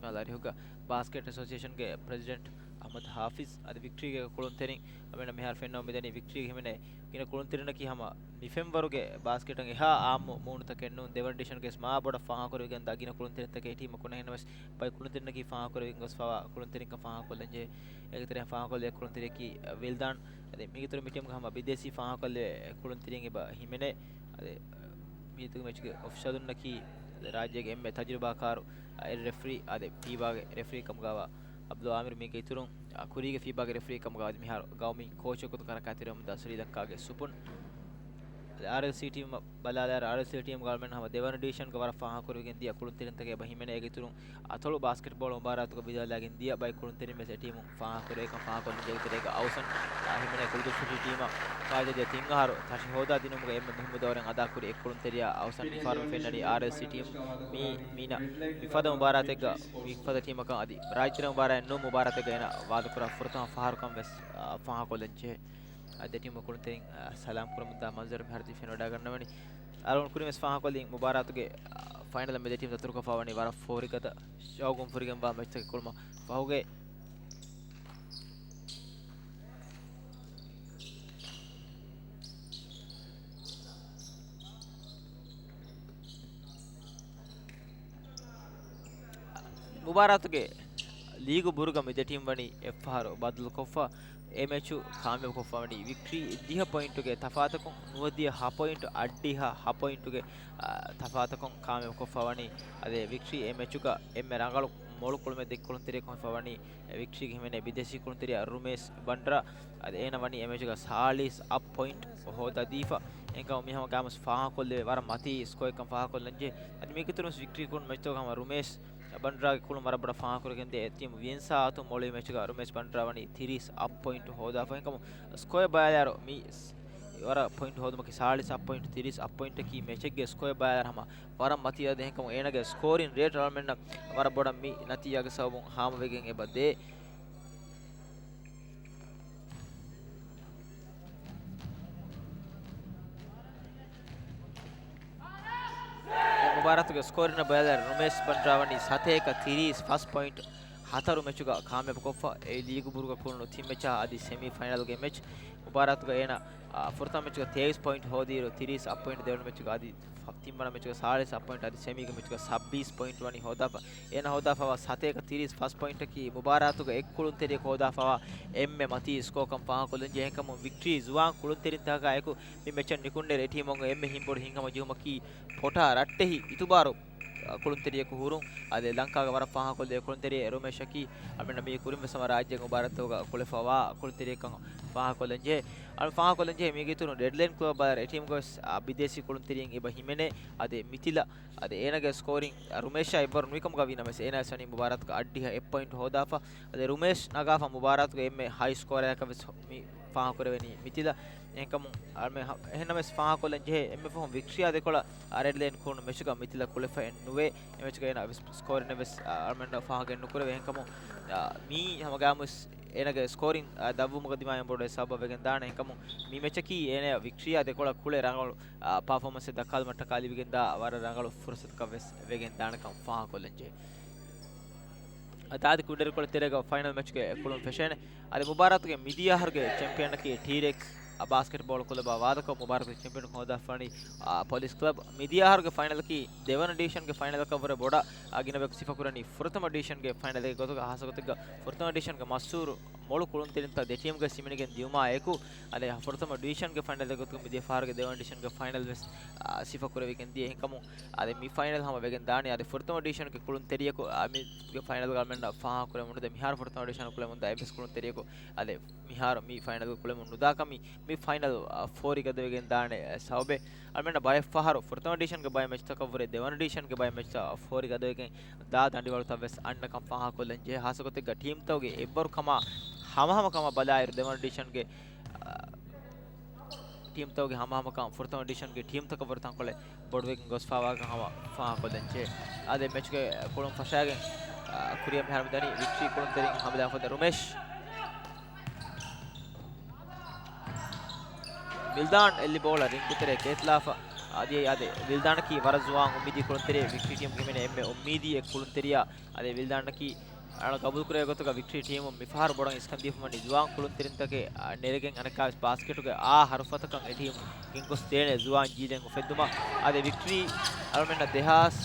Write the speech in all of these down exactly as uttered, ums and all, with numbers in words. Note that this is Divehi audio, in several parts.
ލާރިހުގަ ބާސްކެޓް އެސޯސިއޭޝަންގެ ޕްރެޒިޑެންޓް އަޙްމަދު ޙާފިޒް އަދި ވިކްޓްރީގެ ކުޅުންތެރިން އަމިނަ މިހާރު ފެންނަމުން މިދަނީ ވިކްޓްރީގެ ހިމެނޭ ގިނަ ކުޅުންތެރިންނަކީ ހަމަ މި ފެންވަރުގެ ބާސްކެޓަށް އެހާ އާއްމު މޫނުތަކެއް ނޫން. ދެވަނަ އެޑިޝަންގެ ވެސް މާ ބޮޑަށް ފާހަގަކުރެވިގެންދާ ގިނަ ކުޅުންތެރިންތަކެއް ޓީމަކުން އެހެންނަމަވެސް ބައެއް ކުޅުންތެރިންނަކީ ފާހަގަކުރެވިގެން ގޮސްފަވާ ކުޅުންތެރިންކަން ފާހަގަކޮށްލަންޖެހޭ. އޭގެ ތެރެއިން ފާހަގަކޮށްލި އެއް ކުޅުންތެރިޔަކީ ވިލްދާން. އަދި މީގެ އިތުރުން މި ޓީމުގަ ހަމަ ބިދޭސީ ފާހަގަކޮށްލެވޭ ކުޅުންތެރިން އެބަ ހިމެނޭ. އަދި މީތުގެ މެޗުގެ އޮފިޝަލުންނަކީ ރާއްޖޭގެ އެންމެ ތަޖުރިބާކާރު އެއް ރެފްރީ އަދި ފީބާގެ ރެފްރީ ކަމުގައިވާ އަބްދުލް އާމިރު. މީގެ އިތުރުން އާ، ކުރީގެ ފީބާގެ ރެފްރީ ކަމުގައި މިހާރު ގައުމީ ކޯޗަކު ކަރަކާތެރިވަމުންދާ ސްރީލަންކާގެ ސުޕުން. އާރްއެލްސީ ޓީމް ބަލާލާއިރު، އާރްއެލްސީ ޓީމްގަ އަޅުމެން ހަމަ ދެވަނަ ޑިވިޝަންގަ ވަރަށް ފާހަގަކުރެވިގެން ދިޔަ ކުޅުންތެރިންތަކެއް އެބަ ހިމެނޭ. އޭގެ އިތުރުން އަތޮޅު ބާސްކެޓްބޯޅަ މުބާރާތުގަ ވިދާލާގެން ދިޔަ ބައެއް ކުޅުންތެރިން ވެސް އެ ޓީމުން ފާހަގަކުރެވޭކަން ފާހަގަކޮށްލި. އޭގެ ތެރޭގަ އައުސަން އާ، ހިމެނޭ ކުޅިދުއްސުށި ޓީމަށް ފާއިތުވެދިޔަ ތިން އަހަރު ތަށި ހޯދާ ދިނުމުގަ އެންމެ މުހިއްމު ދައުރެއް އަދާކުރި އެއް ކުޅުންތެރިޔާ އައުސަން. މިފަހަރު ފެންނަނީ އާރްއެލްސީ ޓީމް މި، މީނަ މިފަދަ މުބާރާތެއްގަ މިފަދަ ޓީމަކަށް އަދި ރާއްޖެ މުބާރާތެއް ނޫން މުބާރާތެއްގަ އޭނަ ވާދަކުރާ ފުރަތަމަ ފަހަރުކަން ވެސް، އާ، ފާހަގަކޮށްލަންޖެހޭ. އަދި ދެ ޓީމު ކުޅުންތެރިން، އާ، ސަލާމް ކުރަމުންދާ މަންޒަރު މިހާރު ދި ފެންވަޑައިގަންނަވަނީ. އަޅުގަނޑު ކުރިން ވެސް ފާހަގަކޮށްލި މުބާރާތުގެ، އާ، ފައިނަލަށް މި ދެ ޓީމް ދަތުރުކޮށްފަ ވަނީ ވަރަށް ފޯރިގަދަ ޝައުގުން ފުރިގެންވާ މެޗްތަކެއް ކުޅުމަށް ފަހުގެ މުބާރާތުގެ ލީގު ބުރުގަ މި ދެ ޓީމް ވަނީ އެއްފަހަރު ބަދަލުކޮށްފަ، އެ މެޗު ކާމިޔަބުކޮށްފަ ވަނީ ވިކްޓްރީ ދިހަ ޕޮއިންޓުގެ ތަފާތަކުން، ނުވަދިހަ ހަ ޕޮއިންޓު، އަށްޑިހަ ހަ ޕޮއިންޓުގެ، އާ، ތަފާތަކުން ކާމިޔަބުކޮށްފަ ވަނީ. އަދި ވިކްޓްރީ އެ މެޗުގަ އެންމެ ރަނގަޅު މޮޅު ކުޅުމެއް ދެއްކި ކުޅުންތެރިޔަކު ވެފަ ވަނީ ވިކްޓްރީގެ ހިމެނޭ ބިދޭސީ ކުޅުންތެރިޔާ ރުމޭސް ބަންޑްރާ. އަދި އޭނަ ވަނީ އެ މެޗުގަ ސާޅީސް އަށް ޕޮއިންޓް ހޯދާދީފަ. އެހެންކަމުން މި ހަމަ ގާމުސް ފާހަގަކޮށްލެވޭ ވަރަށް މަތީ ސްކޯއެއްކަން ފާހަގަކޮށްލަންޖެހޭ. އަދި މީގެ އިތުރުން ވިކްޓްރީ ކުޅުނު މެޗުތަކުގަ ހަމަ ރުމޭސް ބަންޑްރާގެ ކުޅުން ވަރަށް ބޮޑަށް ފާހަގަކުރެވިގެން ދިޔަ އެ ޓީމު ވިއެންސާ އަތުން މޮޅުވި މެޗުގަ ރުމޭސް ބަންޑްރާ ވަނީ ތިރީސް އަށް ޕޮއިންޓް ހޯދާފަ. އެހެންކަމުން ސްކޯއެއް ބަލާލާއިރު މި ވަރަށް ޕޮއިންޓް ހޯދުމަކީ ސާޅީސް އަށް ޕޮއިންޓް، ތިރީސް އަށް ޕޮއިންޓަކީ މެޗެއްގެ ސްކޯއެއް ބަލާލާއިރު ހަމަ ވަރަށް މަތީ. އަދި އެހެންކަމުން އޭނާގެ ސްކޯރިން ރޭޓް އަޅުމެންނަށް ވަރަށް ބޮޑަށް މި ނަތީޖާގެ ސަބަބުން ހާމަވެގެން އެބަ ދޭ. މުބާރާތުގެ ސްކޯރިން ބަލާލާއިރު ރުމޭސް ބަންޑްރާ ވަނީ ސަތޭކަ ތިރީސް ފަސް ޕޮއިންޓް ހަތަރު މެޗުގަ ކާމިޔާބުކޮށްފަ. އެ ލީގު ބުރުގަ ކުޅުނު ތިން މެޗާ އަދި ސެމީ ފައިނަލްގެ މެޗް. މުބާރާތުގަ އޭނަ، އާ، ފުރަތަމަ މެޗުގަ ތޭވީސް ޕޮއިންޓް ހޯދިއިރު ތިރީސް އަށް ޕޮއިންޓް، ދެވަނަ މެޗުގަ އަދި ފަ-، ތިންވަނަ މެޗުގަ ސާޅީސް އަށް ޕޮއިންޓް އަދި ސެމީގެ މެޗުގަ ސައްބީސް ޕޮއިންޓް ވަނީ ހޯދާފަ. އޭނަ ހޯދާފަވާ ސަތޭކަ ތިރީސް ފަސް ޕޮއިންޓަކީ މުބާރާތުގަ އެއް ކުޅުންތެރިޔަކު ހޯދާފަވާ އެންމެ މަތީ ސްކޯކަން ފާހަގަކޮށްލަންޖެހޭ. އެހެންކަމުން ވިކްޓްރީ ޒުވާން ކުޅުންތެރިންތަކާއެކު މި މެޗަށް ނިކުންނެ އެ ޓީމުން އެންމެ ހިންބޮޑު ހިތްހަމަޖެހުމަކީ ޕޮޓާ ރައްޓެހި އިތުބާރު ކުޅުންތެރިޔަކު ހުރުން. އަދި ލަންކާގެ ވަރަށް ފާހަގަކޮށްލި ކުޅުންތެރިޔާ ރުމޭޝަކީ އަޅުމެންނަށް މީ ކުރިން ވެސް ހަމަ ރާއްޖޭގެ މުބާރާތްތަކުގަ ކުޅެފަވާ ކުޅުންތެރިޔަކަށް ފާހަގަކޮށްލަންޖެހޭ. އަޅު ފާހަގަކޮށްލަންޖެހޭ މީގެ އިތުރުން ޑެޑްލައިން ކުލަބް ބާރަ އެ ޓީމުގަ ވެސް، އާ، ބިދޭސީ ކުޅުންތެރިން އެބަ ހިމެނޭ. އަދި މިތިލަ، އަދި އޭނާގެ ސްކޯރިން، އާ، ރުމޭޝާ އެއްވަރު ނުވިކަމުގަ ވީނަމަވެސް އޭނާ ވެސް ވަނީ މުބާރާތުގަ އަށްޑިހަ އެއް ޕޮއިންޓް ހޯދާފަ. އަދި ރުމޭޝް ނަގާފަ މުބާރާތުގަ އެންމެ ހައި ސްކޯރަރަކަށް ވެސް މި ފާހަގަކުރެވެނީ މިތިލަ. އެހެންކަމުން އަޅުމެން ހަ-، އެހެންނަމަވެސް ފާހަގަކޮށްލަން ޖެހޭ އެންމެ ފަހުން ވިކްޓްރީއާ ދެކޮޅަށް ރެޑް ލައިން ކުޅުނު މެޗުގަ މިތިލަ ކުޅެފައެއް ނުވޭ. އެ މެޗުގަ އޭނަ ސްކޯރިން ވެސް އަޅުމެންނަށް ފާހަގަ ނުކުރެވޭ. އެހެންކަމުން މީ ހަމަ ގާމުސް އޭނަގެ ސްކޯރިން ދަށްވުމުގަ ދިމާވެގެން ބޮޑު ސަބަބެއް ވެގެން ދާނެ. އެހެންކަމުން މި މެޗަކީ އޭނަ ވިކްޓްރީއާ ދެކޮޅަށް ކުޅެ ރަނގަޅު، އާ، ޕާފޯމަންސެއް ދައްކާލުމަށްޓަކާ ލިބިގެންދާ ވަރަށް ރަނގަޅު ފުރުސަތަކަށް ވެސް ވެގެން ދާނެކަން ފާހަގަކޮށްލަން ޖެހޭ. އަދި ކުޑަރިކޮޅު ތެރޭގަ ފައިނަލް މެޗުގެ ކުޅުން ފެށޭނެ. އަދި މުބާރާތުގެ މިދިޔަ އަހަރުގެ ޗެމްޕިއަނަކީ ޓީރެކްސް ބާސްކެޓްބޯޅަ ކުލަބާ ވާދަކޮށް، މުބާރާތުގެ ޗެމްޕިއަން ހޯދާފަވަނީ، އާ، ޕޮލިސް ކްލަބް. މިދިޔަ އަހަރުގެ ފައިނަލަކީ ދެވަނަ ޑިވިޝަންގެ ފައިނަލަކަށްވުރެ ބޮޑަށް، އާ، ގިނަ ބަޔަކު ސިފަކުރަނީ ފުރަތަމަ ޑިވިޝަންގެ ފައިނަލެއްގެ ގޮތުގަ. ހާއްސަ ގޮތެއްގަ ފުރަތަމަ ޑިވިޝަންގެ މަޝްހޫރު މޮޅު ކުޅުންތެރިންތައް ދެ ޓީމްގެ ސިމިނިގެން ދިޔުމާ އެކު، އަދި ފުރަތަމަ ޑިވިޝަންގެ ފައިނަލްގެ ގޮތުގަ މިދިޔަ ފަހަރުގެ ދެވަނަ ޑިވިޝަންގެ ފައިނަލް ވެސް، އާ، ސިފަކުރެވިގެން ދިޔަ. އެހެންކަމުން އަދި މި ފައިނަލް ހަމަ ވެގެން ދާނީ. އަދި ފުރަތަމަ ޑިވިޝަންގެ ކުޅުންތެރިޔަކު، އާ، މި ފައިނަލްގަ އަޅުމެންނަށް ފާހަގަކުރެވެމުން ދެ މިހާރު ފުރަތަމަ ޑިވިޝަން ކުޅެމުންދާ އެއްވެސް ކުޅުންތެރިޔަކު އަދި މިހާރު މި ފައިނަލް ކުޅެމުން ނުދާކަމީ މި ފައިނަލް، އާ، ފޯރި ގަދަވެގެން ދާނެ، އާ، ސަބަބެއް. އަޅުމެންނަށް ބައެއް ފަހަރު ފުރަތަމަ ޑިވިޝަންގެ ބައެއް މެޗްތަކަށްވުރެ ދެވަނަ ޑިވިޝަންގެ ބައެއް މެޗްތައް ފޯރި ގަދަވެގެން ދާ ދަނޑިވަޅުތައް ވެސް އަންނަކަން ފާހަގަކޮށްލަން ޖެހޭ. ހާއްސަގޮތެއްގަ ޓީމްތަކުގެ އެއްވަރުކަމާ ހަމަހަމަކަމަށް ބަލާއިރު ދެވަނަ ޑިވިޝަންގެ، އާ، ޓީމްތަކުގެ ހަމަހަމަކަން ފުރަތަމަ ޑިވިޝަންގެ ޓީމްތަކަށްވުރެ ތަންކޮޅެއް ބޮޑުވެގެން ގޮސްފާވާކަން ހަމަ ފާހަގަކޮށްލަންޖެހޭ. އާދެ، މެޗުގެ ކުޅުން ފަށާގެން، އާ، ކުރިއަށް މިހާރު މިދަނީ ވިކްޓްރީ ކުޅުންތެރިން ހަމަލާފަދަ ރުމޭޝް. މިލްދާން އެއްލި ބޯޅަ ރިންގުތެރޭ ކޭތްލާފަ، އަދި އަދި ވިލްދާނަކީ ވަރަށް ޒުވާން އުއްމީދީ ކުޅުންތެރި، ވިކްޓްރީ ޓީމުގެ ހިމެނޭ އެންމެ އުއްމީދީ އެއް ކުޅުންތެރިޔާ. އަދި ވިލްދާނަކީ އަޅަ ގަބޫލުކުރޭ ގޮތުގަ ވިކްޓްރީ ޓީމުން މިފަހަރު ބޮޑަށް އިސްކަން ދީފަ ވަނީ ޒުވާން ކުޅުންތެރިންތަކެއް، އަ، ނެރެގެން އަނެއްކާވެސް ބާސްކެޓުގެ އާ ހަރުފަތަކަށް އެ ޓީމު ގެންގޮސް ދޭނެ ޒުވާން ޖީލެއް އުފެއްދުމަށް. އަދި ވިކްޓްރީ އަޅުމެންނަށް ދެހާސް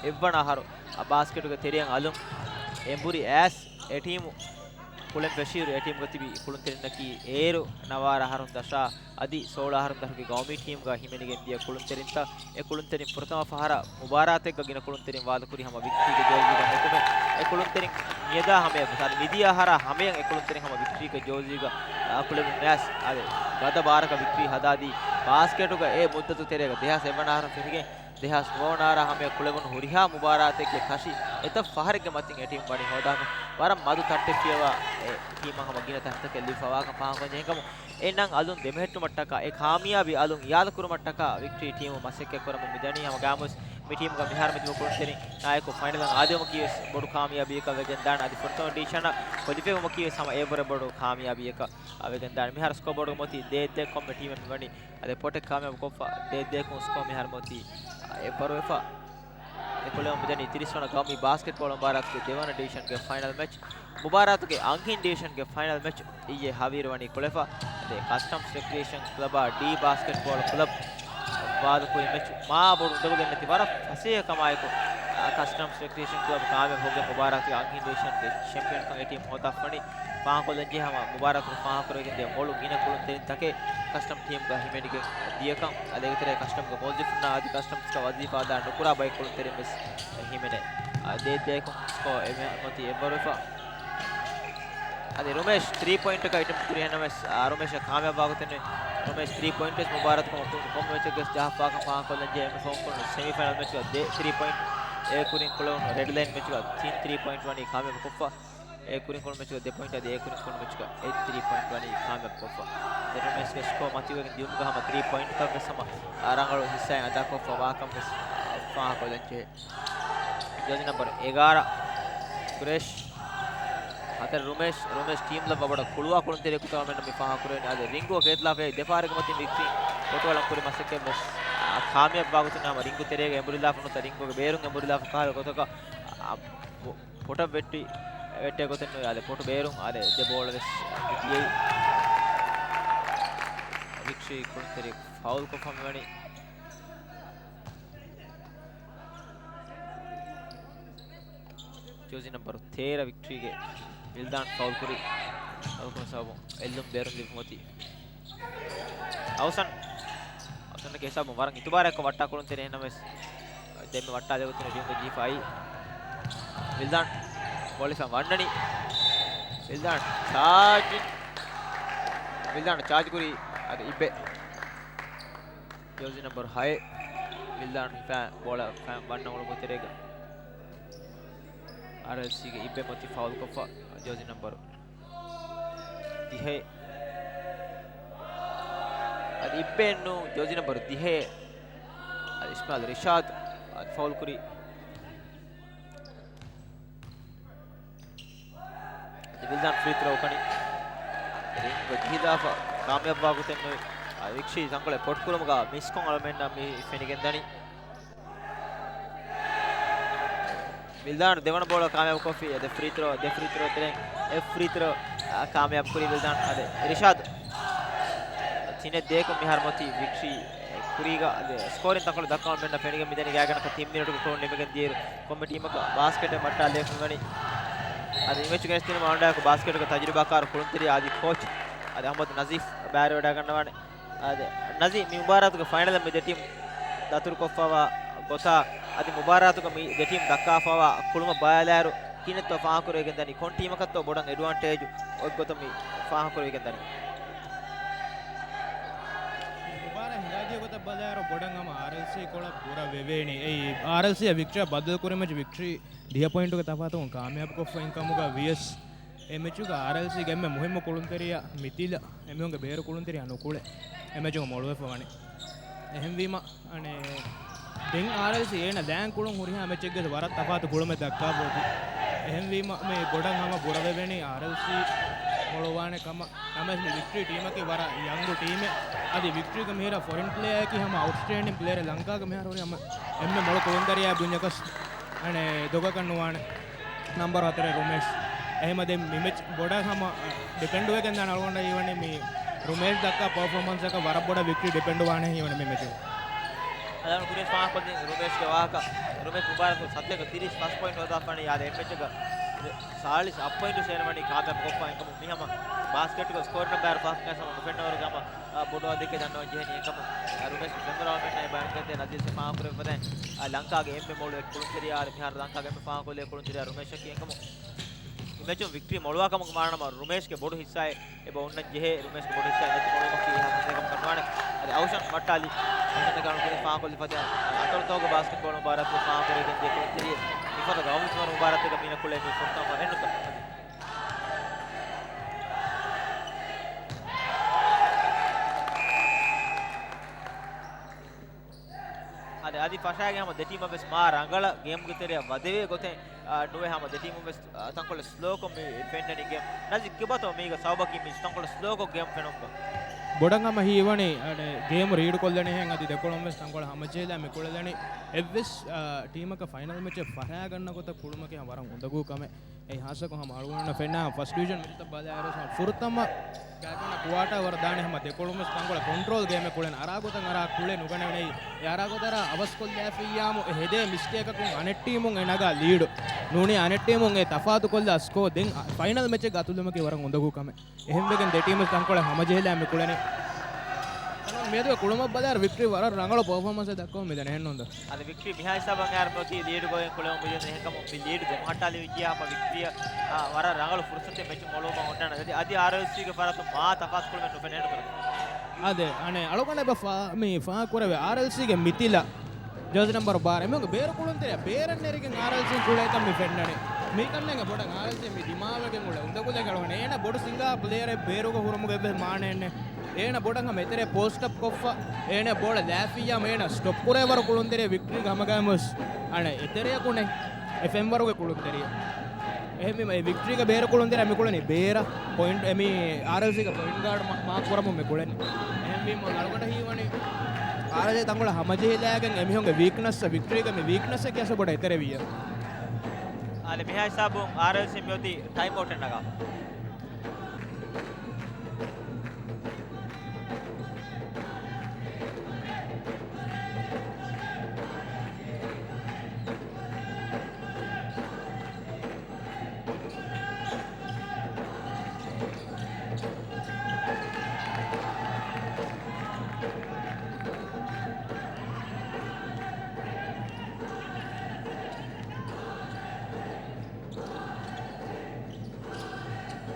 އެއްވަނަ އަހަރު، އަ، ބާސްކެޓުގެ ތެރެއަށް އަލުން އެނބުރި އައިސް އެ ޓީމު ކުޅެން ފެށިއިރު އެ ޓީމުގަ ތިބި ކުޅުންތެރިންނަކީ އޭރު ނަވާރަ އަހަރުން ދަށާ އަދި ސޯޅަ އަހަރުން ދަށުގެ ގައުމީ ޓީމުގަ ހިމެނިގެން ދިޔަ ކުޅުންތެރިންތައް. އެ ކުޅުންތެރިން ފުރަތަމަ ފަހަރަށް މުބާރާތެއްގަ ގިނަ ކުޅުންތެރިން ވާދަކުރި ހަމަ ވިކްޓްރީގެ ޖޯޒީގަ ނުކުމެ، އެ ކުޅުންތެރިން މިއަދާ ހަމަޔަށް ވެސް، އަދި މިދިޔަ އަހަރާ ހަމަޔަށް އެ ކުޅުންތެރިން ހަމަ ވިކްޓްރީގެ ޖޯޒީގަ، އާ، ކުޅެވުން އައިސް، އާދެ، ގަދަ ބާރަކަށް ވިކްޓްރީ ހަދާދީ، ބާސްކެޓުގަ އެ މުއްދަތު ތެރޭގަ ދެހާސް އެއްވަނަ އަހަރުން ފެށިގެން ދެހާސް ނުވަ ވަނަ އަހަރާ ހަމަޔަށް ކުޅެވުނު ހުރިހާ މުބާރާތެއްގެ ކަށި އެތައް ފަހަރެއްގެ މަތިން އެ ޓީމު ވަނީ ހޯދާފަ، ވަރަށް މަދު ތައްޓެއް ފިޔަވާ އެ ޓީމަށް ހަމަ ގިނަ ތައްޓަކެއް ލިބިފަވާކަން ފާހަގަކޮށް ޖެހެންކަމު. އެހެން އަލުން ދެމެހެއްޓުމަށްޓަކާ، އެ ކާމިޔާބީ އަލުން އިއާދަކުރުމަށްޓަކާ ވިކްޓްރީ ޓީމު މަސައްކަތްކުރަމުން މިދަނީ. ހަމަ ގާމުސް މި ޓީމުގަ މިހާރު މިތިބު ކުޅުންތެރިން އާއެކު ފައިނަލަށް އާދެވުމަކީވެސް ބޮޑު ކާމިޔާބީއަކަށް ވެގެންދާނެ. އަދި ފުރަތަމަ ޑިވިޝަނަށް ކޮލިފައިވުމަކީވެސް ހަމަ އެއަށްވުރެ ބޮޑު ކާމިޔާބީއަކަށް ވެގެންދާނެ. މިހާރު ސްކޯބޯޑުގަ މޮތީ ދޭއް ދޭއް، ކޮންމެ ޓީމެއް މިވަނީ އަދި ޕޮޓެއް ކާމިޔާބު ކޮށްފަ ދޭއް ދޭއްކުން ސްކޯ މިހާރު މޮތީ އެއަށްވުރެފަ. އެކުޅެވުން މިދަނީ ތިރީސް ވަނަ ގައުމީ ބާސްކެޓްބޯޅަ މުބާރާތުގެ ދެވަނަ ޑިވިޝަންގެ ފައިނަލް މެޗް. މުބާރާތުގެ އަންހެން ޑިވިޝަންގެ ފައިނަލް މެޗް އިއްޔެ ހަވީރު ވަނީ ކުޅެފަ. އަދި ކަސްޓަމްސް ރެކްރިއޭޝަން ކްލަބާ ޑީ ބާސްކެޓްބޯޅަ ކްލަބް ވާދަކުރި މެޗް މާ ބޮޑު އުނދަގުލެއް ނެތި ވަރަށް ފަސޭހަ ކަމާއެކު، އާ، ކަސްޓަމްސް ރެކްރިއޭޝަން ކްލަބް ކާމިޔާބު ކޮށްގެން މުބާރާތުގެ އަންހެން ޑިވިޝަންގެ ޗެމްޕިއަންކަން އެ ޓީމް ހޯދާފަ ވަނީ. ފާހަގަކޮށްލަންޖެހޭ ހަމަ މުބާރާތުގަ ފާހަގަކުރެވިގެން ދިޔަ މޮޅު ގިނަ ކުޅުންތެރިންތަކެއް ކަސްޓަމް ޓީމްގަ ހިމެނިގެން ދިޔަކަން. އަދި އޭގެ ތެރޭ ކަސްޓަމްގެ މުވައްޒަފުންނާ އަދި ކަސްޓަމްސްގަ ވަޒީފާ އަދާ ނުކުރާ ބައެއް ކުޅުންތެރިން ވެސް ހިމެނޭ. އާ، ދޭއް ދޭއްކުން ސްކޯ އެމެ މޮތީ އެއަށްވުރެފަ. އަދި ރުމޭޝް ތްރީ ޕޮއިންޓަކަށް އެޓެމްޕްޓް ކުރި އެހެންނަމަވެސް، އާ، ރުމޭޝަށް ކާމިޔާބުވާގޮތެއް ނުވި. ރުމޭޝް ތްރީ ޕޮއިންޓް ވެސް މުބާރާތު ކޮން، ކޮންމެ މެޗެއްގެ ވެސް ޖަހާފަވާކަން ފާހަގަކޮށްލަންޖެހޭ. އެންމެ ފަހުން ކުޅުނު ސެމީ ފައިނަލް މެޗުގަ ދެ ތްރީ ޕޮއިންޓް، އޭ ކުރިން ކުޅެވުނު ރެޑް ލައިން މެޗުގަ ތިން ތްރީ ޕޮއިންޓް ވަނީ ކާމިޔާބު ކޮށްފަ. އޭ ކުރިން ކުޅުނު މެޗުގަ ދެ ޕޮއިންޓް އަދި އޭ ކުރިން ކުޅުނު މެޗުގަ އެއް ތްރީ ޕޮއިންޓް ވަނީ ކާމިޔާބު ކޮށްފަ. ދެން ރުމޭޝްގެ ސްކޯ މަތިވެގެން ދިޔުމުގަ ހަމަ ތްރީ ޕޮއިންޓްތައް ވެސް ހަމަ ރަނގަޅު ހިއްސާއެއް އަދާކޮށްފަ ވާކަން ވެސް ފާހަގަކޮށްލަންޖެހޭ. ޖާޒީ ނަމްބަރު އެގާރަ ކުރޭޝް. ހަތަރު ރުމޭޝް، ރުމޭޝް ޓީމް ލައްވާ ބޮޑަށް ކުޅުވާ ކުޅުންތެރިއެއް ކުރަމެން މި ފާހަގަކުރެވެނީ. އަދި ރިންގު ކޭތްލާފައި ދެފަހަރެއްގެ މަތިން ވިކްޓްރީ ކޮޓުވަޅަން ކުރި މަސައްކަތް ވެސް، އާ، ކާމިޔާބު ވާގޮތުން ހަމަ ރިންގު ތެރޭގަ އެނބުރިލާފަ ނުވަތަ ރިންގުގެ ބޭރުން އެނބުރިލާފަ ކަހަލަ ގޮތަކަށް، އާ، ޕޮޓަށް ވެއްޓި، ވެއްޓޭ ގޮތެއް ނުވޭ. އާދެ، ޕޮޓު ބޭރުން، އާދެ، ދެ ބޯޅަ ވެސް ދިޔައީ. ވިކްޓްރީ ކުޅުންތެރި ފައުލް ކޮށްފަ މިވަނީ. ޖާޒީ ނަމްބަރު ތޭރަ ވިކްޓްރީގެ ވިލްދާން ފައުލް ކުރި. ފައުލް ކުރުމަށް ސަބަބުން އެއްލުން ބޭރުން ލިބިފަ މަތި. އަވްސަން. އަވްސަންގެ ހިސާބުން ވަރަށް އިތުބާރެއްކޮށް ވައްޓާ ކުޅުންތެރި އެހެންނަމަވެސް، ދެންމެ ވައްޓާލެވުތުން ރިންގު ޖީފައި. ވިލްދާން ބޯޅަ ހިފާ ވަންނަނީ. ވިލްދާން ޗާޖިން. ވިލްދާން ޗާޖި ކުރީ އަދި އިއްބެ. ޖާޒީ ނަމްބަރު ހައެއް. ވިލްދާން ހިފާ ބޯޅަ ހިފާ ވަންނަ އުޅުމު ތެރޭގަ. އާރްއެލްސީގެ އިއްބެ މަތި ފައުލް ކޮށްފަ ޖާޒީ ނަމްބަރު ދިހައެއް. އަދި އިއްބެއެއްނު ޖާޒީ ނަމްބަރު ދިހައެއް. އަދި އިސްމާއިލް ރިޝާދް އަދި ފައުލް ކުރި. އަދި ވިލްދާން ފްރީ ތްރޯ ކަނި. ރިންގު ޖެހިލާފަ ކާމިޔާބުވާ ގޮތެއް ނުވި. އަދި ވިކްޓްރީ ތަންކޮޅެއް ޕޮޓް ކުރުމުގަ މިސްކޮށް އަޅުމެންނަށް މި ފެނިގެންދަނީ. ވިލްދާން ދެވަނަ ބޯޅަ ކާމިޔާބު ކޮށްފި. އަދި ފްރީ ތްރޯ، ދެ ފްރީ ތްރޯ ތެރެއިން އެއް ފްރީ ތްރޯ، އާ، ކާމިޔާބު ކުރީ ވިލްދާން. އަދި ރިޝާދް ތިނެއް ދޭކު މިހާރު މޮތީ ވިކްޓްރީ ކުރީގަ އަދި ސްކޯރިން ތަންކޮޅެއް ދައްކަމުން މެންނަށް ފެނިގެން މިދަނީ ގާތްގަނޑަކަށް ތިން މިނެޓުގެ ކުޅުން ނިމިގެން ދިޔައިރު ކޮންމެ ޓީމަކަށް ބާސްކެޓެއް ވައްޓާލައިފަ ވަނީ. އަދި މެޗުގެ ގެނެސްދިނުމަށް އަންޑާކު ބާސްކެޓުގެ ތަޖުރިބާކާރު ކުޅުންތެރިޔާ އަދި ކޯޗް އަދި އަޙްމަދު ނަޒީފް ބައިވެރިވެވަޑައިގަންނަވާނެ. އަދި ނަޒީ، މި މުބާރާތުގެ ފައިނަލަށް މި ދެ ޓީމް ދަތުރުކޮށްފަވާ ގޮތާ، އަދި މުބާރާތުގަ މި ދެ ޓީމް ދައްކާފަވާ ކުޅުމަށް ބަލާލާއިރު، ކިހިނެއްތޯ ފާހަގަކުރެވިގެންދަނީ؟ ކޮން ޓީމަކަށްތޯ ބޮޑަށް އެޑްވާންޓޭޖު އޮތް ގޮތަށް މި ފާހަގަކުރެވިގެންދަނީ؟ މި މުބާރާތް ހިނގާދިޔަ ގޮތަށް ބަލާއިރު، ބޮޑަށް ހަމަ އާރްއެލްސީ ކޮޅަށް ބުރަ ވެވޭނީ. އެއީ، އާރްއެލްސީއާ ވިކްޓްރީއާ ބައްދަލުކުރި މެޗު ވިކްޓްރީ ދިހަ ޕޮއިންޓުގެ ތަފާތުން ކާމިޔާބުކޮށްފައިން ކަމުގަ ވިޔަސް، އެ މެޗުގަ އާރްއެލްސީގެ އެންމެ މުހިއްމު ކުޅުންތެރިޔާ މިތިލަ އެމީހުންގެ ބޭރު ކުޅުންތެރިޔާ ނުކުޅެ އެ މެޗުގަ މޮޅުވެފަ ވަނީ. އެހެންވީމަ، އަނެއް، ދެން އާރްއެލްސީ އޭނަ ލާން ކުޅުން ހުރިހާ މެޗެއްގެ ވަރަށް ތަފާތު ކުޅުމެއް ދައްކާފަ އޮތީ. އެހެންވީމަ، މި ބޮޑަށް ހަމަ ބުރަވެވެނީ އާރްއެލްސީ މޮޅުވާނެ ކަމަށް. ނަމަވެސް މި ވިކްޓްރީ ޓީމަކީ ވަރަށް ޔަންގު ޓީމެއް. އަދި ވިކްޓްރީގެ މިހިރަ ފޮރިން ޕްލޭޔަރަކީ ހަމަ އައުޓްސްޓޭންޑިން ޕްލޭޔަރެއް. ލަންކާގެ މިހާރު ހުރި ހަމަ އެންމެ މޮޅު ކުޅުންތެރިޔާ ބުންޏަކަސް އަނެއް ދޮގަކަށް ނުވާނެ. ނަމްބަރު ހަތަރެއް ރުމޭޝް. އެހެމަދެން މި މެޗް ބޮޑަށް ހަމަ ޑިޕެންޑް ވެގެން ދާނެ. އަޅުގަނޑަށް ހީވަނީ މި ރުމޭޝް ދައްކާ ޕަރފޯމަންސަކަށް ވަރަށް ބޮޑަށް ވިކްޓްރީ ޑިޕެންޑް ވާނެ ހީވަނީ މި މެޗުގަ. އަދި ކުރިޔަސް ފާހަގަކޮށްދިން ރުމޭޝްގެ ވާހަކަ. ރުމޭޝް މުބާރާތު ސަތޭކަ ތިރީސް ފަސް ޕޮއިންޓް ހޯދާފާނެ. އާދެ، އެއްމެޗަކަށް ސާޅީސް އަށް ޕޮއިންޓު ސޭނަވަނީ ކާމިޔާބު ކޮށްފަ އެކަމު މި ހަމަ ބާސްކެޓްގަ ސްކޯރިން ބާރު ފަހަކަށް ހަމަ ނުފެންނަވަރުގެ ހަމަ ބޮޑު އަދަދެއް ދަންނަވަން ޖެހެނީ. އެކަމު ރުމޭޝް ފެންވަރާމެން އައި ބާންގެދޭ ނަދީސް ފާހަގަކުރެއްވިފަދައިން ލަންކާގެ އެންމެ މޮޅު އެއް ކުޅުންތެރިޔާ އާދެ މިހާރު ލަންކާގެ އެންމެ ފާހަގަކޮށްލި ކުޅުންތެރިޔާ ރުމޭޝަކީ. އެކަމު މި މެޗުން ވިކްޓްރީ މޮޅުވާ ކަމުގެ މާނަ ނަމަ ރުމޭޝްގެ ބޮޑު ހިއްސާއެއް އެބަ އޮންނަން ޖެހޭ. ރުމޭޝްގެ ބޮޑު ހިއްސާ ނެތި މޮޅުވުމަކީ އެހާ މަސައްކަތެއް ކަމަށް ނުވާނެ. އަދި އައުޝަން ވައްޓާލި އައުޝަން ދެކާނު ކުރިން ފާހަގަކޮށްލި ފަދަ އަތޮޅުތަކުގެ ބާސްކެޓްބޯޅަ މުބާރާތުގެ ފާހަގަކުރެވިގެން ދިޔަ ކުޅުންތެރިއެއް މިފަދަ ގައުމީ ތިމަރު މުބާރާތެއްގަ މީނަ ކުޅޭ މި ފުރަތަމަ ފަހަރެއްނުތަ. އަދި، އަދި ފަށާގެ ހަމަ ދެ ޓީމަށް ވެސް މާ ރަނގަޅަށް ގޭމުގެ ތެރެއަށް ވަދެވޭ ގޮތެއް، އާ، ނުވެ ހަމަ ދެ ޓީމުން ވެސް، އާ، ތަންކޮޅެއް ސްލޯކޮށް މި ފެންނަނީ ގޭމް. ނަޒީ ކިބަތޯ މީގަ ސަބަބަކީ މި ތަންކޮޅެއް ސްލޯކޮށް ގޭމް ފެނުމުގަ؟ ބޮޑަށް ހަމަ ހީވަނީ، އަނެއް، ގޭމު ރީޑުކޮށްލަނީހެން އަދި ދެކޮޅުން ވެސް ތަންކޮޅެއް ހަމަޖެހިލާ މި ކުޅެލަނީ. އެއްވެސް، އާ، ޓީމަކަށް ފައިނަލް މެޗެއް ފަށާގަންނަ ގޮތަށް ކުޅުމަކީ ހަމަ ވަރަށް އުނދަގޫ ކަމެއް. އެއީ ހާއްސަކޮށް ހަމަ އަޅުގަނޑު ފެންނަ ފަސްޓް ޑިވިޝަން މެޗުތައް ބަލާއިރު ހަމަ ފުރަތަމަ ގާތުން ކުއާޓާ ވަރަށް ދާނެ ހަމަ ދެކޮޅުން ވެސް ތަންކޮޅެއް ކޮންޓްރޯލް ގޭމެއް ކުޅެން އަރާ ގޮތަށް އަރާ ކުޅެ ނުގަނެވެނެއީ. އެ އަރާ ގޮތަށް އަރާ އަވަސްކޮށްލާފިއްޔާމު އެ ހެދޭ މިސްޓޭކަކުން އަނެއް ޓީމުން އެ ނަގާ ލީޑު ނޫނީ އަނެއް ޓީމުން އެ ތަފާތުކޮށްލާ ސްކޯ ދެން ފައިނަލް މެޗެއް ގަތުލުމަކީ ވަރަށް އުނދަގޫ ކަމެއް. އެހެންވެގެން ދެ ޓީމު ތަންކޮޅެއް ހަމަޖެހިލާ މި ކުޅެނީ. މިއަދުގެ ކުޅުމަށް ބަލާއިރު ވިކްޓްރީ ވަރަށް ރަނގަޅު ޕަރފޯމަންސެއް ދައްކަމުން މިދަނީ އެހެންނޫންތަ؟ އަދި ވިކްޓްރީ މިހާ ހިސާބަށް އައިރު މިއޮތީ ލީޑު ގޮވައި ކުޅެމުން މިދަނީ. އެހެންކަމުން މި ލީޑު ދެމަހައްޓާލެވިއްޖެޔާ ހަމަ ވިކްޓްރީއަށް، އާ، ވަރަށް ރަނގަޅު ފުރުސަތެއް މެޗު މޮޅުވުމަށް އޮންނާނެ. އަދި، އަދި އާރްއެލްސީގެ ފަރާތުން މާ ތަފާތުކޮޅުމެއް ނުފެނޭނެ ކުރަން. އާދެ، އަނެއް އަޅުގަނޑަށް އެބަ ފާ-، މި ފާހަގަކުރެވޭ އާރްއެލްސީގެ މިތިލަ ޖާޒި ނަމްބަރު ބާރަ އެމީހުންގެ ބޭރު ކުޅުންތެރިޔާ ބޭރަށް ނެރިގެން އާރްއެލްސީ ކުޅޭކަން މި ފެންނަނީ. މީކަންނޭނގެ ބޮޑަށް އާރްއެލްސީ މި ދިމާވެގެން އުޅޭ އުނދަގުލެއް އަޅުގަނޑަށް. އޭނަ ބޮޑު ސިނގާ ޕްލޭޔަރެއް ބޭރުގަ ހުރުމުގެ އެއްވެސް މާނައެއް ނެތް. އޭނަ ބޮޑަށް ހަމަ އެތެރެ ޕޯސްޓް އަޕް ކޮށްފަ، އޭނަ ބޮޑަށް ލާފިއްޔާމު އޭނަ ސްޓޮޕް ކުރޭވަރު ކުޅުންތެރިޔާ ވިކްޓްރީގެ ހަމަގައިމުވެސް އަނެއް އެތެރެއަކު ނެތް. އެ ފެންވަރުގެ ކުޅުންތެރިޔާ. އެހެންވީމަ އެ ވިކްޓްރީގެ ބޭރު ކުޅުންތެރިޔާ މި ކުޅެނީ ބޭރަށް ޕޮއިންޓް، އެ މީ އާރްއެލްސީގެ ޕޮއިންޓް ގާޑް މާ-، މާކް ކުރަމުން މި ކުޅެނީ. އެހެންވީމަ އަޅުގަނޑަށް ހީވަނީ އާރްއެލްސީ ތަންކޮޅެއް ހަމަޖެހިލާގެން އެމީހުންގެ ވީކްނަސްއަށް ވިކްޓްރީގެ މި ވީކްނަސްއެއްގެ އަސަރު ބޮޑަށް އެތެރެވިއްޔާ. އާދެ، މިހާ ހިސާބުން އާރްއެލްސީ މިއޮތީ ޓައިމް އައުޓެއް ނަގާ.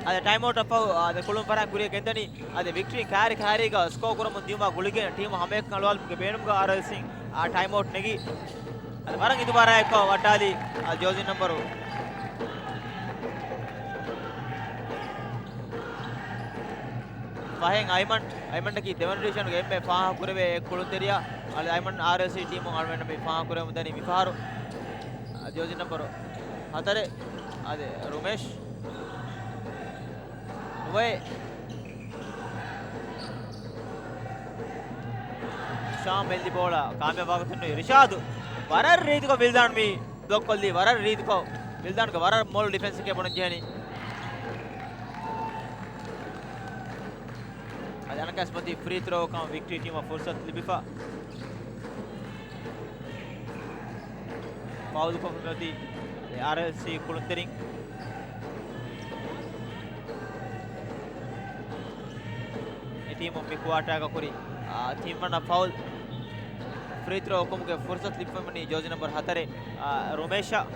އަދި ޓައިމް އައުޓް އަށްފަހު އަދި ކުޅުން ފަށާ ކުރިޔަށް ގެންދަނީ. އަދި ވިކްޓްރީ ކާރި ކާރީގަ ސްކޯ ކުރަމުން ދިޔުމާ ގުޅިގެން ޓީމު ހަމައެކަނި އަޅުވާލުމުގެ ބޭނުމުގަ އާރްއެލްސީ އާ ޓައިމް އައުޓް ނެގި. އަދި ވަރަށް އިތުބާރާއެއްކޮށް ވައްޓާލީ އަދި ޖާޒި ނަމްބަރު ފަހެއް އައިމަން، އައިމަންއަކީ ދެވަނަ ޑިވިޝަނުގެ އެންމެ ފާހަގަކުރެވޭ ކުޅުންތެރިޔާ. އަދި އައިމަން އާރްއެލްސީ ޓީމުން އަޅުގަނޑަށް މި ފާހަގަކުރަމުން ދަނީ މިފަހަރު. އަދި ޖާޒި ނަމްބަރު ހަތަރެއް. އަދި ރުމޭޝް. ނުވައެއް. ޝާމް އެއްލި ބޯޅަ ކާމިޔާބު ވާގޮތެއް ނުވި. ރިޝާދު. ވަރަށް ރީތިކޮށް ވިލްދާން މި ބްލޮކް ކޮށްލީ. ވަރަށް ރީތިކޮށް. ވިލްދާންގެ ވަރަށް މޮޅު ޑިފެންސެކޭ ބުނަން ޖެހެނީ. އަދި އަނަކަސް މަތީ ފްރީ ތްރޯ ކަމަށް ވިކްޓްރީ ޓީމަށް ފުރުސަތު ލިބިފަ. ފައުލު ކޮށްފަ މިއޮތީ އާރްއެލްސީ ކުޅުންތެރިން. އެ ޓީމުން މި ކުއާޓާގަ ކުރި، އާ، ތިންވަނަ ފައުލް. ފްރީ ތްރޯ އުކުމުގެ ފުރުސަތު ލިބިފަ މިވަނީ ޖާޒި ނަމްބަރު ހަތަރެއް، އާ، ރުމޭޝަށް.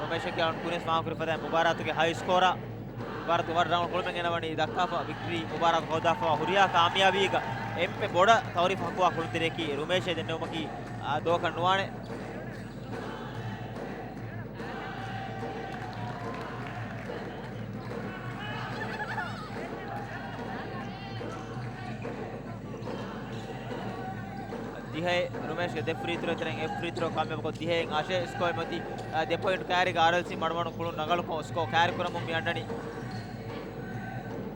ރުމޭޝަކީ އަޅުން ކުރިން ފާހަގަކުރި ފަދައިން މުބާރާތުގެ ހައި ސްކޯރަރ. މުބާރާތު ވަރަށް ރަނގަޅު ކުޅުމެއް ގެނަވަނީ ދައްކާފަ، ވިކްޓްރީ މުބާރާތު ހޯދާފަ ހުރިހާ ކާމިޔާބީގަ އެންމެ ބޮޑަށް ތައުރީފް ހައްގުވާ ކުޅުންތެރިޔަކީ ރުމޭޝޭ ދެންނެވުމަކީ، އާ، ދޯކަށް ނުވާނެ. ރުމޭޝްގެ ދެ ފްރީ ތްރޯ ތެރެއިން އެއް ފްރީ ތްރޯ ކާމިޔާބުކޮށް ދިހައިން އަށެއް ސްކޯއެއް މަތި، އާ، ދެ ޕޮއިންޓް ކައިރީގަ އާރްއެލްސީ މަޑުމަޑުން ކުޅުން ރަނގަޅުކޮށް ސްކޯ ކައިރިކުރަމުން މި އަންނަނީ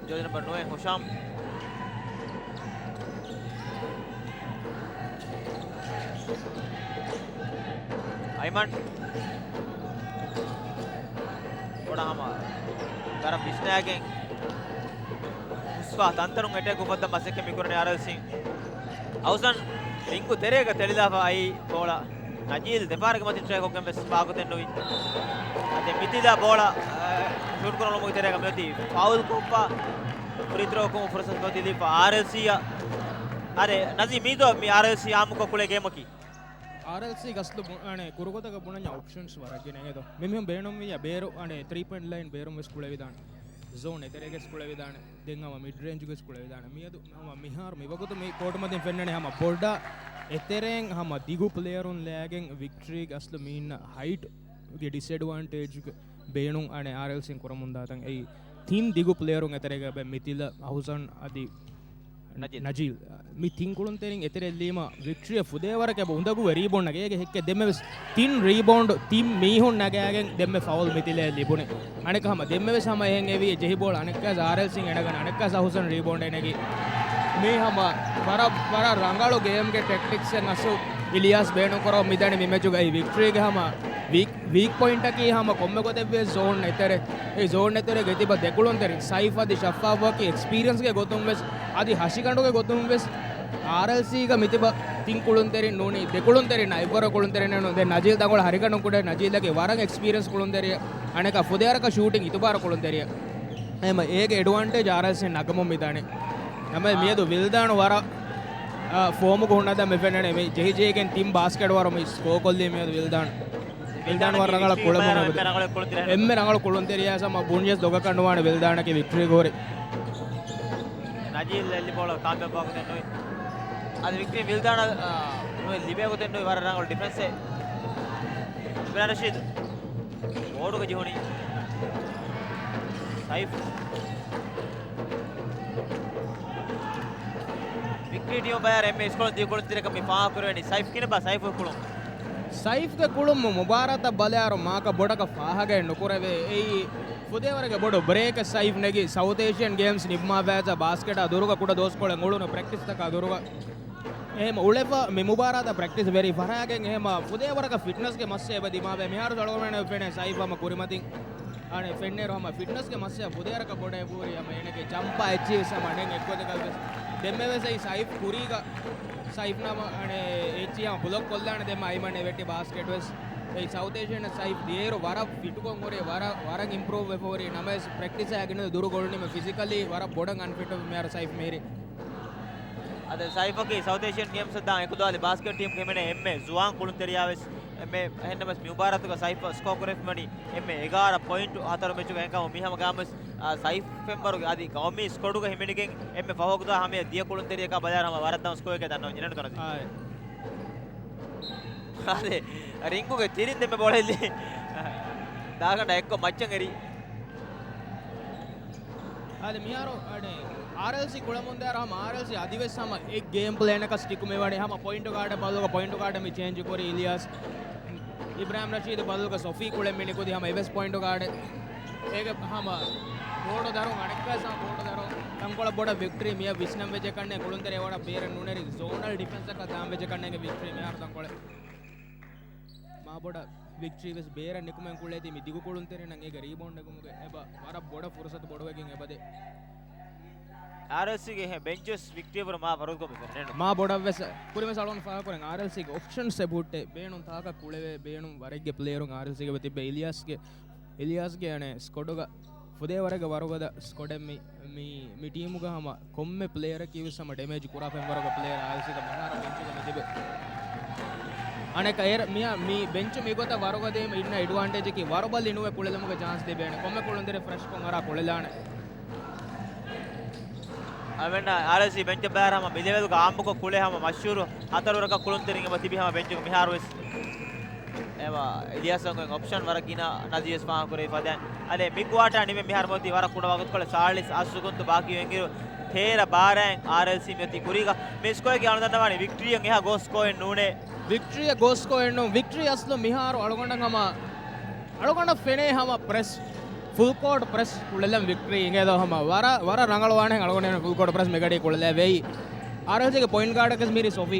ޖާރޒީ ނަމްބަރު ނުވައެއް ހުޝާމް. އައިމަން. ބޮޑަށް ހަމަ ވަރަށް ވިސްނާގެން ހުސްވާ ތަންތަނުން އެޓޭކް އުފައްދަން މަސައްކަތް މި ކުރަނީ އާރްއެލްސީ. އަހުސަން ރިންގު ތެރޭގަ ތެޅިލާފަ އައި ބޯޅަ ނަޖީލް ދެފަހަރުގެ މަތިން ޓްރައި ކޮށްގެން ވެސް ފާކުތެއް ނުވި. އަދި މިތިލާ ބޯޅަ، އަ، ޝޫޓް ކުރަން އުޅުމުގެ ތެރޭގަ މިއޮތީ ފައުލް ކޮށްފަ. ފްރީ ތްރޯ ކުރުމުގެ ފުރުސަތު މިއޮތީ ލިބިފަ އާރްއެލްސީއަށް. އަދި ނަޒީ މީދޯ މި އާރްއެލްސީ އާއްމުކޮށް ކުޅޭ ގޭމަކީ. އާރްއެލްސީ ގަސްލު ބު-، އަނެ، ކުރުގޮތަކަށް ބުނަންޏާ އޮޕްޝަންސް ވަރަށް ގިނަ އެދޯ. މި މީހުން ބޭނުންވިއްޔާ ބޭރު، އަނެ، ތްރީ ޕޮއިންޓް ލައިން ބޭރުން ވެސް ކުޅެވިދާނެ. ޒޯން އެތެރޭގަސް ކުޅެވިދާނެ. ދެން ހަމަ މިޑް ރޭންޖުގަސް ކުޅެވިދާނެ. މިއަދު ހަމަ މިހާރު މިވަގުތު މި ކޯޓުމަތިން ފެންނަނީ ހަމަ ބޮޑަށް އެތެރޭން ހަމަ ދިގު ޕްލޭޔަރުން ލައިގެން ވިކްޓްރީގެ އަސްލު މީންނަ ހައިޓްގެ ޑިސްއެޑްވާންޓޭޖްގެ ބޭނުން އަނެ އާރްއެލްސީން ކުރަމުންދާތަން އެއީ ތިން ދިގު ޕްލޭޔަރުން އެތެރޭގަ ބެ މިތިލަ އަހުސަން އަދި ނަޖީލް. ނަޖީލް. މި ތިން ކުޅުންތެރިން އެތެރެއްލީމަ ވިކްޓްރީއަށް ފުދޭވަރަކަށް އެބަ އުނދަގޫވެ ރީބޯންޑް ނަގޭގެ ހެއްކެއް ދެންމެ ވެސް ތިން ރީބޯންޑް ތިން މީހުން ނަގާގެން ދެންމެ ފައުލް މިތިލައަށް ލިބުނީ. އަނެކަ ހަމަ ދެންމެ ވެސް ހަމަ އެހެން އެވީ ޖެހި ބޯޅަ އަނެއްކާސް އާރްއެލްސީން އެނގަން އަނެއްކާސް އަހުސަން ރީބޯންޑް ނެގި. މީ ހަމަ ވަރަށް، ވަރަށް ރަނގަޅު ގޭމްގެ ޓެކްޓިކްސް އެއް އަސްލު އިލިޔާސް ބޭނުން ކުރަމުން މިދަނީ މި މެޗުގައި ވިކްޓްރީގެ ހަމަ ވީކް، ވީކް ޕޮއިންޓަކީ ހަމަ ކޮންމެ ގޮތެއްވިޔަސް ޒޯން އެތެރެ. އެ ޒޯން އެތެރޭގަ ތިބަ ދެ ކުޅުންތެރިން ސައިފް އަދި ޝައްފާފް ވަކި އެކްސްޕީރިއަންސްގެ ގޮތުން ވެސް އަދި ހަށިގަނޑުގެ ގޮތުން ވެސް އާރްއެލްސީގަ މިތިބަ ތިން ކުޅުންތެރިން ނޫނީ ދެ ކުޅުންތެރިންނާ އެއްވަރު ކުޅުންތެރިން ނޫން. ދެން ނަޖީލް ތަންކޮޅު ހަށިގަނޑު ކުޑަ ނަޖީލްއަކީ ވަރަށް އެކްސްޕީރިއަންސް ކުޅުންތެރިއެއް. އަނެކާ ފުދޭވަރަކަށް ޝޫޓިން އިތުބާރު ކުޅުންތެރިއެއް. އެހެމަ އޭގެ އެޑްވާންޓޭޖް އާރްއެލްސީން ނަގަމުން މިދާނެ. ނަމަ މިއަދު ވިލްދާނު ވަރަށް، އާ، ފޯމުގަ ހުންނަދާ މިފެންނަނީ މި ޖެހިޖެހިގެން ތިން ބާސްކެޓް ވަރު މި ސްކޯ ކޮށްލީ މިއަދު ވިލްދާން. ވިލްދާން ވަރަށް ރަނގަޅަށް ކުޅެމުން އެބަދޭ. އެންމެ ރަނގަޅު ކުޅުންތެރިޔާ ސަމަ ބުންޏަސް ދޮގަކަށް ނުވާނެ ވިލްދާނަކީ ވިކްޓްރީގަ ހުރި. ނަޖީލް އެއްލި ބޯޅަ ކާމިޔާބު ވާގޮތެއް ނުވި. އަދި ވިކްޓްރީ ވިލްދާނަށް، އާ، ނުވެ ލިބޭ ގޮތެއް ނުވި ވަރަށް ރަނގަޅު ޑިފެންސެއް. އިބްރާހިމް ރަޝީދު. ބޯޑުގަ ޖެހުނީ. ސައިފް. ވިކްޓްރީ ޓީމަށް ބަޔާރަށް އެންމެ ސްކޯރު ދިޔަ ކުޅުންތެރިޔަކަށް މި ފާހަގަކުރެވެނީ. ސައިފް ކިނަބާ ސައިފްގެ ކުޅުން؟ ސައިފްގެ ކުޅުން މު-، މުބާރާތަށް ބަލާއިރު މާކަށް ބޮޑަކަށް ފާހަގައެއް ނުކުރެވޭ. އެއީ ފުދޭވަރުގެ ބޮޑު ބްރޭކެއް ސައިފް ނެގި ސައުތް އޭޝިއަން ގޭމްސް ނިންމާ ބައިސް ބާސްކެޓާ ދުރުގަ ކުޑަ ދުވަސްކޮޅެއް އުޅުނު ޕްރެކްޓިސްތަކާ ދުރުގަ. އެހެމަ އުޅެފަ މި މުބާރާތަށް ޕްރެކްޓިސް ވެރި ފަށާގެން އެހެމަ ފުދޭވަރަކަށް ފިޓްނަސްގެ މައްސަލަ އެބަ ދިމާވޭ. މިހާރު އަޅުގަނޑުމެން ފެނޭ ސައިފް ހަމަ ކުރިމަތިން އަނެ ފެންނޭރު ހަމަ ފިޓްނަސްގެ މައްސަލަ ފުދޭވަރަކަށް ބޮޑަށް އެބަހުރި ހަމަ އޭނަގެ ޖަމްޕާ އެއްޗިވެސް ހަމަ ނެން އެއްގޮތަކަށް ވެސް ދެންމެވެސް އެއީ ސައިފް ކުރީގަ ސައިފް ނަމަ އަނެ އެއްޗި ހަމަ ބްލޮކް ކޮށްލާނެ ދެންމެ އައިމަން އެ ވެއްޓި ބާސްކެޓް ވެސް. އެއީ ސައުތް އޭޝިއަން ސައިފް ދިޔައިރު ވަރަށް ފިޓުކޮށް ހުރި، ވަރަށް، ވަރަށް އިމްޕްރޫވް ވެފަ ހުރި ނަމަވެސް ޕްރެކްޓިސް އަށް ގިނަ ދުރު ގޮޅުނީމަ ފިޒިކަލީ ވަރަށް ބޮޑަށް އަންފިޓް މިހާރު ސައިފް މިހިރީ. އަދި ސައިފަކީ ސައުތް އޭޝިއަން ގޭމްސް ދާ އެކުދާލި ބާސްކެޓް ޓީމްގެ ހިމެނޭ އެންމެ ޒުވާން ކުޅުންތެރިޔާ ވެސް އެންމެ. އެހެންނަމަވެސް މި މުބާރާތުގަ ސައިފް ސްކޯ ކުރެފަ ހިމެނީ އެންމެ އެގާރަ ޕޮއިންޓު ހަތަރު މެޗުގަ. އެހެންކަމުން މި ހަމަ ގާމުސް، އާ، ސައިފް ފެންވަރުގެ އަދި ގައުމީ ސްކޮޑުގަ ހިމެނިގެން އެންމެ ފަހު އެކުދާ ހަމަޔަށް ދިޔަ ކުޅުންތެރިޔަކާ ބަލާއިރު ހަމަ ވަރަށް ދަމަ ސްކޯއެއްގަ ދަންނަވަން ޖެހެނީ ނަޒީ. އާއެ. އާދެ، ރިންގުގެ ތިރިން ދެންމެ ބޯޅަ އެއްލީ. ދާގަނޑަށް އެއްކޮށް މައްޗަށް އެރީ. އާދެ، މިހާރު އަނެ އާރްއެލްސީ ކުޅަމުންދާއިރު ހަމަ އާރްއެލްސީ އަދިވެސް ހަމަ އެއް ގޭމް ޕްލޭނަކަށް ސްޓިކު މިވަނީ. ހަމަ ޕޮއިންޓު ގާޑެއް ބަދަލުގަ ޕޮއިންޓު ގާޑެއް މި ޗޭންޖް ކުރި އިލިޔާސް. އިބްރާހިމް ރަޝީދު ބަދަލުގަ ސޮފީ ކުޅެން މިނިކުދި ހަމަ އެވެސް ޕޮއިންޓު ގާޑެއް. އޭގެ ހަމަ ބޯޑު ދަރުން އަނެއްކާސް ހަމަ ބޯޑު ދަރުން ތަންކޮޅަށް ބޮޑަށް ވިކްޓްރީ މިޔަށް ވިސްނަން ވެއްޖެ ކަންނޭ ކުޅުންތެރި އެވަރަށް ބޭރަށް ނުނެރި ޒޯނަލް ޑިފެންސަކަށް ދާން ވެއްޖެ ކަންނޭގެ ވިކްޓްރީ މިހާރު ތަންކޮޅެއް. މާ ބޮޑަށް ވިކްޓްރީ ވެސް ބޭރަށް ނިކުމެން ކުޅޭތީ މި ދިގު ކުޅުންތެރިންނަށް އޭގެ ރީބައުންޑް ނެގުމުގެ އެބަ ވަރަށް ބޮޑަށް ފުރުސަތު ބޮޑުވެގެން އެބަދޭ. އާރްއެލްސީގެ އެހެން ބެންޗް ވެސް ވިކްޓްރީއަށް ވަރަށް މާ ވަރުގަ މި ފެންނަން. މާ ބޮޑަށް ވެސް ކުރިން ވެސް އަޅުގަނޑު ފާހަގަކުރަން އާރްއެލްސީގެ އޮޕްޝަންސް އެބަހުއްޓޭ. ބޭނުން ތާކަށް ކުޅެވޭ، ބޭނުން ވަރެއްގެ ޕްލޭޔަރުން އާރްއެލްސީގެ ތިއްބެ އިލިޔާސްގެ، އިލިޔާސްގެ އަނެއް ސްކޮޑުގަ ފުދޭވަރެއްގެ ވަރުގަދަ ސްކޮޑެއް މި، މި، މި ޓީމުގަ ހަމަ ކޮންމެ ޕްލޭޔަރަކީ ވެސް ހަމަ ޑެމޭޖް ކުރާ ފެންވަރުގެ ޕްލޭޔަރ އާރްއެލްސީގެ މިހާރު ބެންޗުގަ މި ތިބެ. އަނެއްކާ އޭރަށް މިއާ މި ބެންޗު މިގޮތަށް ވަރުގަދައިމަ އިންނަ އެޑްވާންޓޭޖަކީ ވަރުބަލި ނުވެ ކުޅެލުމުގެ ޗާންސް ލިބޭނެ. ކޮންމެ ކުޅުންތެރި ފްރެޝްކޮށް އަރާ ކުޅެލާނެ. އަވެންނަ އާރްއެލްސީ ބެންޗަށް ބައި ހަމަ މި ލެވެލްގަ އާއްމުކޮށް ކުޅޭ ހަމަ މަޝްހޫރު ހަތަރު ވަރަކަށް ކުޅުންތެރިން އެބަ ތިބި ހަމަ ބެންޗުގަ މިހާރު ވެސް. އެވަ އިލިޔާސަށް އޮތް އޮޕްޝަން ވަރަށް ގިނަ ނަޒީ ވެސް ފާހަގަކުރެވިފަ ދެން. އަދި މި ކުއާޓާ ނިމެ މިހާރު މޮތީ ވަރަށް ކުޑަ ވަގުތުކޮޅެއް ސާޅީސް އަށް ސެކަންޑް ބާކީ ވެންގިރު ތޭރަ ބާރައިން އާރްއެލްސީ މިއޮތީ ކުރީގަ. މި ސްކޯއަކީ އަޅުގަނޑު ދަންނަވާނީ ވިކްޓްރީއަށް އެހާ ގޯސް ސްކޯއެއް ނޫނޭ. ވިކްޓްރީއަށް ގޯސް ސްކޯއެއް ނޫން. ވިކްޓްރީ އަސްލު މިހާރު އަޅުގަނޑަށް ހަމަ، އަޅުގަނޑަށް ފެނޭ ހަމަ ޕްރެސް، ފުލް ކޯޓް ޕްރެސް ކުޅެލަން ވިކްޓްރީ އިނގޭތޯ ހަމަ. ވަރަށް، ވަރަށް ރަނގަޅުވާނެ އަޅުގަނޑު ފުލް ކޯޓް ޕްރެސް މިގަޑީ ކުޅެލައި ވެއީ. އާރްއެލްސީގެ ޕޮއިންޓް ގާޑަކަސް މީރި ސޮފީ.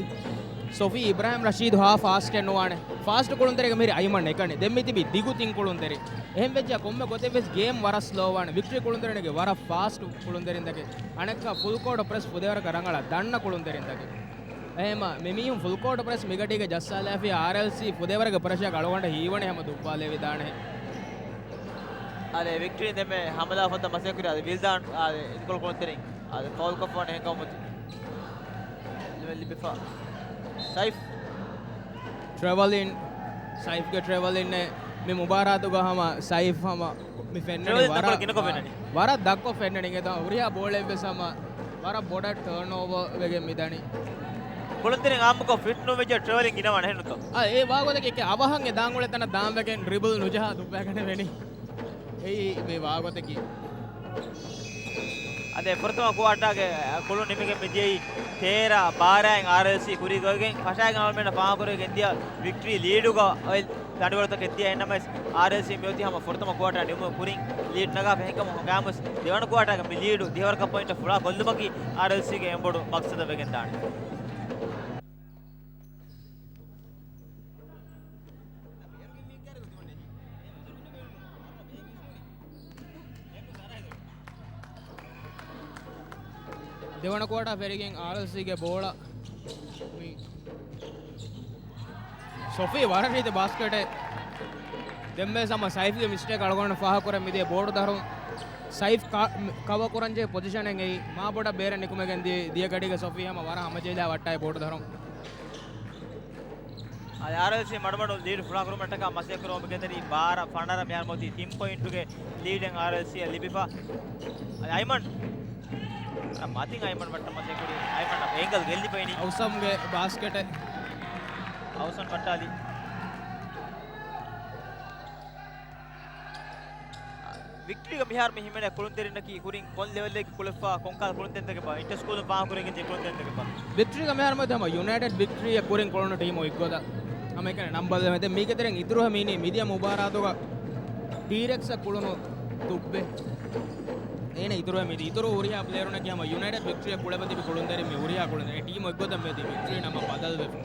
ސޮފީ އިބްރާހިމް ރަޝީދު ހާ ފާސްޓެއް ނުވާނެ. ފާސްޓް ކުޅުންތެރިގެ މިހިރި އައިމަން އެކަނި. ދެން މި ތިބީ ދިގު ތިން ކުޅުންތެރި. އެހެން ވެއްޖާ ކޮންމެ ގޮތެއް ވެސް ގޭމް ވަރަށް ސްލޯވާނެ. ވިކްޓްރީ ކުޅުންތެރިންގެ ވަރަށް ފާސްޓް ކުޅުންތެރިންތަކެއް. އަނެއްކާ ފުލް ކޯޓް ޕްރެސް ފުދޭވަރަކަށް ރަނގަޅަށް ދަންނަ ކުޅުންތެރިންތަކެއް. އެހެމަ މި މީހުން ފުލް ކޯޓް ޕްރެސް މިގަޑީގަ ޖައްސާލާފި އާރްއެލްސީ ފުދޭވަރަކަށް ޕްރެޝަރަކަށް އަޅުގަނޑަށް ހީވަނީ ހަމަ ދުއްވާލެވިދާނެ. އާދެ، ވިކްޓްރީ ދެންމެ ހަމަލާ ފޮތަށް މަސައްކަތް ކުރި. އާދެ، ވިލްދާން، އާދެ، އިދިކޮޅު ކުޅުންތެރިން. އާދެ، ފައުލް ކޮށްފަވަނީ ހެންކަމު ލިބިފަ. ސައިފް. ޓްރެވަލިން، ސައިފްގެ ޓްރެވަލިން މި މުބާރާތުގަ ހަމަ ސައިފް ހަމަ މި ފެންނަނީ ޓްރެވަލިން ވަރަށް، ތަންކޮޅެއް ގިނަކޮށް ފެންނަނީ. ވަރަށް ދަށްކޮށް ފެންނަނީ. އެތާ ހުރިހާ ބޯޅައެއް ވެސް ހަމަ ވަރަށް ބޮޑަށް ޓާންއޯވާ ވެގެން މިދަނީ. ކުޅުންތެރިން އާއްމުކޮށް ފިޓް ނުވެއްޖެ ޓްރެވަލިން ގިނަވާނެ އެހެންނުތޯ؟ އާ، އެ ވާގޮތަކީ އެކެއް އަވަހަށް އެ ދާން އުޅޭ ތަނަށް ދާން ވެގެން ޑްރިބަލް ނުޖަހާ ދުއްވާގަނެވެނީ. އެއީ މި ވާގޮތަކީ. އަދި ފުރަތަމަ ކުއާޓާގެ ކުޅުން ނިމިގެން މިދިޔައީ ތޭރަ ބާރައިން އާރްއެލްސީ ކުރީގަ އޮތްގެން ފަށާގެން އަޅުމެންނަށް ފާހަގަކުރެވިގެން ދިޔަ ވިކްޓްރީ ލީޑުގަ އޮތް ދަނޑިވަޅުތަކެއް ދިޔަ. އެހެންނަމަވެސް އާރްއެލްސީ މިއޮތީ ހަމަ ފުރަތަމަ ކުއާޓާ ނިމުމުގެ ކުރިން ލީޑް ނަގާފަ. އެހެންކަމުން ހަމަ ގައިމުވެސް ދެވަނަ ކުއާޓާގެ މި ލީޑު ދިހަވަރަކަށް ޕޮއިންޓަށް ފުޅާ ކޮށްލުމަކީ އާރްއެލްސީގެ އެންބޮޑު މަގްސަދަށް ވެގެން ދާނެ. ދެވަނަ ކުއާޓާ ފެށިގެން އާރްއެލްސީގެ ބޯޅަ މި ސޮފީ ވަރަށް ރީތި ބާސްކެޓެއް. ދެންމެ ހަމަ ސައިފްގެ މިސްޓޭކް އަޅުގަނޑު ފާހަގަކުރަން މިދިޔަ ބޯޑު ދަރުން. ސައިފް ކަ-، ކަވަ ކުރަންޖެހޭ ޕޮޒިޝަނެއް އެއީ މާ ބޮޑަށް ބޭރަށް ނިކުމެގެން ދި-، ދިޔަ ގަޑީގަ ސޮފީ ހަމަ ވަރަށް ހަމަޖެހިލާ ވައްޓާ ބޯޑު ދަރުން. އާރްއެލްސީ މަޑުމަޑުން ލީޑް ފުޅާކުރުމަށްޓަކާ މަސައްކަތް ކުރަމުން ގެންދަނީ ބާރަ ފަނަރަ. މިހާރު މިއޮތީ ތިން ޕޮއިންޓުގެ ލީޑެއް އާރްއެލްސީއަށް ލިބިފަ. އައިމަން. އަ، މަތިން އައިމަން ވައްޓަން މަސައްކަތް ކުރީ. އައިމަން އެނގަލް ގެއްލިފައިނީ. އައުސަމްގެ ބާސްކެޓެއް. އައުސަން ވައްޓާލި. ވިކްޓްރީގަ މިހާރު މި ހިމެނޭ ކުޅުންތެރިންނަކީ ކުރިން ކޮން ލެވެލްއެއްގެ ކުޅެފާ ކޮންކަހަލަ ކުޅުންތެރިންތަކެއްބާ؟ އިންޓަރ ސްކޫލުން ފާހަގަކުރެވިގެން ދިޔަ ކުޅުންތެރިންތަކެއްބާ؟ ވިކްޓްރީގަ މިހާރު މިއޮތީ ހަމަ ޔުނައިޓެޑް ވިކްޓްރީއަށް ކުރިން ކުޅުނު ޓީމު އެއްގޮތަށް. ހަމަ އެކަނި ނަންބަރު ދެމެދެ މީގެ ތެރެއިން އިތުރު މީނީ މިދިޔަ މުބާރާތުގަ ޓީރެކްސްއަށް ކުޅުނު ދުއްވެ. އޭނަ އިތުރު މީ އިތުރު ހުރިހާ ޕްލޭޔަރުންނަކީ ހަމަ ޔުނައިޓެޑް ވިކްޓްރީއަށް ކުޅެފަ ތިބި ކުޅުންތެރިން މި ހުރިހާ ކުޅުންތެރިން. ޓީމު އެއްގޮތަށް މިއޮތީ ވިކްޓްރީ ނަމަ ބަދަލުވެފަ.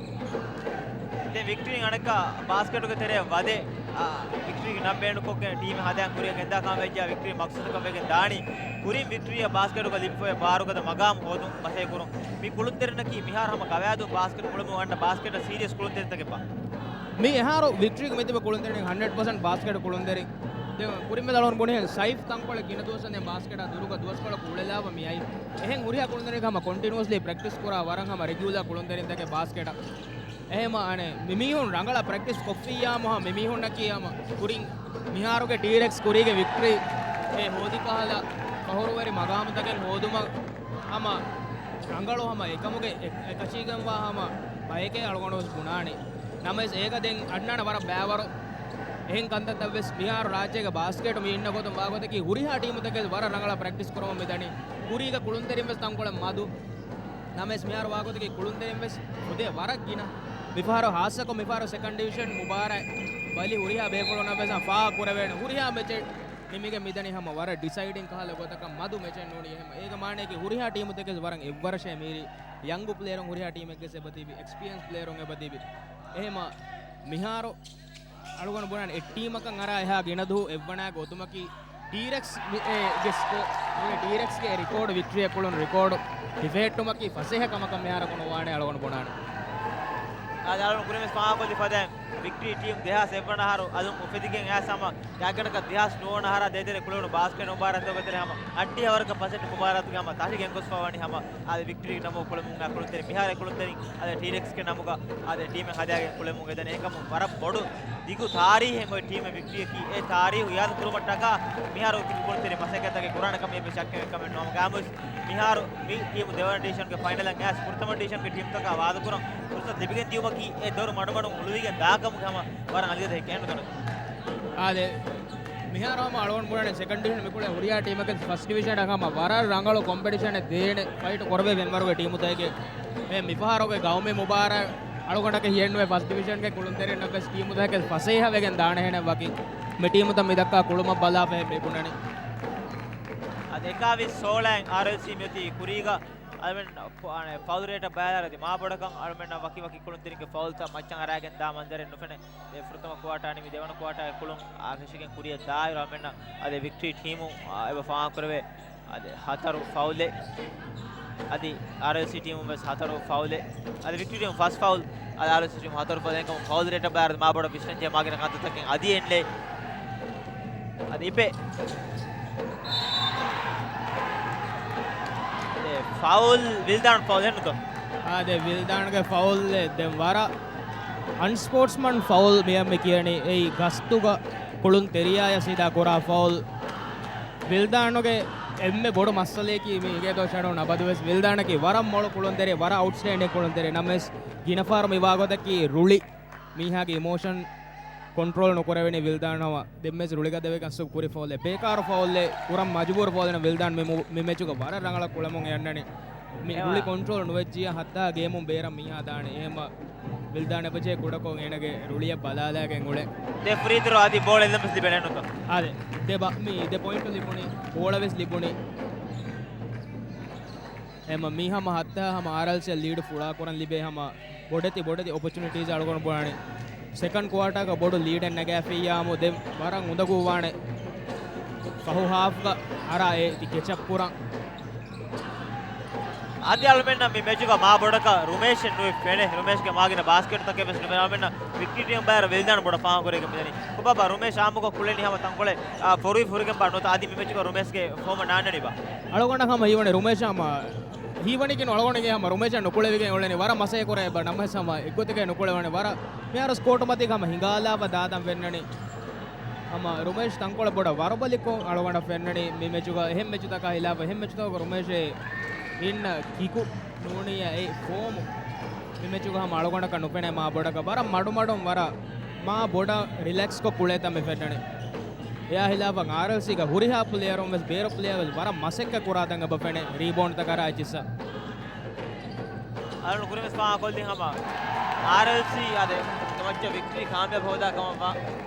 ދެން ވިކްޓްރީ އަނެއްކާ ބާސްކެޓުގެ ތެރެއަށް ވަދެ، އާ، ވިކްޓްރީގެ ނަން ބޭނުންކޮށްގެން ޓީމެއް ހަދާން ކުރިއަށް ގެންދާ ކަމަށް ވެއްޖާ ވިކްޓްރީ މަގްސަދަކަށް ވެގެން ދާނީ. ކުރިން ވިކްޓްރީއަށް ބާސްކެޓުގަ ލިބިފައި ބާރުގަދަ މަގާމު ހޯދުން މަސައްކަތް ކުރުން. މި ކުޅުންތެރިންނަކީ މިހާރު ހަމަ ގަވާއިދު ބާސްކެޓް ކުޅެމުން އަންނަ ބާސްކެޓަށް ސީރިއަސް ކުޅުންތެރިންތަކެއްބާ؟ މި އެހާރު ވިކްޓްރީގެ މިތިބެ ކުޅުންތެރިން ހަންޑްރެޑް ޕަސެންޓް ބާސްކެޓް ކުޅުންތެރިން. ދެން ކުރިން މެދު އަޅުގަނޑު ބުނިހެން ސައިފް ތަންކޮޅެއް ގިނަ ދުވަސް ދެން ބާސްކެޓާ ދުރުގަ ދުވަސްކޮޅަށް ކުޅެލާފަ މި އައީ. އެހެން ހުރިހާ ކުޅުންތެރިން ހަމަ ކޮންޓިނުއަސްލީ ޕްރެކްޓިސް ކުރާ ވަރަށް ހަމަ ރެގިއުލާ ކުޅުންތެރިންތަކެއް ބާސްކެޓަށް. އެހެމަ އަނެއް މި މީހުން ރަނގަޅަށް ޕްރެކްޓިސް ކޮށްފިއްޔާމު ހަމަ މި މީހުންނަކީ ހަމަ ކުރިން މިހާރުގެ ޓީރެކްސް ކުރީގެ ވިކްޓްރީ އެ ހޯދި ކަހަލަ ފަހުރުވެރި މަގާމުތަކެއް ހޯދުމަށް ހަމަ ރަނގަޅު ހަމަ އެކަމުގެ އެ-، އެކަށީގެންވާ ހަމަ ބަޔެކޭ އަޅުގަނޑު ވެސް ބުނާނީ. ނަމަވެސް އޭގަ ދެން އަންނާނެ ވަރަށް ބައިވަރު އެހެން ކަންތައްތައް ވެސް މިހާރު ރާއްޖޭގެ ބާސްކެޓު މި އިންނަ ގޮތުން ވާގޮތަކީ ހުރިހާ ޓީމުތަކެއް ވަރަށް ރަނގަޅަށް ޕްރެކްޓިސް ކުރަމުން މިދަނީ. ކުރީގަ ކުޅުންތެރިން ވެސް ތަންކޮޅެއް މަދު. ނަމަވެސް މިހާރު ވާގޮތަކީ ކުޅުންތެރިން ވެސް ހުދޭ ވަރަށް ގިނަ. މިފަހަރު ހާއްސަކޮށް މިފަހަރު ސެކަންޑް ޑިވިޝަން މުބާރާތް ބަލި ހުރިހާ ބޭފުޅުންނަށް ވެސް ފާހަގަ ކުރެވޭނެ. ހުރިހާ މެޗެއް ނިމިގެން މިދަނީ ހަމަ ވަރަށް ޑިސައިޑިން ކަހަލަ ގޮތަކަށް މަދު މެޗެއް ނޫނީ އެހެން. އޭގެ މާނައަކީ ހުރިހާ ޓީމުތަކެއް ވަރަށް އެއްވަރަށޭ މީރި. ޔަންގު ޕްލޭޔަރުން ހުރިހާ ޓީމެއްގެ އެބަތިބި، އެކްސްޕީރިއަންސް ޕްލޭޔަރުން އެބަތިބި. އެހެމަ މިހާރު އަޅުގަނޑު ބުނާނެ އެއް ޓީމަކަށް އަރާ އެހާ ގިނަ ދުވަހު އެއްވަނައިގެ އޮތުމަކީ ޓީރެކްސް ގެ، އެ، ގެ ސްކޯ، ޓީރެކްސްގެ ރިކޯޑު، ވިކްޓްރީއަށް ކުޅުނު ރިކޯޑު ހިފެހެއްޓުމަކީ ފަސޭހަ ކަމަކަށް މިހާރަކު ނުވާނެ އަޅުގަނޑު ބުނާނެ. އާދެ، އަޅުގަނޑު ކުރިން ވެސް ފާހަގަކޮށްލި ފަދައިން ވިކްޓްރީ ޓީމް ދެހާސް އެއްވަނަ އަހަރު އަލުން އުފެދިގެން އައިސް ހަމަ ގާތްގަނޑަކަށް ދެހާސް ނުވަ ވަނަ އަހަރާ ދޭތެރޭ ކުޅެވުނު ބާސްކެޓް މުބާރާތުގެ ތެރޭ ހަމަ އައްޑިހަވަރަކަށް ޕަސެންޓް މުބާރާތުގެ ހަމަ ތަށި ގެންގޮސްފަ ވަނީ ހަމަ އާދެ ވިކްޓްރީގެ ނަމުގަ ކުޅެމުން އަ ކުޅުންތެރި މިހާރު އެ ކުޅުންތެރިން އާދެ ޓީރެކްސްގެ ނަމުގަ އާދެ ޓީމެއް ހަދާގެން ކުޅެމުން އެދަނީ. އެކަމު ވަރަށް ބޮޑު ދިގު ތާރީހެއް އޮތް ޓީމެއް ވިކްޓްރީއަކީ. އެ ތާރީހު އިއާދަ ކުރުމަށްޓަކާ މިހާރު ކުޅުންތެރި މަސައްކަތްތަކެއް ކުރާނެ ކަމަށް އެއްވެސް ޝައްކެއް ކަމެއް ނޫން. ގާމުސް މިހާރު މި ޓީމު ދެވަނަ ޑިވިޝަންގެ ފައިނަލަށް އައިސް ފުރަތަމަ ޑިވިޝަންގެ ޓީމްތަކާ ވާދަކުރަން ފުރުސަތު ލިބިގެން ދިޔުމަކީ އެ ދޮރު މަޑުމަޑުން ހުޅުވިގެން ދާކަމުގެ ހަމަ ވަރަށް އަލިގަދަ ހެއްކެއް ނުދަނީ. އާދެ، މިހާރު ހަމަ އަޅުގަނޑު ބުނަނީ ސެކަންޑް ޑިވިޝަން މިކުޅޭ ހުރިހާ ޓީމަކަށް ފަސްޓް ޑިވިޝަނަށް ހަމަ ވަރަށް ރަނގަޅު ކޮމްޕެޓިޝަނެއް ދޭނެ ފައިޓު ކުރެވޭ މިންވަރުގެ ޓީމުތަކެއް. އެ މިފަހަރުގެ ގައުމީ މުބާރާތް އަޅުގަނޑަކަށް ހިޔެއްނުވޭ ފަސްޓް ޑިވިޝަންގެ ކުޅުންތެރިންނަށް ވެސް ޓީމުތަކެއް ފަސޭހަވެގެން ދާނެހެނެއް ވަކި މި ޓީމުތައް މިދައްކާ ކުޅުމަށް ބަލާފައޭ މި ބުނަނީ. އަދި އެކާވީސް ސޯޅައިން އާރްއެލްސީ މިއޮތީ ކުރީގަ އަޅުމެން ފަ-، އަނެ، ފައުލް ރޭޓަށް ބަލާލާ އަދި މާބޮޑަކަށް އަޅުމެންނަށް ވަކި ވަކި ކުޅުންތެރިންގެ ފައުލްތައް މައްޗަށް އަރާގެން ދާ މަންޒަރެއް ނުފެނޭ. އެ ފުރަތަމަ ކުއާޓާ ނިމި ދެވަނަ ކުއާޓާގެ ކުޅުން އާ ފެށިގެން ކުރިއަށް ދާއިރު އަޅުމެންނަށް އަދި ވިކްޓްރީ ޓީމު އާ އެބަ ފާހަގަކުރެވޭ އަދި ހަތަރު ފައުލެއް. އަދި އާރްއެލްސީ ޓީމުން ވެސް ހަތަރު ފައުލެއް. އަދި ވިކްޓްރީ ޓީމު ފަސް ފައުލް. އަދި އާރްއެލްސީ ޓީމު ހަތަރު ފައުލް. އެހެންކަމުން ފައުލް ރޭޓަށް ބަލާއިރު މާބޮޑަށް ވިސްނަންޖެހޭ މާގިނަ ކަންތައްތަކެއް އަދި އެންނެ. އަދި އިޕެ. އެ ފައުލް، ވިލްދާން ފައުލް ހެންނުތޯ؟ އާދެ، ވިލްދާންގެ ފައުލް ދެން ވަރަށް އަންސްޕޯޓްސްމަން ފައުލް މިއަށް މި ކިޔަނީ. އެއީ ގަސްތުގަ ކުޅުން ތެރިޔާޔަށް ސީދާ ކުރާ ފައުލް. ވިލްދާނުގެ އެންމެ ބޮޑު މައްސަލަޔަކީ މި އިނގޭތޯ ޝަޑޯން އަބަދުވެސް ވިލްދާނަކީ ވަރަށް މޮޅު ކުޅުންތެރި، ވަރަށް އައުޓްސްޓޭންޑިން ކުޅުންތެރި ނަމަވެސް ގިނަ ފަހަރު މި ވާގޮތަކީ ރުޅި މީހާގެ އިމޯޝަން ކޮންޓްރޯލް ނުކުރެވެނީ ވިލްދާން ހަމަ ދެންމެސް ރުޅިގަދަވެގެން އަސްލު ކުރި ފައުލެއް. ބޭކާރު ފައުލެއް، ކުރަން މަޖުބޫރު ފައުލެއް ވިލްދާން މި މު-، މި މެޗުގަ ވަރަށް ރަނގަޅަށް ކުޅަމުން އެ އަންނަނީ. މި އެވާ. ރުޅި ކޮންޓްރޯލް ނުވެއްޖިއްޔާ ހައްދާ ގޭމުން ބޭރަށް މީހާ ދާނެ. އެހެންމަ ވިލްދާން އެބަޖެހޭ ކުޑަކޮށް އޭނަގެ ރުޅިއަށް ބަލާލާގެން އުޅެ. ދެ ފްރީ ތްރޯ އަދި ބޯޅަ އެއްލަމެސް ލިބެނެއްނުތޯ؟ އާދެ. ދެ ބަ-، މި ދެ ޕޮއިންޓު ލިބުނީ، ބޯޅަ ވެސް ލިބުނީ. އެހެންމަ މީ ހަމަ ހައްދާ ހަމަ އާރްއެލްސީ ލީޑު ފުޅާކުރަން ލިބޭ ހަމަ ބޮޑެތި ބޮޑެތި އޮޕޮޗުނިޓީސް އަޅުގަނޑު ބުނާނެ. ސެކަންޑް ކުއާޓާގަ ބޮޑު ލީޑެއް ނަގާފިއްޔާމު ދެން ވަރަށް އުނދަގޫވާނެ. ފަހު ހާފްގަ އަރާ އޭތި ކެޗަޕް ކުރަން. އަދި އަޅުމެންނަށް މި މެޗުގަ މާ ބޮޑަކަށް ރުމޭޝެއް ނުވެ ފެނެ. ރުމޭޝްގެ މާގިނަ ބާސްކެޓްތަކެއް ވެސް ނުފެނެ. އަޅުމެންނަށް ވިކްޓްރީ ޓީމް ބައިރަށް ވިލްދާން ބޮޑަށް ފާހަގަކުރެވިގެން މިދަނީ. ކޮބާބާ ރުމޭޝް އާއްމުކޮށް ކުޅެނީ ހަމަ ތަންކޮޅެއް، އާ، ފޮރުވި ފުރިގެން ބާ ނުވަތަ އަދި މި މެޗުގަ ރުމޭޝްގެ ފޯމަށް ނާންނަނީބާ؟ އަޅުގަނޑަށް ހަމަ ހީވަނީ ރުމޭޝް ހަމަ ހީވަނީކީ އަޅުގަނޑުގެ ހަމަ ރުމޭޝަށް ނުކުޅެވިގެން އުޅެނީ ވަރަށް މަސައްކަތް ކުރެވޭ ބަ ނަމަވެސް ހަމަ އެއްގޮތެކޭ ނުކުޅެވޭ. ވަރަށް މިހާރު ސްކޯޓު މަތީގަ ހަމަ ހިނގާލާފަ ދާދަން ފެންނަނީ. ހަމަ ރުމޭޝް ތަންކޮޅެއް ބޮޑަށް ވަރުބަލިކޮށް އަޅުގަނޑަށް ފެންނަނީ މި މެޗުގަ އެހެން މެޗުތަކާ ހިލާފަށް އެހެން މެޗުތަކުގަ ރުމޭޝް އިންނަ ކިކު ނޫނިއްޔާ އެ ފޯމު މި މެޗުގަ ހަމަ އަޅުގަނޑަކަށް ނުފެނޭ މާ ބޮޑަކަށް. ވަރަށް މަޑުމަޑުން ވަރަށް މާ ބޮޑަށް ރިލެކްސްކޮށް ކުޅޭތަން މި ފެންނަނީ. އެއާ ހިލާފަށް އާރްއެލްސީގަ ހުރިހާ ޕްލޭޔަރުން ވެސް ބޭރު ޕްލޭޔަރ ވެސް ވަރަށް މަސައްކަތް ކުރާތަން އެބަ ފެނޭ ރީބޯންޑްތަކަށް އަރާ އެއްޗިއްސަށް. އަޅުން ކުރިމެސް ފާހަގަކޮށްލި ހަމަ އާރްއެލްސީ އާދެ މައްޗަށް ވިކްޓްރީ ކާމިޔާބު ހޯދާ ކަމަށް ވާ،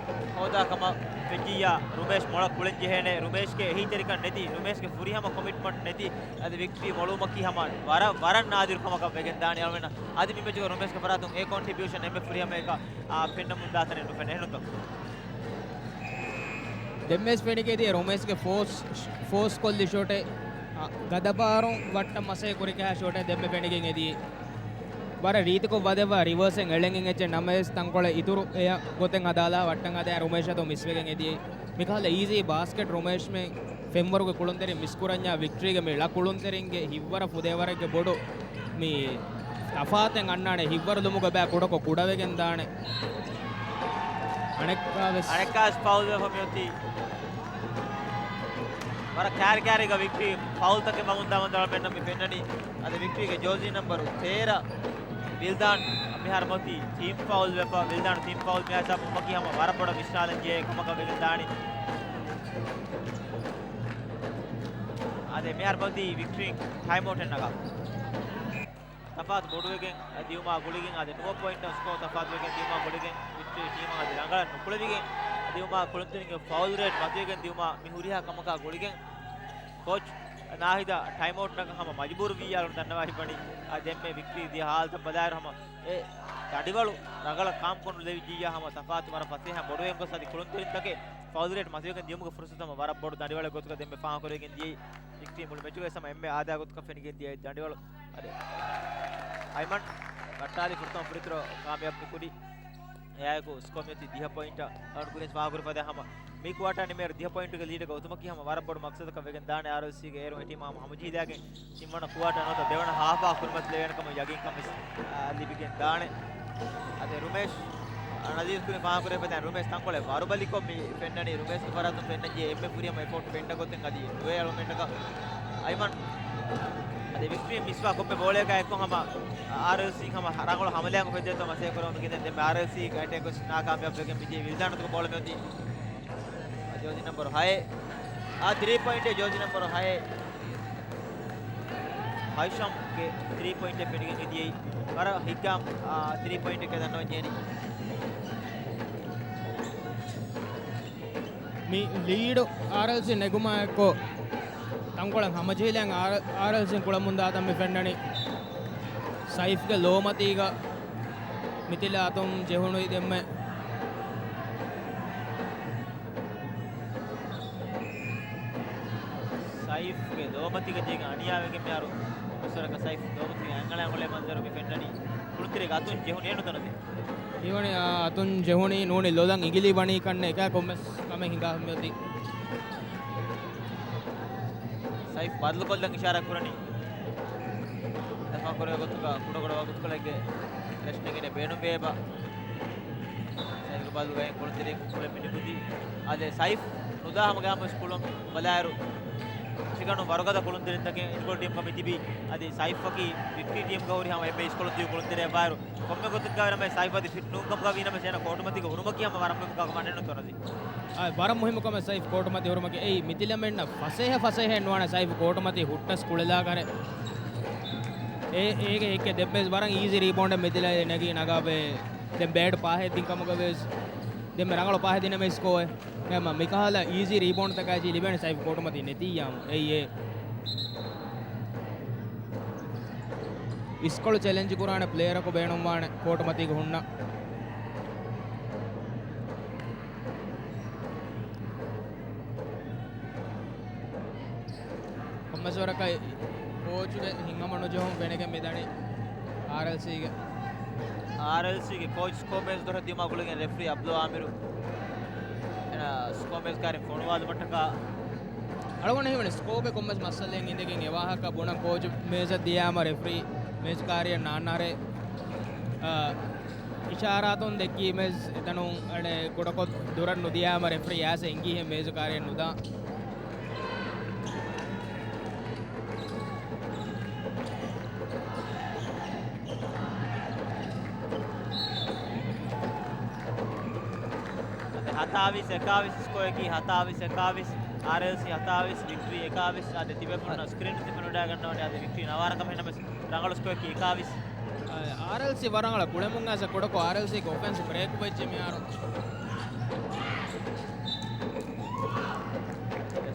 ހޯދާ ކަމަށް ވެއްޖިއްޔާ ރުމޭޝް މޮޅަށް ކުޅެން ޖެހޭނެ. ރުމޭޝްގެ އެހީތެރިކަން ނެތި، ރުމޭޝްގެ ފުރިހަމަ ކޮމިޓްމަންޓް ނެތި، އަދި ވިކްޓްރީ މޮޅުވުމަކީ ހަމަ ވަރަށް، ވަރަށް ނާދިރު ކަމަކަށް ވެގެން ދާނެ. އަޅުމެންނަށް އަދި މި މެޗުގަ ރުމޭޝްގެ ފަރާތުން އެ ކޮންޓްރިބިއުޝަން އެންމެ ފުރިހަމައަކަށް، އާ، ފެންނަމުން ދާތަނެއް ނުފެނޭ އެހެންނުތޯ؟ ދެންމެސް ފެނިގެން އެދިޔަ ރުމޭޝްގެ ފޯސް، ފޯސް ކޮށްލި ޝޮޓެއް، އަ، ގަދަބާރުން ވައްޓަން މަސައްކަތް ކުރި ކަހަލަ ޝޮޓެއް ދެންމެ ފެނިގެން އެދި. ވަރަށް ރީތިކޮށް ވަދެވާ ރިވާސްއިން އެޅެން އެއްޗެއް ނަމަވެސް ތަންކޮޅެއް އިތުރު އެއަށް ގޮތެއް ހަދާލާ ވައްޓަން ހަދާ ރުމޭޝަށް މިސްވެގެން އެދި. މިކަހަލަ އީޒީ ބާސްކެޓް ރުމޭޝް މެ ފެންވަރުގެ ކުޅުންތެރިން މިސްކުރަންޏާ ވިކްޓްރީގެ މި ޅަ ކުޅުންތެރިންގެ ހިތްވަރަށް ފުދޭވަރެއްގެ ބޮޑު މި ތަފާތެއް އަންނާނެ، ހިތްވަރު ލުމުގަ ބައި ކުޑަކޮށް ކުޑަވެގެން ދާނެ. އަނެއްކާވެސް، އަނެއްކާވެސް ފައުލް ވެފަ މިއޮތީ. ވަރަށް ކާރި ކާރީގަ ވިކްޓްރީ ފައުލްތަކެއް ވަމުންދާ މަންޒަރު އަޅުމެންނަށް މި ފެންނަނީ. އަދި ވިކްޓްރީގެ ޖާޒީ ނަންބަރު ތޭރަ ވިލްދާން މިހާރު މިއޮތީ ޓީމް ފައުލް ވެފަ، ވިލްދާން ޓީމް ފައުލް މި ހިސާބުން ވަކި ހަމަ ވަރަށް ބޮޑަށް ވިސްނާލަން ޖެހޭ ކަމަކަށް ވެގެން ދާނީ. އަދި މިހާރު މިއޮތީ ވިކްޓްރީ ޓައިމް އައުޓެއް ނަގާ. ތަފާތު ބޮޑުވެގެން ދިޔުމާ ގުޅިގެން އަދި ނުވަ ޕޮއިންޓަށް ސްކޯ ތަފާތުވެގެން ދިޔުމާ ގުޅިގެން ވިކްޓްރީ ޓީމަށް އަދި ރަނގަޅަށް ނުކުޅެވިގެން ދިޔުމާ ކުޅުންތެރިންގެ ފައުލް ރޭޓް މަތިވެގެން ދިޔުމާ މި ހުރިހާ ކަމަކާ ގުޅިގެން ކޯޗް ނާހިދާ ޓައިމް އައުޓް ނަގަން ހަމަ މަޖުބޫރު ވިއްޔާ އަޅުން ދަންނަވާ ހިތްވަނީ. އަދި ދެންމެ ވިކްޓްރީ ދިޔަ ހާލަތަށް ބަލާއިރު ހަމަ އެ ދަނޑިވަޅު ރަނގަޅަށް ކާމްކޮށް ނުލެވިއްޖިއްޔާ ހަމަ ތަފާތު ވަރަށް ފަސޭހަ ބޮޑުވެގެން ގޮސް އަދި ކުޅުންތެރިންތަކެއް ފައުލް ރޭޓް މަތިވެގެން ދިޔުމުގެ ފުރުސަތު ހަމަ ވަރަށް ބޮޑު ދަނޑިވަޅެއް ގޮތުގަ ދެންމެ ފާހަގަކުރެވިގެން ދިޔައީ. ވިކްޓްރީ މުޅި މެޗުގައި ހަމަ އެންމެ އާދައިގެ ގޮތުގަ ފެނިގެން ދިޔައީ ދަނޑިވަޅު. އަދި އައިމަން ވައްޓާލި ފުރަތަމަ ފްރީ ތްރޯ ކާމިޔާބު ކުރި. އެއާއެކު ސްކޯ މިއޮތީ ދިހަ ޕޮއިންޓަށް. އަޅުގަނޑު ކުރިން ފާހަގަކުރި ފަދަ ހަމަ މި ކުއާޓާ ނިމޭރު ދިހަ ޕޮއިންޓުގެ ލީޑެއްގަ އޮތުމަކީ ހަމަ ވަރަށް ބޮޑު މަގްސަދަކަށް ވެގެން ދާނެ އާރްއެލްސީގެ އޭރު އެ ޓީމާ ހަމަ ހަމަޖެހިލާގެން ތިންވަނަ ކުއާޓާ ނުވަތަ ދެވަނަ ހާފާ ކުރިމަތިލެވޭނެ ކަމަށް ޔަގީންކަން ވެސް، އާ، ލިބިގެން ދާނެ. އަދި ރުމޭޝް، އާ، ނަޒީރު ކުރިން ފާހަގަކުރެވިފަދައިން ރުމޭޝް ތަންކޮޅެއް ވަރުބަލިކޮށް މި ފެންނަނީ. ރުމޭޝްގެ ފަރާތުން ފެންނަންޖެހޭ އެންމެ ފުރިހަމަ އެފޯޓް ފެންނަ ގޮތެއް އަދި ނުވޭ އަޅުމެންޓަކަށް. އައިމަން އަދި ވިކްޓްރީ މިސްވާ ކޮންމެ ބޯޅައެއްގަ އެއްކޮށް ހަމަ އާރްއެލްސީ ހަމަ ރަނގަޅު ހަމަލާއެއް އުފެއްދޭތޯ މަސައްކަތް ކުރަމުން ގެންދަނީ. ދެންމެ އާރްއެލްސީ އެޓޭކް ވެސް ނާކާމިޔާބު ވެގެން މިދިޔަ ވިލްދާން އަތުގަ ބޯޅަ މިއޮތީ. ޖާޒީ ނަމްބަރު ހައެއް. އާ، ތިރީ ޕޮއިންޓެއް ޖާޒީ ނަމްބަރު ހައެއް. ހައިޝަމްގެ ތިރީ ޕޮއިންޓެއް ފެނިގެން ހެދިޔައީ. ވަރަށް ހިތްގައިމު، އާ، ތިރީ ޕޮއިންޓެއް ދަންނަވަން ޖެހެނީ. މި ލީޑު އާރްއެލްސީ ނެގުމާ އެއްކޮށް، ތަންކޮޅެއް ހަމަޖެހިލައިގެން އާރް-، އާރްއެލްސީ ކުޅަމުންދާތަން މި ފެންނަނީ. ސައިފްގެ ލޯމަތީގަ މިތިލަ އަތުން ޖެހުނުއި ދެންމެ. ސައިފްގެ ލޯމަތީގަ ޖެހިގެން އަނިޔާވެގެން މިހާރު އޮފްސައިޑަކަށް ސައިފް ލޯމަތީގަ އަނގަޅަ އަނގަޅަ މަންޒަރު މި ފެންނަނީ. ކުޅުންތެރިގެ އަތުން ޖެހުނޭ ނުތަނަދެ. ހީވަނީ، އާ، އަތުން ޖެހުނީ ނޫނީ ލޮލަށް އިނގިލި ވަނީ ކަންނޭ އެކާ ކޮންމެސް ކަމެއް ހިނގާ މިއޮތީ. ސައިފް ބަދަލުކޮށްލަން އިޝާރާތް ކުރަނީ. ދަފާ ކުރެވޭ ގޮތުގަ ކުޑަކުޑަ ވަގުތުކޮޅެއްގެ ރެސްޓެއް ގެނެ ބޭނުންވޭބަ. ސައިފްގެ ބަލުގައި ކުޅުންތެރި ކުޅެ މިނިކުތި. އާދެ، ސައިފް ނުދާ ހަމަ ގާމުސް ކުޅުން ބަލާއިރު، އިށިގަނޑު ވަރުގަދަ ކުޅުންތެރިންތަކެއް އިންގޮޅު ޓީމްގަ މިތިބީ. އަދި ސައިފްއަކީ ވިކްޓީ ޓީމްގަ ހުރި ހަމަ އެންމެ އިސްކޮޅު ދިޔު ކުޅުންތެރިއެއް ވާއިރު، ކޮންމެ ގޮތެއްގަ ވެރަމެ ސައިފް އަދި ފިޓް ނޫންކަމުގަ ވީނަމަ ސޭނަ ކޯޓުމަތީގަ ހުރުމަކީ ހަމަ ވަރަށް މުހިންމު ކަމެއް ނުތަނަދި. އާ، ވަރަށް މުހިންމު ކަމެއް ސައިފް ކޯޓުމަތީ ހުރުމަކީ. އެއީ މިތިލަމެންނަށް ފަސޭހަ ފަސޭހައެއް ނުވާނެ ސައިފް ކޯޓުމަތީ ހުއްޓަސް ކުޅެލާކަށެއް. އޭ، އޭގެ ހެއްކެއް ދެއްވެސް ވަރަށް އީޒީ ރީބައުންޑެއް މިތިލައި ނެގީ ނަގާބެ. ދެން ބޭޑް ޕާހެއް ދިން ކަމުގަ ވެސް ދެން މި ރަނގަޅު ޕާހެއް ދިނަމެ ސްކޯއެއް. މި ކަހަލަ އީޒީ ރީބައުންޑްތަކާއި ލިބޭނެ ސައިފް ކޯޓުމަތީ ނެތިއްޔާމު. އެއީ އެ އިސްކޮޅު ޗެލެންޖް ކުރާނެ ޕްލޭޔަރަކު ބޭނުންވާނެ ކޯޓުމަތީގަ ހުންނަ. ކޮންމެސްވަރަކަށް ކޯޗުގެ ހިތްހަމަ ނުޖެހުން ފެނިގެން މިދަނީ އާރްއެލްސީގެ. އާރްއެލްސީގެ ކޯޗް ސްކޯ މޭޒް ދޮރެއް ދިމާ ގުޅިގެން ރެފްރީ އަބްދުލް އާމިރު އޭނާ ސްކޯ މޭޒް ކާރިން ފޮނުވާލުމަށްޓަކާ. އަޅުގަނޑަށް ހީވަނީ ސްކޯގެ ކޮންމެސް މައްސަލައެއް އިނދެގެން އެވާހަކަ ބުނަން ކޯޗު މޭޒަށް ދިޔާމަ ރެފްރީ މޭޒް ކާރިއަށް ނާންނާރޭ، އާ، އިޝާރާތުން ދެއްކީމެސް އެތަނުން އަނެއް ކުޑަކޮށް ދުރަށް ނުދިޔާމަ ރެފްރީ އާސެ އިނގީހެން މޭޒު ކާރިއަށް ނުދާ. ހަތާވީސް އެކާވީސް ސްކޯއަކީ ހަތާވީސް އެކާވީސް، އާރްއެލްސީ ހަތާވީސް، ވިކްޓްރީ އެކާވީސް. އާދެ، ތިބޭފުޅުންނަށް ސްކްރީން ތިފެނުން ވަޑައިގަންނަވަނީ އާދެ، ވިކްޓްރީ ނަވާރަ ކަމެއް ނަމަސް ރަނގަޅު ސްކޯއަކީ އެކާވީސް. އާރްއެލްސީ ވަރަށް ރަނގަޅަށް ކުޅެމުން އައިސް ކުޑަކޮށް އާރްއެލްސީގެ އޮފެންސް ބްރޭކް ވެއްޖެ މިހާރު.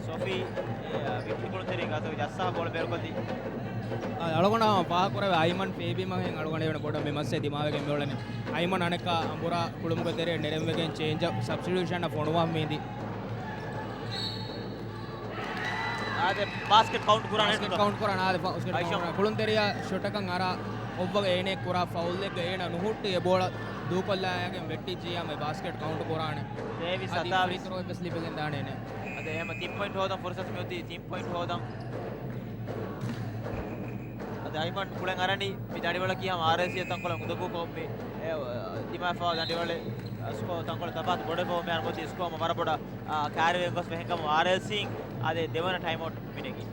ސޮފީ، އެ، ވިކްޓްރީ ކުޅުންތެރިން ގާތު ޖައްސާ ބޯޅަ ބޭރުކޮށްދީ. އާ، އަޅުގަނޑަށް ފާހަގަކުރެވޭ އައިމަން ފޭބީމަހެން އަޅުގަނޑަށް ވަނީ ބޮޑަށް މި މައްސަލަ ދިމާވެގެން މިއުޅެނީ. އައިމަން އަނެއްކާ އަނބުރާ ކުޅުމުގެ ތެރެއަށް ނެރެންވެގެން ޗޭންޖް އަޕް ސަބްސްޓިޓިއުޝަނަށް ފޮނުވާ މީދީ. އާދެ، ބާސްކެޓް ކައުންޓް ކުރާނެ ބާސްކެޓް ކައުންޓް ކުރާނެ، އާދެ، ފަ-، ބާސްކެޓް ކައުންޓް ކުރާނެ. ކުޅުންތެރިޔާ ޝޮޓަކަށް އަރާ އޮއްވަގެ އޭނެ ކުރާ ފައުލެއްގަ އޭނަ ނުހުއްޓި އެ ބޯޅަ ދޫކޮށްލާގެން ވެއްޓިއްޖިއްޔާ މެ ބާސްކެޓް ކައުންޓް ކުރާނެ. އަދި ފްރީ ތްރޯ އެއްވެސް ލިބިގެން ދާނެ އޭނަ. އަދެ އެހެމަ ތިން ޕޮއިންޓް ހޯދަން ފުރުސަތު މިއޮތީ ތިން ޕޮއިންޓް ހޯދަން. އަދި އައިމަން ކުޅެން އަރަނީ މި ދަނޑިވަޅަކީ ހަމަ އާރްއެލްސީ ތަންކޮޅެއް އުނދަގޫކޮށް މި، އެ، ދިމާވެފައިވާ ދަނޑިވަޅެއް. ސްކޯ ތަންކޮޅެއް ތަފާތު ބޮޑެފަ މިހާރު މޮތީ ސްކޯ ހަމަ ވަރަށް ބޮޑަށް، އާ، ކާރިވެގެން ގޮސް ފެހެން ކަމަށް އާރްއެލްސީން އާދެ ދެވަނަ ޓައިމްއައުޓް މި ނެގީ.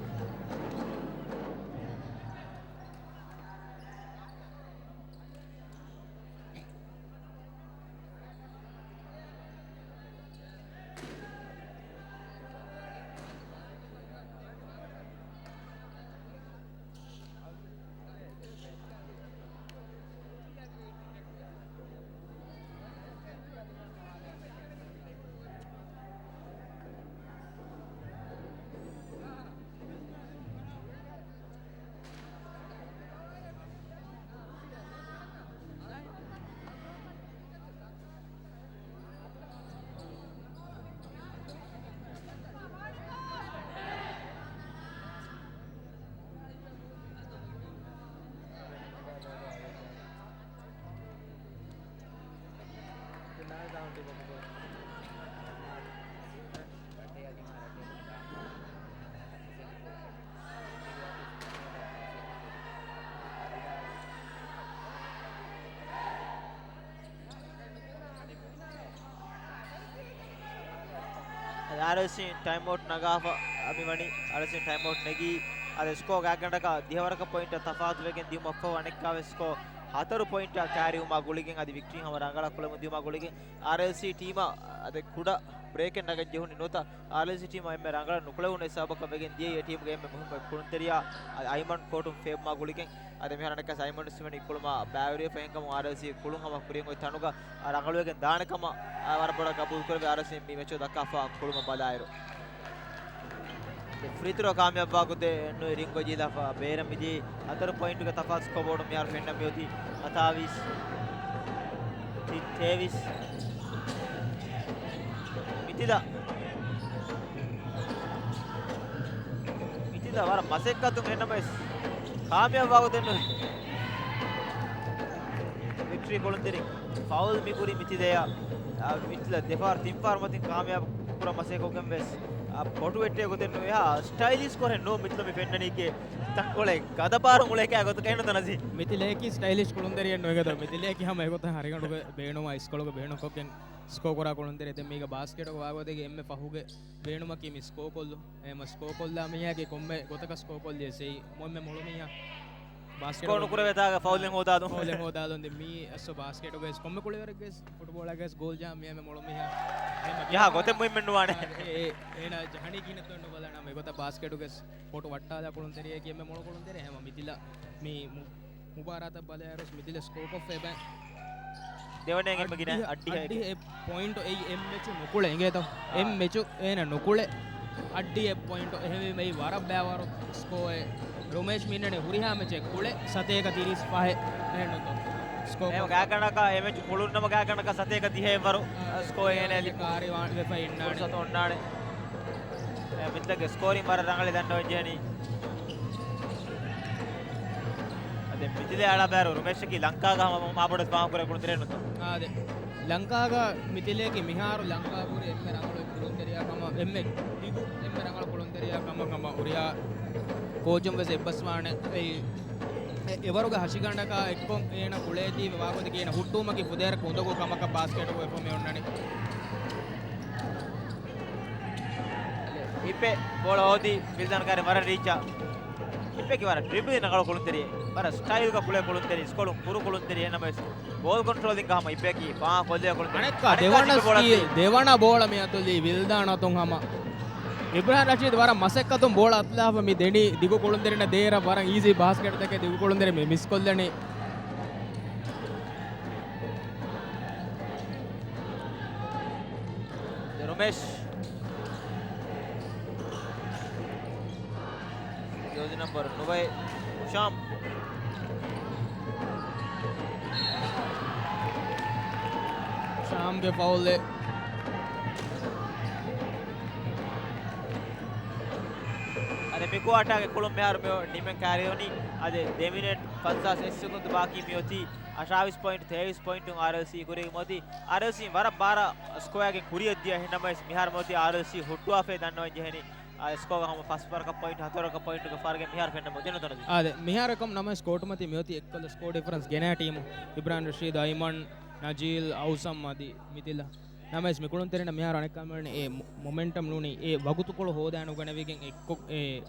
އާރްއެލްސީ ޓައިމްއައުޓް ނަގާފަ މިވަނީ. އާރްއެލްސީ ޓައިމްއައުޓް ނެގީ، އަދި ސްކޯ ގާތްގަނޑަކަށް ދިހަވަރަކަށް ޕޮއިންޓަށް ތަފާތުވެގެން ދިޔުމަށްފަހު އަނެއްކާވެސް ސްކޯ ހަތަރު ޕޮއިންޓަށް ކައިރިވުމާ ގުޅިގެން އަދި ވިކްޓްރީ ހަމަ ރަނގަޅަށް ކުޅެމުން ދިޔުމާ ގުޅިގެން އާރްއެލްސީ ޓީމަށް އަދި ކުޑަ ބްރޭކެއް ނަގަން ޖެހުނީ ނުވަތަ އާރްއެލްސީ ޓީމަށް އެންމެ ރަނގަޅަށް ނުކުޅެވުނު ހިސާބަކަށް ވެގެން ދިޔައީ އެ ޓީމުގެ އެންމެ މުހިއްމު ކުޅުންތެރިޔާ އައިމަން ކޯޓުން ފޭބް މާ ގުޅިގެން. އަދި މިހާރު އަނެއްކާސް އައިމަން ވެސް ހިމެނި ކުޅުމާ ބައިވެރިވެފަ އެހެންކަމުން އާރްއެލްސީ ކުޅުން ހަމަ ކުރިން އޮތް ތަނުގަ ރަނގަޅުވެގެން ދާނެ ކަމަށް ވަރަށް ބޮޑަށް ގަބޫލު ކުރެވޭ. އާރްއެލްސީ މި މެޗު ދައްކާފަ ކުޅުމަށް ބަލާއިރު. ފްރީ ތްރޯ ކާމިޔާބުވާ ގޮތެއް ނުވެ ރިންގޮ ޖީލާފަ ބޭރަށް މިދިޔައީ. ހަތަރު ޕޮއިންޓުގެ ތަފާތު ސްކޯބޯޑު މިހާރު ފެންނަ މިއޮތީ ހަތާވީސް ތި ތޭވީސް. މިތިލަ މިތިލަ ވަރަށް މަސައްކަތުން އެންނަމަވެސް ކާމިޔާބުވާ ގޮތެއް ނުވެ. ވިކްޓްރީ ކުޅުންތެރިން ފައުލް މި ކުރީ މިތިލަޔަށް. އާ، މިތިލަ ދެފަހަރު ތިންފަހަރު މަތިން ކާމިޔާބު ކުރަން މަސައްކަތްކޮށްގެން ވެސް، އާ، ކޮޓު ވެއްޓޭ ގޮތެއް ނުވެ. އާ، ސްޓައިލިޝް ކޮށެއް ނޫން މިތިލަ މި ފެންނަނީކީ ތަންކޮޅެއް ގަދަ ބާރު އުޅޭކާ ގޮތަކަށް ނުދަންނަސީ. މިތިލަޔަކީ ސްޓައިލިޝް ކުޅުންތެރިއެއް ނުވެގަތޯ. މިތިލަޔަކީ ހަމަ އެގޮތަށް ހަރިގަނޑުގެ ބޭނުމާ އިސްކޮޅުގެ ބޭނުންކޮށްގެން ސްކޯ ކުރާ ކުޅުންތެރި. ދެން މީގަ ބާސްކެޓުގަ ވާގޮތެއްގެ އެންމެ ފަހުގެ ބޭނުމަކީ މި ސްކޯ ކޮށްލު. އެ މަ ސްކޯ ކޮށްލާ މީހާގެ ކޮންމެ ގޮތަކަށް ސްކޯ ކޮށްލިޔަސް އެއީ މޮ-، އެންމެ މޮޅު މީހާ ބާސްކެޓް ސްކޯ ނުކުރެވޭތާގަ ފައުލެއް ހޯދާލުން. ފައުލެއް ހޯދާލުން. ދެން މީ އަސް ބާސްކެޓުގައި ކޮންމެ ކުޅިވަރެއްގައި ފުޓްބޯޅައިގައި ގޯލް ޖާ މި އެންމެ މޮޅު މީހާ. އެހެން ޖަހާ ގޮތެއް މުހިއްމެއް ނުވާނެ. އެ، އޭނާ ޖަހަނީ ކިހިނެއްތޯ ނުބަލާނަމަ އެގޮތަށް ބާސްކެޓުގައި ކޯޓު ވައްޓާލާ ކުޅުންތެރިޔަކީ އެންމެ މޮޅު ކުޅުންތެރި. ހަމަ މިތިލަ މި މު-، މުބާރާތަށް ބަލާއިރުސް މިތިލަ ސްކޯ ކޮށްފައި ބައި. ދެވަނައިން އެންމެ ގިނަ އައްޑިހަ، އައްޑިހަ އެއް ޕޮއިންޓު އެއީ އެއް މެޗު ނުކުޅެ އިނގޭތޯ؟ އާ. އެއް މެޗު އޭނަ ނުކުޅެ އައްޑިހަ އެއް ޕޮއިންޓު. އެހެންވީމަ އެއީ ވަރަށް ބައިވަރު ސްކޯއެއް. ރުމޭޝް މި އިންނަނީ ހުރިހާ މެޗެއް ކުޅެ ސަތޭކަ ތިރީސް ފަހެއް. އެހެންނުތޯ؟ ސްކޯ އެހެން ކޮށްފަ. ގާތްގަނޑަކަށް އެ މެޗު ކުޅުނުން ނަމަ ގާތްގަނޑަކަށް ސަތޭކަ ތިހައެއް ވަރު، އާ، ސްކޯ އޭނަ ލިބު. ކާރި ވާން ވެފަ އިންނާނެ. ފުރުސަތު އޮންނާނެ. އެ، މިތިލަގެ ސްކޯރިން ވަރަށް ރަނގަޅީ ދަންނަވަން ޖެހެނީ. އަދި މިތިލެ އަޅާ ބާރު ރުމޭޝަކީ ލަންކާގަ ހަމަ މާބޮޑަށް ފާހަގަކުރެ ކުޅުންތެރިނުތޯ؟ އާދެ. ލަންކާގަ މިތިލެއަކީ މިހާރު ލަންކާ ކުރި އެންމެ ރަނގަޅު ކުޅުންތެރިޔާ ކަމަށް، އެންމެ ދިގު، އެންމެ ރަނގަޅު ކުޅުންތެރިޔާ ކަމަށް ހަމަ ހުރިހާ ކޯޗުން ވެސް އެއްބަސްވާނެ. އެއީ، އެ، އެވަރުގެ ހަށިގަނޑަކާ އެއްކޮށް އޭނަ ކުޅޭތީވެ ވާގޮތަކީ އޭނަ ހުއްޓުވުމަކީ ފުދޭވަރަކަށް އުނދަގޫ ކަމަކަށް ބާސްކެޓުގަ ވެފަ މި އޮންނަނީ. އިޕެ ބޯޅަ ހޯދީ ވިލްދާން ކާރި ވަރަށް ރީއްޗާ. އިޕެކީ ވަރަށް ޑްރިބްލިން ރަނގަޅު ކުޅުންތެރިއެއް. ވަރަށް ސްޓައިލްގަ ކުޅޭ ކުޅުންތެރި، ސްކޯރުން ކުރު ކުޅުންތެރި. އެހެންނަމަވެސް ބޯލް ކޮންޓްރޯލިންގ ހަމަ އިޕެކީ ފާހަގަ ކޮށްލޭ ކުޅުންތެރި. ފާހަގަ ކޮށްލޭ ކުޅުންތެރި. ދެވަނަ ބޯޅަ މި އަތުލީ ވިލްދާން އަތުން ހަމަ. އިބްރާހިމް ރަޝީދު ވަރަށް މަސައްކަތުން ބޯޅަ އަތުލާފަ މި ދެނީ ދިގު ކުޅުންތެރިންނަށް ދޭއިރަށް ވަރަށް އީޒީ ބާސްކެޓްތަކެއް ދިގު ކުޅުންތެރިން މި މިސްކޮށްލަނީ. ރުމޭޝް. ޖާޒީ ނަމްބަރު ނުވައެއް ހުޝާމް. ހުޝާމްގެ ފައުލެއް. އަދި މި ކުއާޓާގެ ކުޅުން މިހާރު މި ނިމެން ކާރިއޮނީ. އަދި ދެ މިނެޓް ފަންސާސް އެއް ސެކުންދު ބާކީ މިއޮތީ. އަށާވީސް ޕޮއިންޓު ތޭވީސް ޕޮއިންޓުން އާރްއެލްސީ ކުރީގެ މިއޮތީ. އާރްއެލްސީ ވަރަށް ބާރަށް ސްކޮއާގެން ކުރިއަށްދިޔަ އެހެންނަމަވެސް މިހާރު މިއޮތީ އާރްއެލްސީ ހުއްޓުވާފައި ދަންނަވަން ޖެހެނީ. އާ، ސްކޯގަ ހަމަ ފަސްވަރަކަށް ޕޮއިންޓު، ހަތަރުވަރަކަށް ޕޮއިންޓުގެ ފަރުގެއް މިހާރު ފެންނަމުން ދެންނެވި ތަނަކީ. އާދެ، މިހާރު އެކަމް ނަމަވެސް ކޯޓުމަތީ މިއޮތީ އެއްކަލަ ސްކޯ ޑިފަރެންސް ގެނައި ޓީމު. އިބްރާހިމް ރަޝީދު، އައިމަން، ނަޖީލް، އައުސަމް އަދި މިތިލަ. ނަމަވެސް މި ކުޅުންތެރިންނަށް މިހާރު އަނެއްކާ މިވަނީ އެ މޮ-، މޮމެންޓަމް ނޫނީ އެ ވަގުތުކޮޅު ހޯދާނުގަނެވިގެން އެއްކޮށް އެ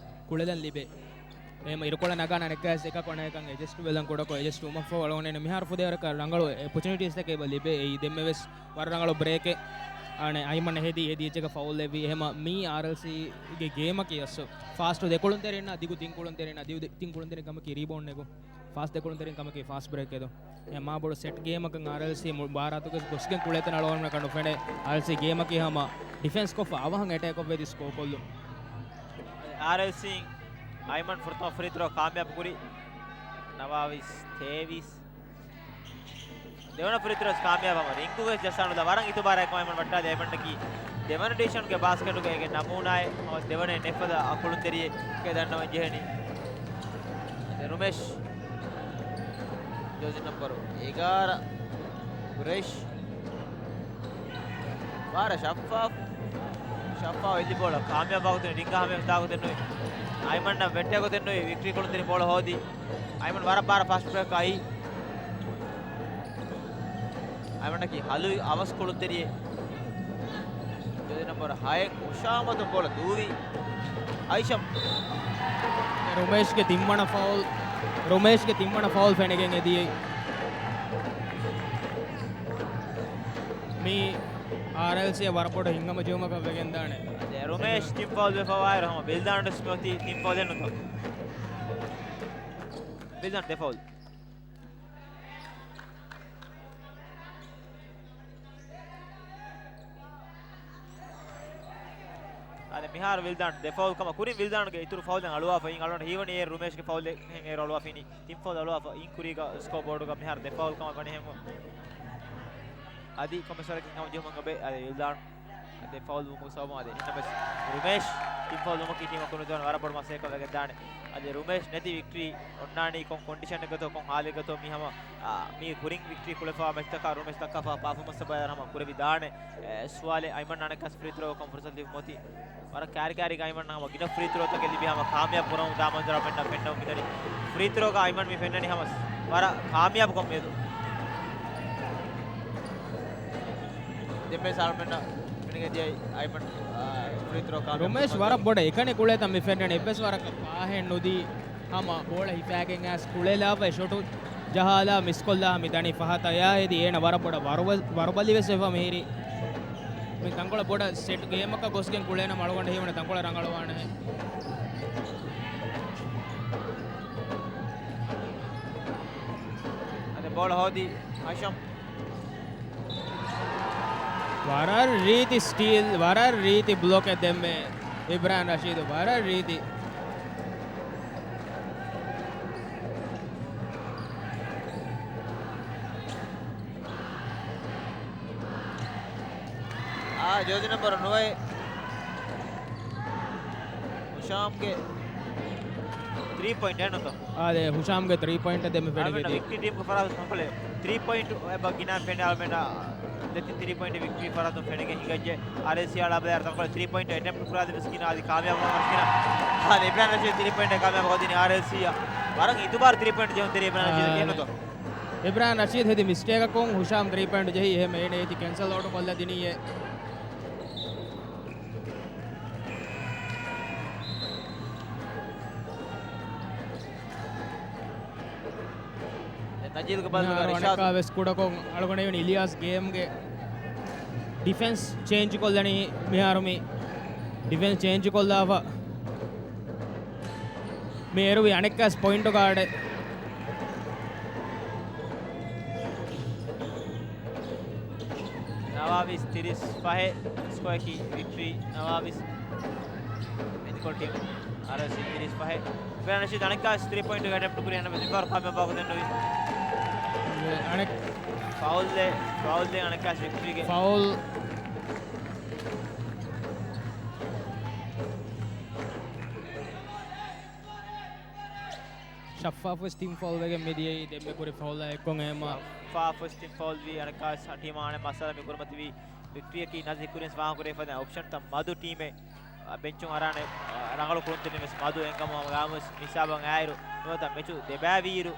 ކުޅެލަން ލިބޭ. އެހެން އިރުކޮޅަށް ނަގާނެ އަނެއްކާވެސް އެކަކު އަނެކަން އެޖަސްޓް ވެލަން ކުޑަކޮށް އެޖަސްޓް ވުމަށްފަހު އަޅުގަނޑު މިހާރު ފުދޭވަރަކަށް ރަނގަޅު އޮޕޮޗުނިޓީސްތަކެއް އެބަ ލިބޭ. އެއީ ދެންމެވެސް ވަރަށް ރަނގަޅު ބްރޭކެއް. އަނެއް އައިމަން ހެދީ، ހެދި އެއްޗަކަށް ފައުލް އެއްވި. އެހެމަ މީ އާރްއެލްސީގެ ގޭމަކީ އަސް ފާސްޓު ދެ ކުޅުންތެރިންނާ ދިގު ތިން ކުޅުންތެރިންނާ ދިގު ތިން ކުޅުންތެރިން ކަމަކީ ރީބޯންޑް ނެގުން. ފާސް ދެ ކުޅުންތެރިން ކަމަކީ ފާސްޓް ބްރޭކެއް ދޯ. އެ މާ ބޮޑު ސެޓް ގޭމަކަށް އާރްއެލްސީ މު-، ބާރާތުގަ ގޮސްގެން ކުޅޭތަން އަޅުގަނޑުމެން ނުފެނޭ. އާރްއެލްސީ ގޭމަކީ ހަމަ ޑިފެންސް ކޮށްފަ އަވަހަށް އެޓޭކް ކޮށްފަ އެދި ސްކޯ ކޮށްލުން. އާރްއެލްސީ އައިމަން ފުރަތަމަ ފްރީ ތްރޯ ކާމިޔާބު ކުރި. ނަވާވީސް ތޭވީސް. ދެވަނަ ފްރީ ތްރޯ ކާމިޔާބު ހަމަ ރިންގުގެ ޖައްސާނުލާ ވަރަށް އިތުބާރާއެކު އައިމަން ވައްޓާލި. އައިމަންނަކީ ދެވަނަ ޑިވިޝަންގެ ބާސްކެޓުގެ އޭގެ ނަމޫނާއެއް ހަމަ ދެވަނައިން އެއްފަދަ ކުޅުންތެރިއެއް ދަންނަވަން ޖެހެނީ. ރުމޭޝް. ޖާޒީ ނަމްބަރު އެގާރަ ގުރޭޝް. ވަރަށް ޝައްފާފް. ޝައްފާފް އެއްލި ބޯޅަ ކާމިޔާބު ވާގޮތެއް ނުވި، ރިންގާ ހަމަ ދާގޮތެއް ނުވި. އައިމަންނަށް ވެއްޓޭ ގޮތެއް ނުވި، ވިކްޓްރީ ކުޅުންތެރި ބޯޅަ ހޯދި. އައިމަން ވަރަށް ބާރަށް ފާސްޓް ބްރޭކް އައީ. އައިމަންނަކީ ހަލުވި އަވަސް ކުޅުންތެރިއެއް. ޖާޒީ ނަމްބަރު ހައެއް ހުޝާމަތު ބޯޅަ ދޫވި. އައިޝަމް. ރުމޭޝްގެ ތިންވަނަ ފައުލް، ރުމޭޝްގެ ތިންވަނަ ފައުލް ފެނިގެން އެދިޔައީ. މީ އާރްއެލްސީ ވަރަށް ބޮޑު ހިތްހަމަޖެހުމަކަށް ވެގެންދާނެ. އަދި ރުމޭޝް ތިން ފައުލް ވެފަވާއިރު ހަމަ ބިލްދާން ވެސް މިއޮތީ ތިން ފައުލެއް ނުތޯ. ބިލްދާން ދެ ފައުލް. އާދެ، މިހާރު ވިލްދާން ދެ ފައުލް ކަމަށް ކުރިން ވިލްދާންގެ އިތުރު ފައުލެއް އަޅުވާފަ އިން އަޅުގަނޑަށް ހީވަނީ އޭރު ރުމޭޝްގެ ފައުލެއް ހެން އޭރު އަޅުވާފަ އިނީ. ތިން ފައުލް އަޅުވާފަ އިން ކުރީގަ ސްކޯ ބޯޑުގަ މިހާރު ދެ ފައުލް ކަމަށް ވަނީ ހެން. އަދި ކޮންމެސް ވަރަކަށް ހަމަ ޖެހުމަށް އެބަ އަދި ވިލްދާން އަދި ފައުލް ވުމުގެ ސަބަބުން އަދި އެހެންނަމަވެސް ރުމޭޝް ތިން ފައުލް ވުމަކީ ޓީމަށް ކުރިން ދެވަނަ ވަރަށް ބޮޑު މަސައްކަތް ވެގެންދާނެ. އަދި ރުމޭޝް ނެތި ވިކްޓްރީ އޮންނާނީ ކޮން ކޮންޑިޝަނެއްގަތޯ، ކޮން ހާލެއްގަތޯ މި ހަމަ، އާ، މި ކުރިން ވިކްޓްރީ ކުޅެފަ މެޗްތަކަށް ރުމޭޝް ދައްކާފަ ޕާފޯމަންސް ބައި ހަމަ ކުރެވިދާނެ. އެ، ސުވާލެއް އައިމަން އަނެއްކާސް ފްރީ ތްރޯ ކޮން ފުރުސަތު ލިބުމޮތީ. ވަރަށް ކާރި ކާރި އައިމަން ހަމަ ގިނަ ފްރީ ތްރޯތަކެއް ލިބި ހަމަ ކާމިޔާބު ކުރަމުން ދާމަންޒަރ މެންނަށް ފެންނަމުން މިދަނީ. ފްރީ ތްރޯގަ އައިމަން މި ފެންނަނީ ހަމަ ވަރަށް ކާމިޔާބު ކޮންމެދު. ދެންމެ ސާލްމެންނަށް ފެނިގެން ދިޔައީ އައިމަން، އާ، ފްރީ ތްރޯ ކާމިޔާބު ރުމޭޝް ކޮށްދޭ. ވަރަށް ބޮޑަށް އެކަނި ކުޅޭތަން މި ފެންނަނީ. އެއްވެސް ވަރަކަށް ފާހެއް ނުދީ ހަމަ ބޯޅަ ހިފާގެން އައިސް ކުޅެލާފަ ޝޮޓު ޖަހާލާ މިސްކޮށްލާ މި ދަނީ ފަހަތަށް. އެއާ ހެދި އޭނަ ވަރަށް ބޮޑަށް ވަރުބަ-، ވަރުބަލި ވެސް ވެފަ މިހިރީ. މި ތަންކޮޅެއް ބޮޑަށް ސެޓް ގޭމަކަށް ގޮސްގެން ކުޅޭނަމަ އަޅުގަނޑަށް ހީވަނީ ތަންކޮޅެއް ރަނގަޅުވާނެހެން. އަދި ބޯޅަ ހޯދީ ހަޝަމް. ވަރަށް ރީތި ސްޓީލް، ވަރަށް ރީތި ބްލޮކެއް ދެންމެ އިބްރާހިމް ރަޝީދު، ވަރަށް ރީތި. އާ، ޖާޒީ ނަމްބަރު ނުވައެއް ހުޝާމްގެ ތްރީ ޕޮއިންޓް އެއްނުތޯ؟ އާދެ، ހުޝާމްގެ ތްރީ ޕޮއިންޓް ދެންމެ އަޅުމެންނަށް ފެނިގެން ވިކްޓްރީ ޓީމްގެ ފަރާތުން ތަންކޮޅެއް ތްރީ ޕޮއިންޓް އެބަ ގިނަ ފެންނަ އަޅުމެންނަށް ދެތިން ތްރީ ޕޮއިންޓް ވިކްޓްރީ ފަރާތުން ފެނިގެން ހިނގައްޖެ. އާރްއެލްސީ އަޅާ ބަލާ ތަންކޮޅެއް ތްރީ ޕޮއިންޓް އެޓެމްޕްޓް ކުރާ ދެން ވެސް ގިނަ އަދި ކާމިޔާބު ވަން ވެސް ގިނަ. އާދެ، އިބްރާހިމް ރަޝީދު ތްރީ ޕޮއިންޓް ކާމިޔާބު ކޮށްދިނީ އާރްއެލްސީ އަށް. ވަރަށް އިތުބާރު ތްރީ ޕޮއިންޓް ޖެހުންތެރި އިބްރާހިމް ރަޝީދު އެންނުތޯ؟ އިބްރާހިމް ރަޝީދު ހެދި މިސްޓޭކަކުން ހުޝާމް ތްރީ ޕޮއިންޓް ޖެހި އެހެން އޭނަ އޭތި ކެންސަލް އައުޓް ކޮށްލަ ދިނީއޭ. ނަޖީލްގެ ބަލުގަ މިހާރު ރިޝާދު. އަނެއްކާ ވެސް ކުޑަކޮށް އަޅުގަނޑު އިލިޔާސް ގޭމްގެ ޑިފެންސް ޗޭންޖް ކޮށްލަނީ. މިހާރު މި ޑިފެންސް ޗޭންޖް ކޮށްލާފަ މި އެރުވި އަނެއްކާސް ޕޮއިންޓު ގާޑެއް. ނަވާވީސް ތިރީސް ފަހެއް ސްކޯއަކީ ވިކްޓްރީ ނަވާވީސް މެދިކޮޅު ޓީމު އާރްއެލްސީ ތިރީސް ފަހެއް. އިބްރާހިމް ރަޝީދު އަނެއްކާސް ތްރީ ޕޮއިންޓުގެ އެޓެމްޕްޓް ކުރި އަންނަ މިފަހަރު ކާމިޔާބު ކޮށްދެންނުވި. އަނެއް ފައުލް ދެ، ފައުލް ދެ އަނެއްކާސް ވިކްޓްރީގެ. ފައުލް. ޝައްފާފުވެސް ތިން ފައުލް ވެގެން މިދިޔައީ ދެންމެ ކުރި ފައުލާ އެއްކޮށް އެހެމާ. ޝައްފާފުވެސް ތިން ފައުލް ވީ އަނެއްކާސް ޓީމާ އަނެއް މައްސަލަ މި ކުރިމަތިވީ ވިކްޓްރީއަކީ ނަޒީ ކުރިންސް ފާހަގަކުރެވިފަދަ އޮޕްޝަންތައް މަދު ޓީމެއް، އާ، ބެންޗުން އަރާނެ، އާ، ރަނގަޅު ކުޅުންތެރިން ވެސް މަދު އެންގަމު ހަމަ ގާމުސް މިސާބަށް އާއިރު ނުވަތަ މެޗު ދެބައިވީއިރު،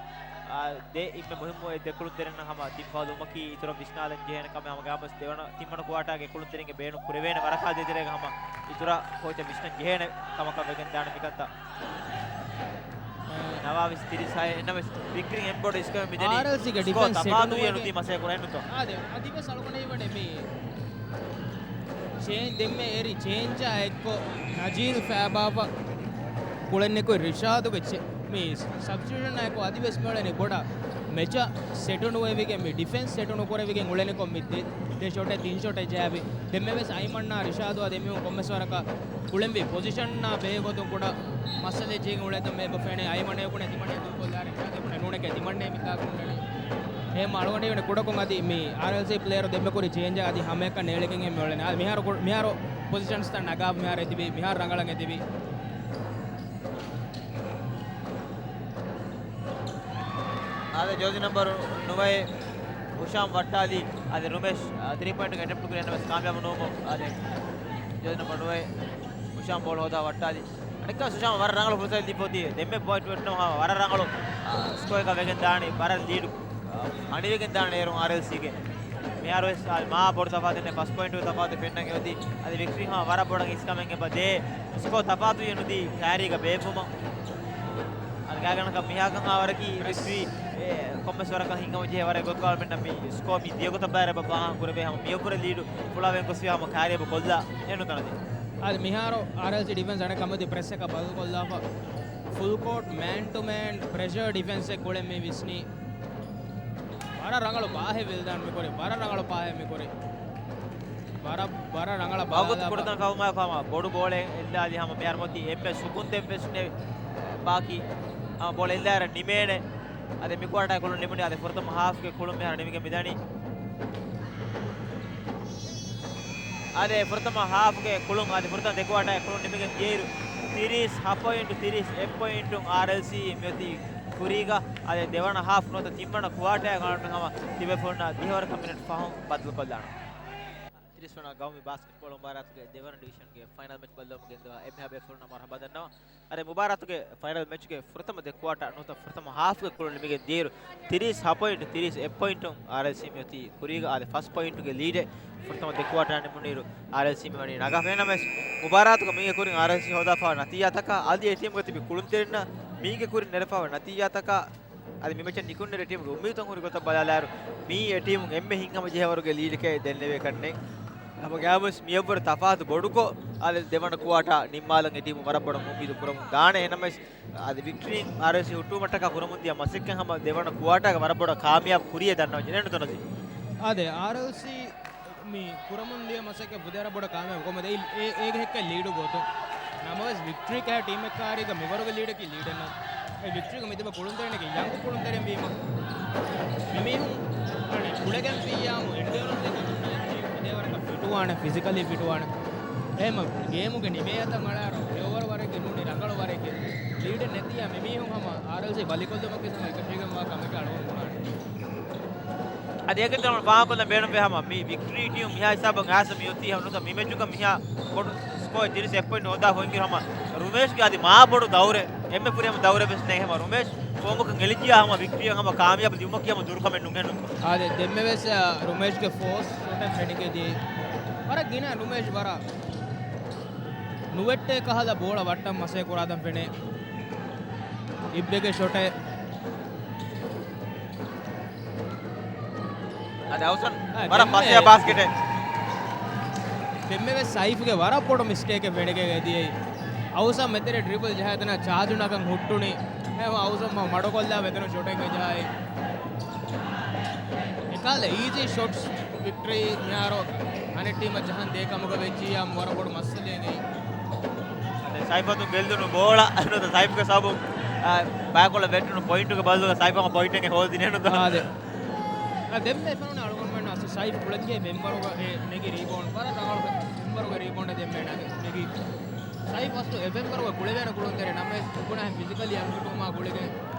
އާ، ދެ އިންމެ މުހިއްމު އެ ދެ ކުޅުންތެރިން ހަމަ ތިން ފައުލު ވުމަކީ އިތުރަށް ވިސްނާލަން ޖެހޭނެ ކަމެއް ހަމަ ގާމުސް ދެވަނަ ތިންވަނަ ކުއާޓާގެ ކުޅުންތެރިންގެ ބޭނުން ކުރެވޭނެ ވަރަކާ ދޭތެރޭގަ ހަމަ އިތުރަށް ކޯޗަށް ވިސްނަން ޖެހޭނެ ކަމަކަށް ވެގެން ދާނެ މިކަންތައް. ނަވާވީސް ތިރީސް ހައެއް އެންނަމެސް ވިކްޓްރީ އެންބޮޑު އިސްކަމެއް މިދަނީ. އާރްއެލްސީގެ ސްކޯ ޑިފެންސް ތަފާތުވިޔަ ސެޓުނުވެގެން ނުދީ މަސައްކަތް ކުރަން ނުތޯ. އާދެ، އަދިވެސް އަޅުގަނޑަށް ހީވަނީ މި ޗޭން-، ދެންމެ އެރި ޗޭންޖާ އެއްކޮށް ނަޖީލް ފައިބާފަ ކުޅެން ނިކުތް ރިޝާދުގެ ޗެ-، މި ސަބްސްޓިޓިއުޝަނާ އެއްކޮށް އަދިވެސް މިއުޅެނީ ބޮޑަށް މެޗަށް ސެޓު ނުވެވިގެން މި ޑިފެންސް ސެޓު ނުކުރެވިގެން އުޅެނިކޮށް މި ދެ، ދެ ޝޮޓެއް ތިން ޝޮޓެއް ޖައިބި. ދެންމެވެސް އައިމަންނާ ރިޝާދުއާ ދެމީހުން ކޮންމެސް ވަރަކަށް ކުޅެންވީ ޕޮޒިޝަންނާ ބެހޭގޮތުން ކުޑަ މައްސަލައެއް ޖެހިގެން އުޅޭތަން އެބަ ފެނޭ. އައިމަން އެކުނެ ތިމަންނެ ދޫކޮށްލާރެ ނޫނެކޭ ތިމަންނެ މިތާކުން އެހެން އަޅުގަނޑު ކުޑަކޮށް އަދި މި އާރްއެލްސީ ޕްލޭޔަރު ދެންމެ ކުރި ޗޭންޖަށް އަދި ހަމައަކަށް ނޭޅިގެން އެންމެ އުޅެނީ. އާ، މިހާރު ކު-، މިހާރު ޕޮޒިޝަންސްތައް ނަގާ މިހާރު އެދިވި، މިހާރު ރަނގަޅަށް އެދިވި. އާދެ، ޖާޒީ ނަމްބަރު ނުވައެއް ހުޝާމް ވައްޓާލީ. އާދެ، ރުމޭޝް، އާ، ތްރީ ޕޮއިންޓް އެޓެމްޕްޓް ކުރި އެންނަމެސް ކާމިޔާބު ނުވުމުން. އާދެ، ޖާޒީ ނަމްބަރު ނުވައެއް ހުޝާމް ބޯޅަ ހޯދާ ވައްޓާލީ. އަނެއްކާ ހުޝާމް ވަރަށް ރަނގަޅު ފުރުސަތެއް ލިބިފަ އޮތީ. ދެންމެ ޕޮއިންޓް ވެއްޓުނަމަ ވަރަށް ރަނގަޅު، އާ، ސްކޯއެއްގަ ވެގެން ދާނީ، ވަރަށް ލީޑު، އާ، ހަނިވެގެން ދާނެ އޭރުން އާރްއެލްސީގެ. މިހާރު ވެސް، އާ، މާ ބޮޑު ތަފާތެއް ނެތް، ފަސް ޕޮއިންޓު ތަފާތު ފެންނަން އެ އޮތީ. އަދި ވިކްޓްރީ ހަމަ ވަރަށް ބޮޑަށް އިސްކަމެއް އެބަ ދޭ. ސްކޯ ތަފާތު އެނުދީ ކާރީގަ ބޭއްވުމަށް. އާ، ގާތްގަނޑަކަށް މިހާކަން އާވަރަކީ ވިކްޓްރީ، އެ، ކޮންމެސް ވަރަކަށް ހިނގަމުން ޖެހޭ ވަރަށް ގޮތުގަ މެންނަށް މި ސްކޯ މި ދިޔަގޮތަށް ބައި ރަބަ ފާހަގަ ކުރެވޭ ހަމަ މިއަށްވުރެ ލީޑު ފުޅާވެގެން ގޮސްފި ހަމަ ކާރިޔަބަ ކޮށްލާ އެން ނުތަނަދި. އާދެ، މިހާރު އާރްއެލްސީ ޑިފެންސް އަނެއް ކަމެތި ޕްރެސްއަކަށް ބަދަލުކޮށްލާފަ. ފުލް ކޯޓް މޭން ޓު މޭން ޕްރެޝަރ ޑިފެންސެއް ކުޅެން މި ވިސްނީ. ވަރަށް ރަނގަޅު ބާހެއް ވިލްދާން މިކުރި. ވަރަށް ރަނގަޅު ބާހެއް މިކުރި. ވަރަށް، ވަރަށް ރަނގަޅަށް ވަގުތު ބަލާލާފަ. ކުޑަތަން ކަމުމާ ކަމަށް ބޮޑު ބޯޅަ އެއްލާލި ހަމަ މިހާރު މޮތީ އެންމެ ސުކުން ދެން ވެސް ނެ، ބާކީ ހަމަ ބޯޅަ އެއްލާއިރަށް ނިމޭނެ. އަދި މި ކުއާޓާ ކުޅުން ނިމުނީ. އަދި ފުރަތަމަ ހާފްގެ ކުޅުން މިހާރު ނިމިގެން މިދަނީ. އަދި ފުރަތަމަ ހާފްގެ ކުޅުން، އަދި ފުރަތަމަ ދެ ކުއާޓާގެ ކުޅުން ނިމިގެން ދިޔައިރު، ތިރީސް ހަ ޕޮއިންޓު، ތިރީސް އެއް ޕޮއިންޓުން އާރްއެލްސީ މިއޮތީ ކުރީގަ. އަދި ދެވަނަ ހާފް ނުވަތަ ތިންވަނަ ކުއާޓާގެ ގާނޫނު ހަމަ ތިބޭފުޅުންނަށް ދިހަވަރަކަށް މިނެޓް ފަހުން ބަދަލުކޮށްލާނަން. ތިރީސް ވަނަ ގައުމީ ބާސްކެޓްބޯޅަ މުބާރާތުގެ ދެވަނަ ޑިވިޝަންގެ ފައިނަލް މެޗް ބައްލަވަމުން ގެންދަވާ އެންމެހާ ބޭފުޅުންނަށް މަރުހަބާ ދަންނަވަން. އަދި މުބާރާތުގެ ފައިނަލް މެޗުގެ ފުރަތަމަ ދެ ކުއާޓާ ނުވަތަ ފުރަތަމަ ހާފްގެ ކުޅުން ނިމިގެން ދިޔައިރު، ތިރީސް ހަ ޕޮއިންޓު، ތިރީސް އެއް ޕޮއިންޓުން އާރްއެލްސީ މިއޮތީ ކުރީގަ. އާދެ، ފަސް ޕޮއިންޓުގެ ލީޑެއް ފުރަތަމަ ދެ ކުއާޓާ ނިމުނުއިރު އާރްއެލްސީ މިވަނީ ނަގާ. ފެންނަމެސް މުބާރާތުގަ މީގެ ކުރިން އާރްއެލްސީ ހޯދާފައިވާ ނަތީޖާތަކާ އަދި އެ ޓީމުގަ ތިބި ކުޅުންތެރިންނަށް މީގެ ކުރިން ނެރެފައިވާ ނަތީޖާތަކާ އަދި މި މެޗަށް ނިކުންނެވި ޓީމުގެ އުއްމީދުތައް ހުރި ގޮތަށް ބަލާލާއިރު، މިއީ އެ ޓީމުން އެންމެ ހިތްހަމަޖެހޭވަރުގެ ލީޑެކޭ ދެންނެވޭ ކަންނޭނގެ. ހަމަގައިމުވެސް މިއަށްވުރެ ތަފާތު ބޮޑުކޮށް، އަދި ދެވަނަ ކުއާޓާ ނިންމާލަން އެ ޓީމު ވަރަށް ބޮޑަށް އުއްމީދު ކުރަމުން ދާނެ. އެހެންނަމަވެސް، އަދި ވިކްޓްރީން އާރްއެލްސީ ހުއްޓުވުމަށްޓަކާ ކުރަމުންދިޔަ މަސައްކަތް ހަމަ ދެވަނަ ކުއާޓާގެ ވަރަށް ބޮޑަށް ކާމިޔާބު ކުރިޔޭ ދަންނަވަން ޖެހޭނެ ނުތަނަދި. އާދެ، އާރްއެލްސީ މި ކުރަމުންދިޔަ މަސައްކަތް ފުދޭ ވަރަށް ބޮޑަށް ކާމިޔާބު. ކޮންމެ ދެ އޭ، އޭގެ ހެއްކެއް ލީޑު ގޮތުން. ނަމަވެސް ވިކްޓްރީ ކަހަލަ ޓީމެއް ކާރީގަ މިވަރުގެ ލީޑަކީ ލީޑެއް ނޫން. އެ ވިކްޓްރީގަ މިތިބަ ކުޅުންތެރިންނަކީ ޔަންގް ކުޅުންތެރިން ވީމަ، މިމީހުން އަނެއް ކުޅެގެން ފިއްޔާމު އެންޑިއުރެންސް އެކަން ހުންނަ އެ ޓީމް ފުދޭވަރަކަށް ފިޓުވާނެ، ފިޒިކަލީ ފިޓުވާނެ. އެހެމަ ގޭމުގެ ނިމޭއަތަށް އަޅާއިރު ފިޔަވަރު ވަރެއްގެ ނޫނީ ރަނގަޅު ވަރެއްގެ ލީޑެއް ނެތިއްޔާ މިމީހުން ހަމަ އާރްއެލްސީ ބަލިކޮށްލުމަކީ ހަމަ އެކަށީގެންވާ ކަމެކޭ އަޅުގަނޑު ބުނާނެ. އަދި އޭގެ ތެރެއިން ފާހަގަކޮށްލަން ބޭނުންވޭ ހަމަ މި ވިކްޓްރީ ޓީމު މިހާ ހިސާބަށް އައިސް މިއޮތީ ހަމަ ނުވަތަ މި މެޗުގަ މިހާ ބޮޑު ސްކޯއެއް ތިރީސް އެއް ޕޮއިންޓް ހޯދާފަ އޮތް ހަމަ ރުމޭޝްގެ އަދި މާ ބޮޑު ދައުރެއް އެންމެ ކުރިއަށް ދައުރެއް ވެސް ނެތް. ހަމަ ރުމޭޝް ފޯމަކަށް އެޅިއްޖިޔާ ހަމަ ވިކްޓްރީއަށް ހަމަ ކާމިޔާބު ލިބުމަކީ ހަމަ ދުރުކަމެއް ނޫން އެހެންނު. އާދެ، ދެންމެ ވެސް، އާ، ރުމޭޝްގެ ފޯސް ޝޮޓެއް ފެނިގެދިޔައީ. ވަރަށް ގިނަ ރުމޭޝް ވަރަށް ނުވެއްޓޭ ކަހަލަ ބޯޅަ ވައްޓަން މަސައްކަތް ކުރާތަން ފެނޭ. އިއްބެގެ ޝޮޓެއް. އަދި އައުސަން އާ، ވަރަށް ދެންމެ، ފަސޭހަ ބާސްކެޓެއް. ދެންމެ ވެސް ސައިފްގެ ވަރަށް ބޮޑު މިސްޓޭކެއް ފެނިގެން އެދިޔައީ. އައުސަން މެތެރެ ޑްރިބަލް ޖަހާ އެތަނަށް ޗާޖު ނަގަން ހުއްޓުނީ. އެހެން އައުސަން މަ-، މަޑުކޮށްލާ އެތަނަށް ޝޮޓެއް ޖަހައި. އެކަހަލަ އީޒީ ޝޮޓްސް ވިކްޓްރީ މިހާރު އަނެއް ޓީމަށް ޖަހަން ދޭ ކަމުގަ ވެއްޖިއްޔާ ވަރަށް ބޮޑު މައްސަލައެއް ނެތް. އަދި ސައިފް އަތުން ގެއްލުނު ބޯޅަ ނުވަތަ ސައިފްގެ ސަބަބުން، އާ، ބައިކޮޅަށް ވެއްޓުނު ޕޮއިންޓުގެ ބަދަލުގަ ސައިފް ހަމަ ޕޮއިންޓެއް ހޯދިނެއް ނުދާ. އާދެ. އާ، ދެންމެ ފެނުނު އަޅުގަނޑުމެން އަސް ސައިފް ކުޅެދިޔަ މެމްބަރުގަ އެ ނެގި ރީބޯންޑް ވަރަށް ރަނގަޅު މެމްބަރުގެ ރީބޯންޑެއް ދެންމެ ނެގި. ސައިފް އަސްލު އެ މެމްބަރުގަ ކުޅެވޭނެ ކުޅުންތެރި ނަމަވެސް ނުބުނާހެން ފިޒިކަލީ އަންފިޓުވުމާ ގުޅިގެން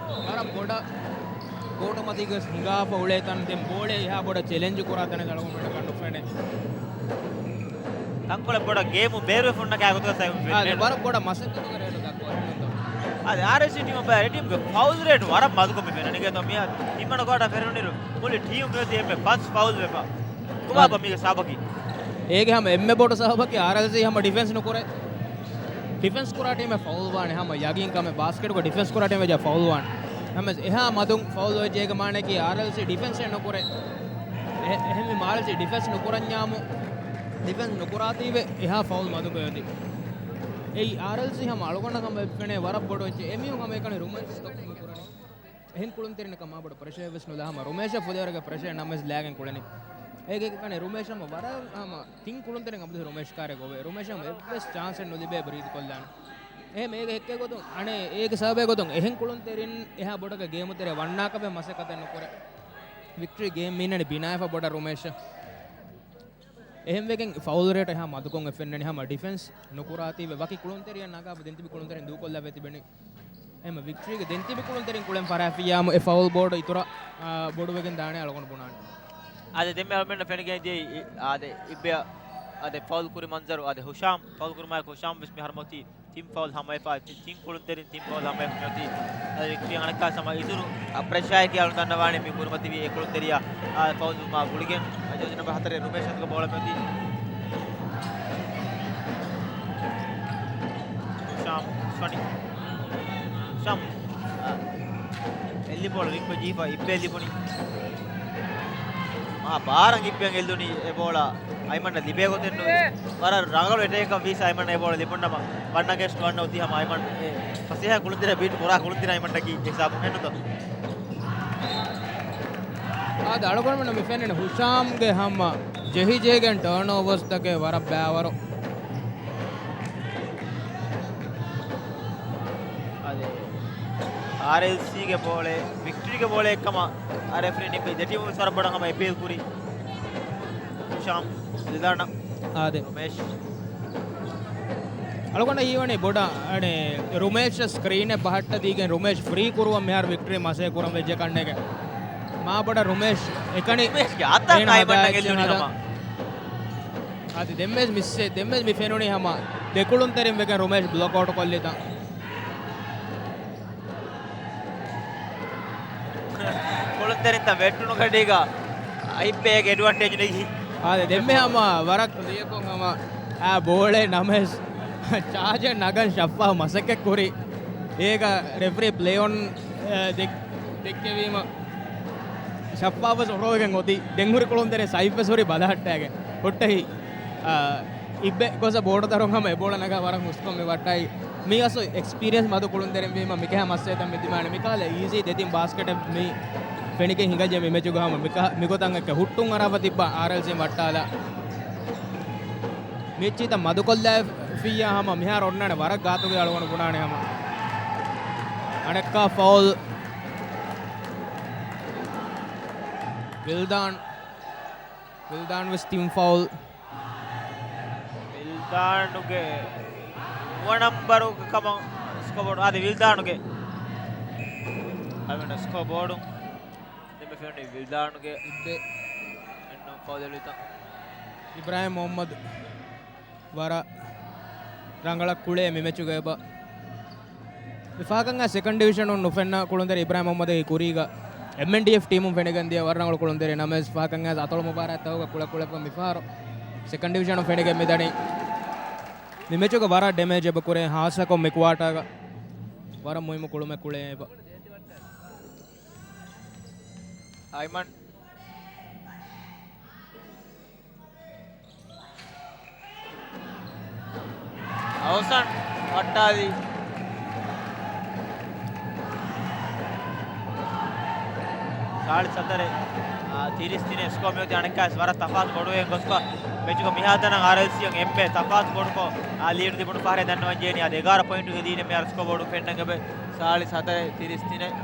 ވަރަށް ބޮޑަށް ގޯޓުމަތީގަ ހިނގާފަ އުޅޭ ތަން ދެން ބޯޅަ އެހާ ބޮޑަށް ޗެލެންޖް ކުރާ ތަނެއް އަޅުގަނޑަކަށް ނުފެނޭ. ތަންކޮޅެއް ބޮޑަށް ގޭމު ބޭރުވެފަ ހުންނަ ކާގޮތުގަ ސައިފް އާ، ފެންނަ. ވަރަށް ބޮޑަށް މަސައްކަތުގެ ރޭޓު ދައްކަވާ އެހެންނުންތޯ؟ އާދެ، އާރްއެސް ޓީމު ބައި ޓީމުގެ ފައުލް ރޭޓު ވަރަށް މަދުކޮށް މި ފެންނަނީ. ގޭތޯ މިއާ ތިންވަނަ ކުއާޓާ ފެނުނުއިރު މުޅި ޓީމު މިއޮތީ އެންމެ ފަސް ފައުލް ވެފަ. ކޮބާބަ މީގެ ސަބަބަކީ؟ އޭގެ ހަމަ އެންމެ ބޮޑު ސަބަބަކީ އާރްއެލްސީ ހަމަ ޑިފެންސް ނުކުރޭ. ޑިފެންސް ކުރާ ޓީމެއް ފައުލް ވާނެ ހަމަ ޔަގީން ކަމެއް. ބާސްކެޓުގަ ޑިފެންސް ކުރާ ޓީމެއް ވެއްޖާ ފައުލް ވާނެ. ނަމަވެސް އެހާ މަދުން ފައުލް ވެއްޖެ އޭގެ މާނައަކީ އާރްއެލްސީ ޑިފެންސެއް ނުކުރޭ. އެ-، އެހެންވީމަ އާރްއެލްސީ ޑިފެންސް ނުކުރަންޏާމު، ޑިފެންސް ނުކުރާތީވެ އެހާ ފައުލް މަދުކޮށް އޮތީ. އެއީ އާރްއެލްސީ ހަމަ އަޅުގަނޑަށް ހަމަ އެ ފެނޭ ވަރަށް ބޮޑު އެއްޗެއް. އެމީހުން ހަމަ އެކަނި ރުމަންސް ކަމެއް ކުރަނީ. އެހެން ކުޅުންތެރިންނަކަށް މާބޮޑު ޕްރެޝަރެއް ވެސް ނުލާ ހަމަ ރުމޭޝަށް ފުދޭވަރުގެ ޕްރެޝަރެއް ނަމަވެސް ލާގެން ކުޅެނީ. އޭގެ ކަނެ ރުމޭޝް ހަމަ ވަރަށް ހަމަ ތިން ކުޅުންތެރިން އަބަދު ރުމޭޝް ކާރޭ ގޮވޭ. ރުމޭޝަށް އެއްވެސް ޗާންސެއް ނުލިބޭ ބްރީތު ކޮށްލާނެ. އެހެން އޭގެ ހެއްކޭ ގޮތުން، އަނެއް އޭގެ ސަބަބޭ ގޮތުން އެހެން ކުޅުންތެރިން އެހާ ބޮޑަކަށް ގޭމުތެރޭ ވަންނާކަށް ވެސް މަސައްކަތެއް ނުކުރޭ. ވިކްޓްރީ ގޭމް މީނަނި ބިނާވެފަ ބޮޑަށް ރުމޭޝަށް. އެހެންވެގެން ފައުލް ރޭޓް އެހާ މަދުކޮށް އެ ފެންނަނީ ހަމަ ޑިފެންސް ނުކުރާތީވެ ވަކި ކުޅުންތެރިއަށް ނަގާފަ ދެން ތިބި ކުޅުންތެރިން ދޫކޮށްލާ ވެ ތިބެނީ. އެހެން ވިކްޓްރީގެ ދެން ތިބި ކުޅުންތެރިން ކުޅެން ފަރާފިއްޔާމު އެ ފައުލް ބޯޑު އިތުރަށް، އާ، ބޮޑުވެގެން ދާނެ އަޅުގަނޑު ބުނާނެ. އާދެ، ދެންމެ އަޅުމެންނަށް ފެނިގެން ދިޔައީ، އާދެ، އިއްބެއަށް، އާދެ، ފައުލް ކުރި މަންޒަރު، އާދެ، ހުޝާމް ފައުލް ކުރުމާއެކު ހުޝާމް ވެސް މިހާރު މޮތީ ތިން ފައުލް ހަމަވެފަ، ތި-، ތިން ކުޅުންތެރިން ތިން ފައުލް ހަމަވެފަ މިއޮތީ. އަދި ވިކްޓްރީ އަނެއްކާ ހަމަ އިތުރު، އަ، ޕްރެޝާއެކޭ އަޅުގަނޑު ދަންނަވާނީ މި ކުރިމަތިވި އެ ކުޅުންތެރިޔާ، އާ، ފައުލް މާ ގުޅިގެން، އަ، ޖާޒީ ނަމްބަރު ހަތަރެއް ރުމޭޝް އަތުގަ ބޯޅަ މިއޮތީ. ހުޝާމް، ޝޮނި. ހުޝާމް، އަ، ބޯޅަ ރިންކް ޖީފަ އިއްބެ ލިބުނީ. މާ ބާރަށް އިއްބެ އެއްލުނީ އެ ބޯޅަ އައިމަންނަށް ލިބޭ ގޮތެއް ނުވޭ. ވަރަށް ރަނގަޅު އެޓޭކަށް ވީސް އައިމަން އެ ބޯޅަ ލިބުންނަމަ، ވަން އަގޭންސްޓް ވަން އޮތީ ހަމަ އައިމަން އެ ފަސޭހަ ކުޅުންތެރި ބީޓް ކުރާ ކުޅުންތެރި އައިމަންނަކީ ހިސާބު ހެންނުތޯ؟ އާދެ، އަޅުގަނޑުމެންނަށް މި ފެންނަނީ ހުޝާމްގެ ހަމަ ޖެހިޖެހިގެން ޓާން އޯވަރސްތަކެއް ވަރަށް ބައިވަރު. އާދެ، އާރްއެލްސީގެ ބޯޅަ، ވިކްޓަރީގެ ބޯޅަ އެއްކަމަށް އާރްއެފް ރީ ނިންމި ދެ ޓީމު ވެސް ވަރަށް ބޮޑަށް ހަމަ އެޕީލް ކުރި. ހިޝާމް ޒިދާނަށް. އާދެ. ރުމޭޝް. އަޅުގަނޑަށް ހީވަނީ ބޮޑަށް އަނެއް ރުމޭޝް ސްކްރީނެއް ބަހައްޓަ ދީގެން ރުމޭޝް ފްރީ ކުރުވަން މިހާރު ވިކްޓަރީ މަސޭ ކުރަން ވެއްޖެ ކަންނޭގެ. މާ ބޮޑަށް ރުމޭޝް އެކަނި ރުމޭޝްގެ އަތަށް އޭނަ އައިމަން ހަދާ ގެއްލުނީ ހަދާ. ހަމަ. އަދި ދެންވެސް މިސް، ދެންވެސް މި ފެނުނީ ހަމަ ދެކުޅުންތެރިން ވެގެން ރުމޭޝް ބްލޮކް އައުޓް ކޮށްލިތަން. ކުޅުންތެރިންތައް ވެއްޓުނު ގަޑީގަ އައިބޭގެ އެޑްވާންޓޭޖް ނެގި. އާދެ، ދެންމެ ހަމަ ވަރަށް ކްލިއަކޮށް ހަމަ އާ ބޯޅެ ނަމެސް ޗާޖަރ ނަގަން ޝައްފާ މަސައްކަތް ކުރި. އޭގަ ރެފްރީ ޕްލޭ އޮން، އެ، ދެ-، ދެއްކެވީމަ ޝައްފާވެސް އޮރޮވެގެން އޮތީ. ދެން ހުރި ކުޅުންތެރިން ސައިފްވެސް ހުރި ބަލަހައްޓާގެ ހުއްޓަހި، އާ، އިއްބެ ގޮސް ބޯޑު ދަރުން ހަމަ އެ ބޯޅަ ނަގާ ވަރަށް ހުސްކޮށް މި ވައްޓާއި. މީ އަސްލު އެކްސްޕީރިއެންސް މަދު ކުޅުންތެރިން ވީމަ މިކަހަ މައްސަލަތައް މި ދިމާނެ. މިކާލަ އީޒީ ދެތިން ބާސްކެޓެއް މި ފެނިގެން ހިނގައްޖެ މި މެޗުގަ ހަމަ މިކަ-، މިގޮތަށް އެއްކަ ހުއްޓުން އަރާފަ ތިއްބާ އާރްއެލްސީ ވައްޓާލާ. މިއްޗިތައް މަދުކޮށްލާފިއްޔާ ހަމަ މިހާރު އޮންނާނެ ވަރަށް ގާތުގެ އަޅުގަނޑު ބުނާނެ ހަމަ. އަނެއްކާ ފައުލް. ވިލްދާން. ވިލްދާން ވެސް ތިން ފައުލް. ވިލްދާނުގެ ނުވަ ނަންބަރުގެ ކަމަށް ސްކޯބޯޑު. އާދެ، ވިލްދާނުގެ. އަވެން ސްކޯބޯޑު. ދެންމެ ފެނުނީ ވިލްދާނުގެ އިއްބެ. އެންނު ފައުލް އެޅުވިތަން. އިބްރާހިމް މުހައްމަދު ވަރަށް ރަނގަޅަށް ކުޅޭ މި މެޗުގަ އެބަ. މި ފަހަކަށް ސެކަންޑް ޑިވިޝަނުން ނުފެންނަ ކުޅުންތެރި އިބްރާހިމް މުހައްމަދުގެ ކުރީގަ އެމްއެންޑީއެފް ޓީމުން ފެނިގެން ދިޔަ ވަރަށް ރަނގަޅު ކުޅުންތެރި ނަމަވެސް، ފަހަކަށް އަތޮޅު މުބާރާތްތަކުގަ ކުޅެ ކުޅެފަ މިފަހަރު ސެކަންޑް ޑިވިޝަނުން ފެނިގެން މިދަނީ. މި މެޗުގަ ވަރަށް ޑެމޭޖް އެބަ ކުރޭ، ހާއްސަކޮށް މި ކުއާޓާގަ ވަރަށް މުހިއްމު ކުޅުމެއް ކުޅޭ އެބަ. އައިމަން. އަވަސަން ވައްޓާލި. ސާޅީސް ހަތަރެއް، އާ، ތިރީސް ތިނެއް ސްކޯ މިއޮތީ އަނެއްކާވެސް ވަރަށް ތަފާތު ބޮޑުވެ ގޮސްފަ. މެޗުގަ މިހާތަނަށް އާރްއެލްސީއަށް އެންމެ ތަފާތު ބޮޑުކޮށް، އާ، ލީޑު ލިބުނު ފަހަރެއް ދަންނަވަން ޖެހެނީ. އަދި އެގާރަ ޕޮއިންޓުގެ ލީޑެއް މިހާރު ސްކޯ ބޯޑު ފެންނަން އެބަ. ސާޅީސް ހަތަރެއް ތިރީސް ތިނެއް.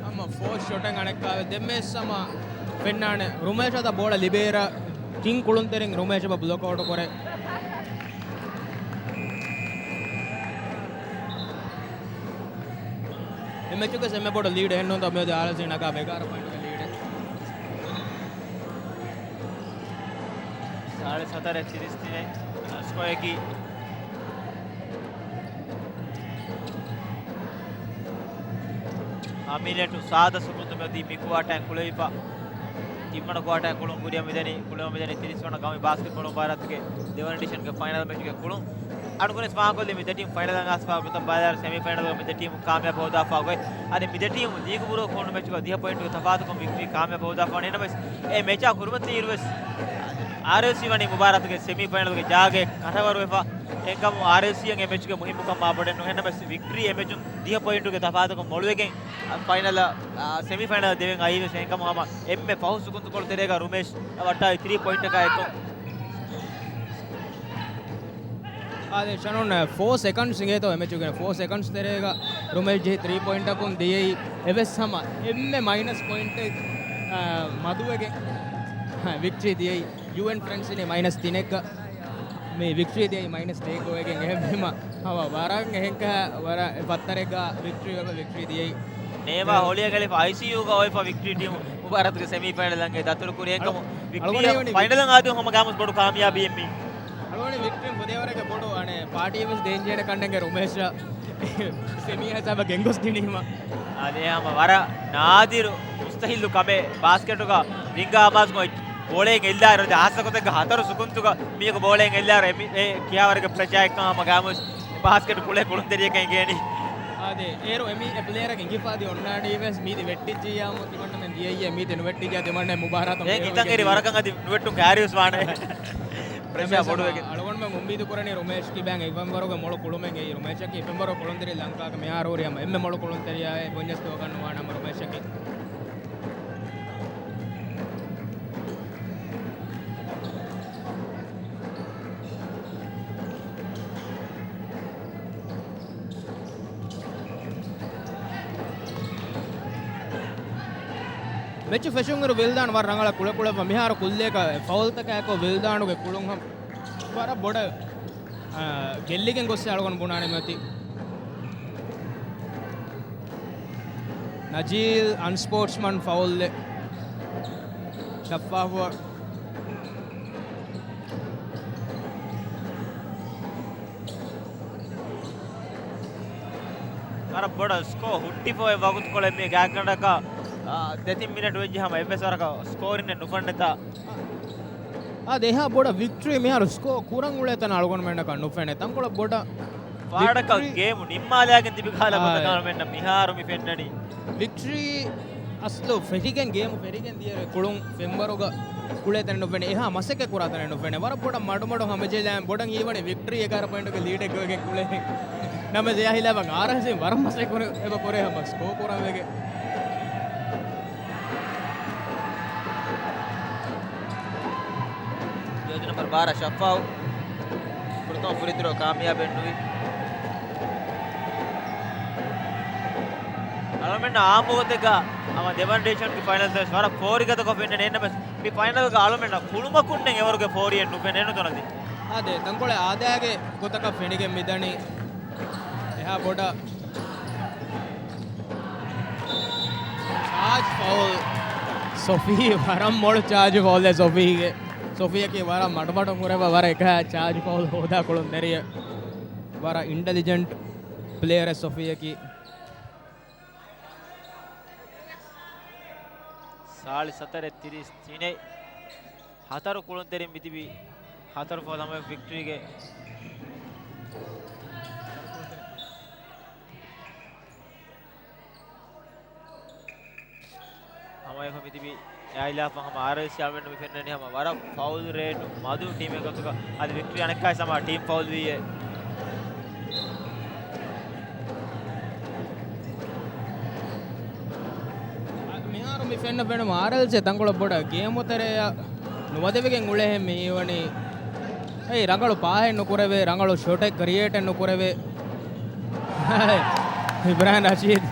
ހަމަ ފޯސް ޝޮޓެއް އަނެއްކާވެ ދެންމެ ހަމަ ފެންނާނެ. ރުމޭޝަށް ދާ ބޯޅަ ލިބޭއިރަށް ޓީމް ކުޅުންތެރިން ރުމޭޝް އެބަ ބްލޮކް އައުޓު ކުރޭ. އެ މެޗުގެ އެންމެ ބޮޑު ލީޑެއް ހެންނޫންތޯ މިއޮތީ އާރްއެލްސީ ނަގާ އެގާރަ ޕޮއިންޓުގެ ލީޑެއް. ސާޅީސް ހަތަރެއް ތިރީސް ތިނެއް ސްކޯއަކީ. އަމިއްލައަށް ސާދަ ސުކުންތައް މިއޮތީ މި ކުއާޓާއިން ކުޅެވިފަ. ތިންވަނަ ކުއާޓާއިން ކުޅުން ކުރިއަށް މިދަނީ، ކުޅެވި މިދަނީ ތިރީސް ވަނަ ގައުމީ ބާސްކެޓްބޯޅަ މުބާރާތުގެ ދެވަނަ އެޑިޝަންގެ ފައިނަލް މެޗުގެ ކުޅުން. އަޅުގަނޑު ވެސް ފާހަގަކޮށްލީ މި ދެ ޓީމް ފައިނަލަށް އައިސްފަ ގޮތަށް ބަލާއިރު ސެމީ ފައިނަލްގަ މި ދެ ޓީމު ކާމިޔާބު ހޯދާފަ ގޮތް. އަދި މި ދެ ޓީމު ލީގު ބުރުގަ ކުޅުނު މެޗުގަ ދިހަ ޕޮއިންޓުގެ ތަފާތުކޮށް ވިކްޓަރީ ކާމިޔާބު ހޯދާފަ ވަނީ. ނަމަވެސް އެ މެޗާ ކުރިމަތި އިރުވެސް އާރްއެލްސީ ވަނީ މުބާރާތުގެ ސެމީ ފައިނަލްގެ ޖާގައެއް ކަށަވަރުވެފަ. އެހެންކަމުން އާރްއެލްސީއަށް އެ މެޗުގެ މުހިއްމުކަން މާ ބޮޑެއް ނޫން. ނަމަވެސް ވިކްޓަރީ އެ މެޗުން ދިހަ ޕޮއިންޓުގެ ތަފާތުކޮށް މޮޅުވެގެން ފައިނަލަށް، އާ، ސެމީ ފައިނަލަށް ދެވެން އައީވެސް. އެހެންކަމުން ހަމަ އެންމެ ފަހު ސުކުންތުކޮޅު ތެރޭގަ ރުމޭޝް ވައްޓާލި ތިރީ ޕޮއިންޓަކާ އެއްކޮށް. އާދެ، ޝަނުން، ފޯ ސެކަންޑްސް އިނގޭތޯ އެ މެޗުގެ. ފޯ ސެކަންޑްސް ތެރޭގަ ރުމޭޝް ޖެހި ތިރީ ޕޮއިންޓަކުން ދިޔައީ އެވެސް ހަމަ އެންމެ މައިނަސް ޕޮއިންޓެއް، އާ، މަދުވެގެން، އާ، ވިކްޓަރީ ދިޔައީ. ޔޫއެން ފްރެންޑްސް އިނީ މައިނަސް ތިނެއްގަ. މި ވިކްޓަރީ ދިޔައީ މައިނަސް ދޭއް ގޮވެގެން. އެހެންވީމަ ހަމަ ވަރަށް އެހެންކަހަ ވަރަށް ފައްތަރެއްގަ ވިކްޓަރީ ވެ ވިކްޓަރީ ދިޔައީ. ނޭމާ ހޮޅިއަށް އެޅިފަ އައިސީޔޫގަ އޮވެފަ ވިކްޓަރީ ޓީމު މުބާރާތުގެ ސެމީ ފައިނަލަށް އެ ދަތުރު ކުރި. އެހެންކަމުން ވިކްޓަރީ ފައިނަލަށް އާދި ހަމަ ގާމުސް ބޮޑު ކާމިޔާބީއެއް މީ. އަޅުގަނޑު ވިކްޓަރީ ފުދޭވަރެއްގެ ބޮޑު އަނެއް ޕާޓީ ވެސް ދޭން ޖެހޭނެ ކަންނޭނގެ ރުމޭޝް ސެމީ ހިސާބަށް ގެންގޮސް ދިނީމަ. އާދެ، ހަމަ ވަރަށް ނާދިރު މުސްތަހިއްލު ކަމެއް ބާސްކެޓުގަ ރިންގަ އަމާޒު ގޮތް. ބޯޅައިން އެއްލާއިރު އާސަކޮތެއްގަ ހަތަރު ސުކުންތުގަ މީގެ ބޯޅައިން އެއްލާއިރު އެމީ ކިޔާވަރުގެ ޕްރެޝާއެއްކަން ހަމަ ގާމުސް ބާސްކެޓް ކުޅޭ ކުޅުންތެރިޔަކަށް އެނގޭނީ. އާދެ، އޭރު އެމީ އެ ޕްލޭޔަރަކަށް އިނގިފާ ދިޔަ އޮންނާނީ ވެސް މީތި ވެއްޓިއްޖިއްޔާމު ތިމަންނަމެން ދިޔައްޔޭ މީތި ނުވެއްޓިއްޖާ ތިމަންނަ މުބާރާތަށް އެ ކިތަން އެރި ވަރަކަށް އަދި ނުވެއްޓުން ކާރިއުސް ވާނެ. ޕްރެޝާ ބޮޑުވެގެން. އަޅުގަނޑުމެން އުއްމީދު ކުރަނީ ރުމޭޝް ކިބައިން އެއްފަންވަރުގެ މޮޅު ކުޅުމެއް އެއީ ރުމޭޝަކީ އެއްފަންވަރު ކުޅުންތެރި ލަންކާގެ މިހާރު ހުރި ހަމަ އެންމެ މޮޅު ކުޅުންތެރިޔާއޭ ބުންޏަސް ދުވަހަކަށް ނުވާނަމަ ރުމޭޝަކީ. މެޗު ފެށުންއިރު ވިލްދާން ވަރަށް ރަނގަޅަށް ކުޅެކުޅެވި މިހާރު ކުއްލިއަކަށް ފައުލްތަކާއެކު ވިލްދާނުގެ ކުޅުން ހަމަ ވަރަށް ބޮޑަށް، އާ، ގެއްލިގެން ގޮއްސޭ އަޅުގަނޑު ބުނާނެ މަތި. ނަޖީލް އަންސްޕޯޓްސްމަން ފައުލްއެއް ޝައްފާފު ވަރަށް ބޮޑަށް ސްކޯ ހުއްޓިފަ އޮތް ވަގުތުކޮޅެއް މި ގާތްގަނޑަކަށް، އާ، ދެތިން މިނެޓް ވެއްޖެ ހަމަ އެއްވެސް ވަރަކަށް ސްކޯރިން ނުފެންނެތާ. އާ، ދެހާ ބޮޑަށް ވިކްޓްރީ މިހާރު ސްކޯ ކުރަން އުޅޭތަން އަޅުގަނޑުމެންނަކަށް ނުފެނޭ. ތަންކޮޅެއް ބޮޑަށް ފާޑަކަށް ވިކްޓްރީ ގޭމު ނިންމާލާގެން ތިބި ކަހަލަ އާ، ގޮތަކަށް އަޅުމެންނަށް މިހާރު މި ފެންނަނީ. ވިކްޓްރީ އަސްލު ފެށިގެން ގޭމު ފެށިގެން ދިޔަ ކުޅުން ފެންވަރުގަ ކުޅޭ ތަނެއް ނުފެނޭ، އެހާ މަސައްކަތް ކުރާ ތަނެއް ނުފެނޭ. ވަރަށް ބޮޑަށް މަޑުމަޑު ހަމަޖެހިލާން ބޮޑަށް ހީވަނީ ވިކްޓްރީ އެގާރަ ޕޮއިންޓުގެ ލީޑެއްގަ ވެގެން ކުޅޭ. ނަމަ ޖެހިލާ ވަން އާރްއާރްސީ ވަރަށް މަސައްކަތް ކުރޭ، އެބަ ކުރޭ ހަމަ ސްކޯ ކުރަން ވެގެން. ޖާޒީ ނަމްބަރު ބާރަ ޝައްފާއު ފުރަތަމަ ފުރިތުރު ކާމިޔާބެއް ނުވި. އަޅުމެންނަށް އާއްމު ގޮތެއްގަ ހަމަ ދެވަނަ ޑިވިޝަންގެ ފައިނަލްސް ވެސް ވަރަށް ފޯރިގަދަކޮށް ފެންނަނީ. އެހެންނަމަވެސް މި ފައިނަލްގަ އަޅުމެންނަށް ކުޅުމަކުންނެއް އެވަރުގެ ފޯރިއެއް ނުފެނޭ ނުތަނަދި. އާދެ، ތަންކޮޅެއް އާދައިގެ ގޮތަކަށް ފެނިގެން މިދަނީ. އެހާ ބޮޑަށް ޗާޖް ފައުލް. ސޮފީ ވަރަށް މޮޅު ޗާޖް ފައުލެއް ސޮފީގެ. ސޮފީއަކީ ވަރަށް މަޑުމަޑުން ހުރެވޭ ވަރަށް އެކަހަ ޗާޖް ފައުލް ހޯދާ ކުޅުންތެރިއެއް. ވަރަށް އިންޓެލިޖެންޓް ޕްލޭޔަރެއް ސޮފީއަކީ. ސާޅީސް ހަތަރެއް ތިރީސް ތިނެއް. ހަތަރު ކުޅުންތެރިން މިތިބީ ހަތަރު ފަހު ހަމަ ވިކްޓްރީގެ. ހަމައެފަ މިތިބީ އެއާއިލާފަ ހަމަ އާރްއެލްސީ އަޅުމެންނަށް މި ފެންނަނީ ހަމަ ވަރަށް ފައުލް ރޭޓު މަދު ޓީމެއް ގޮތުގަ. އަދި ވިކްޓްރީ އަނެއްކާވެސް ހަމަ ޓީމް ފައުލް ވީއޭ. މިހާރު މި ފެންނަ ފެނުމަށް އާރްއެލްސީ ތަންކޮޅެއް ބޮޑަށް ގޭމު ތެރެއަށް ނުވަދެވިގެން އުޅޭހެން މި ހީވަނީ. އެއީ ރަނގަޅު ޕާހެއް ނުކުރެވޭ، ރަނގަޅު ޝޮޓެއް ކްރިއޭޓެއް ނުކުރެވޭ. އިބްރާހިމް ރަޝީދު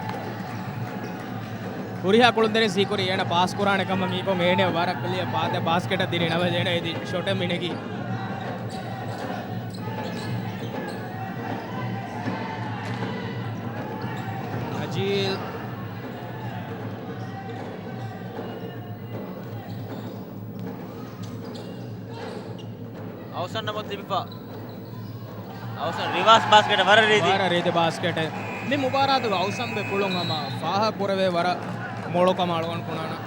ހުރިހާ ކުޅުންތެރިން ސީކުރީ އޭނަ ޕާސް ކުރާނެ ކަމަށް ހީކޮށް އޭނަ ވަރަށް ކްލިއަރ ޕާތެއް ބާސްކެޓަށް ދިނީ. ނަމަވެސް އޭނަ އެދި ޝޮޓެއް މިނެގީ. ނަޖީލް. އައުސަން ނަމަ ލިބިފަ. އައުސަން ރިވާސް ބާސްކެޓް ވަރަށް ރީތި. ވަރަށް ރީތި ބާސްކެޓެއް. މި މުބާރާތުގަ އައުސަންގެ ކުޅުން ހަމަ ފާހަގަ ކުރެވޭ ވަރަށް މޮޅު ކަމަށް އަޅުގަނޑު ބުނާނަން.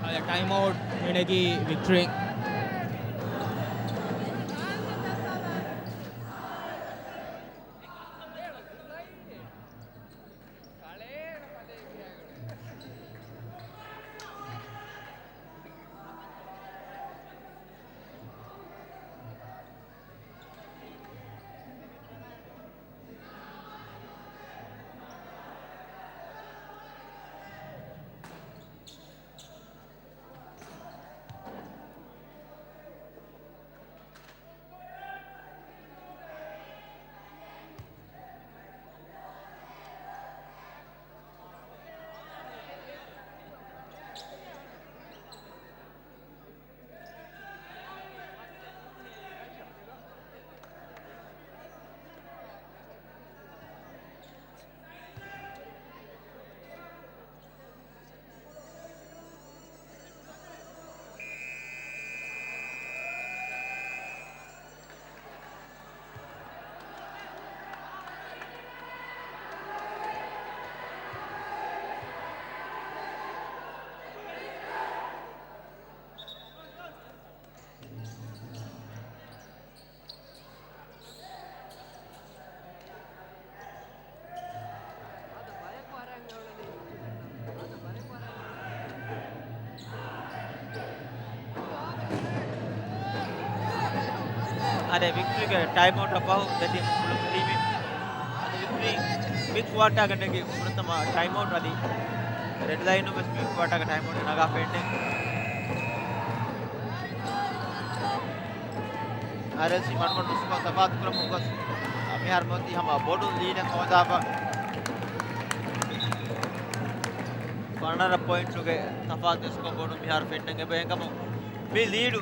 އަދި ޓައިމް އައުޓް މިނެގީ ވިކްޓްރީ. އަދި ވިކްޓްރީގެ ޓައިމް އައުޓަށް ފަހު ދެ ޓީމު ކުޅުންތެރިވި. އަދި ވިކްޓްރީ މި ކުއާޓާގަ ނެގި ފުރަތަމަ ޓައިމް އައުޓް އަދި ރެޑް ލައިނު ވެސް މި ކުއާޓާގެ ޓައިމް އައުޓް ނަގާފަ އިންނެ. އާރްއެލްސީ މަޑުމަޑުން ސްކޯ ތަފާތު ކުރަމުން ގޮސް މިހާރު މިއޮތީ ހަމަ ބޮޑު ލީޑެއް ހޯދާފަ. ފަނަރަ ޕޮއިންޓުގެ ތަފާތު ސްކޯ ބޯޑު މިހާރު ފެންނަން އެބަ އެނގަމު މި ލީޑު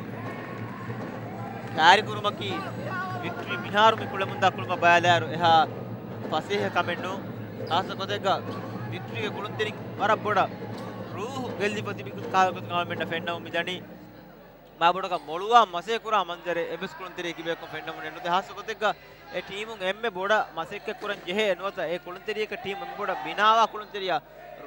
ކާރިކުރުމަކީ ވިކްޓްރީ މިހާރު މި ކުޅެމުންދާ ކުޅުމަށް ބައިލާއިރު އެހާ ފަސޭހަ ކަމެއް ނޫން. ޚާއްޞަ ގޮތެއްގަ ވިކްޓްރީގެ ކުޅުންތެރިން ވަރަށް ބޮޑަށް ރޫހު ގެއްލިފަ ތިބި ކާވެ ގޮތަކަށް އަޅަމެންނަށް ފެންނަމުން މިދަނީ. މާބޮޑަކަށް މޮޅުވާ މަސައްކަތް ކުރާ މަންޒަރެއް އެއްވެސް ކުޅުންތެރިއެއް ކިބައަކުން ފެންނަމުން ނުދޭ. ޚާއްޞަ ގޮތެއްގަ އެ ޓީމުން އެންމެ ބޮޑަށް މަސައްކަތް ކުރަން ޖެހޭ ނުވަތަ އެ ކުޅުންތެރިޔަކަށް ޓީމު އެންމެ ބޮޑަށް ބިނާވާ ކުޅުންތެރިޔާ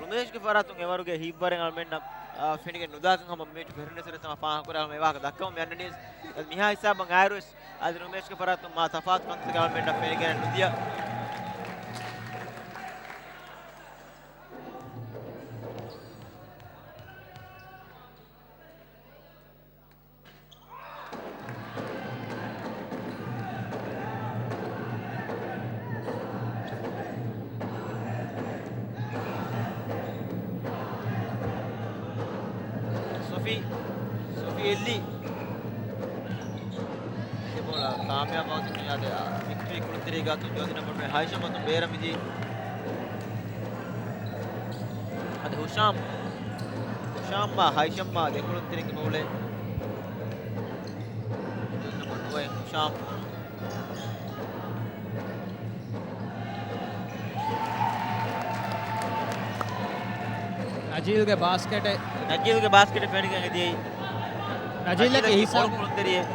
ރުމޭޝްގެ ފަރާތުން އެވަރުގެ ހިތްވަރެއް އަޅަމެންނަށް، އާ، ފެނިގެން ނުދާކަން ހަމަ މެޗު ފެށުން އެސެރެސް ހަމަ ފާހަގަކުރާ ހަމަ އެވާހަކަ ދައްކަމުން މި އަންނަނީސް. އަދި މިހާ ހިސާބަށް އާއިރުވެސް އަދި ރުމޭޝްގެ ފަރާތުން މާ ތަފާތު ކަންތައް އަޅަމެންނަށް ފެނިގެން ނުދިޔަ. ސޮފީ، ސޮފީ އެއްލީ. އެ ބޯޅަ ކާމިޔާބު އަވަދި ކުރި އަދި ވިކްޓްރީ ކުޅުންތެރިގެ ގާތުން ޖޯދިނަ ބޮޑު ހައިޝަމް އަތުން ބޭރަށް މިދިޔަ. އަދި ހުޝާމް، ހުޝާމް މާ ހައިޝަމް މާ ދެކުޅުންތެރިންގެ ބޯޅަ. ނަމްބަރު ނުވައެއް ހުޝާމް. ނަޖީލްގެ ބާސްކެޓެއް. ނަޖީލްގެ ބާސްކެޓެއް ފެނިގެން އެދިޔައީ. ނަޖީލްއަކީ ނަޖީލްއަކީ ހިސާބު، ބޮލު ކުޅުންތެރިއެއް.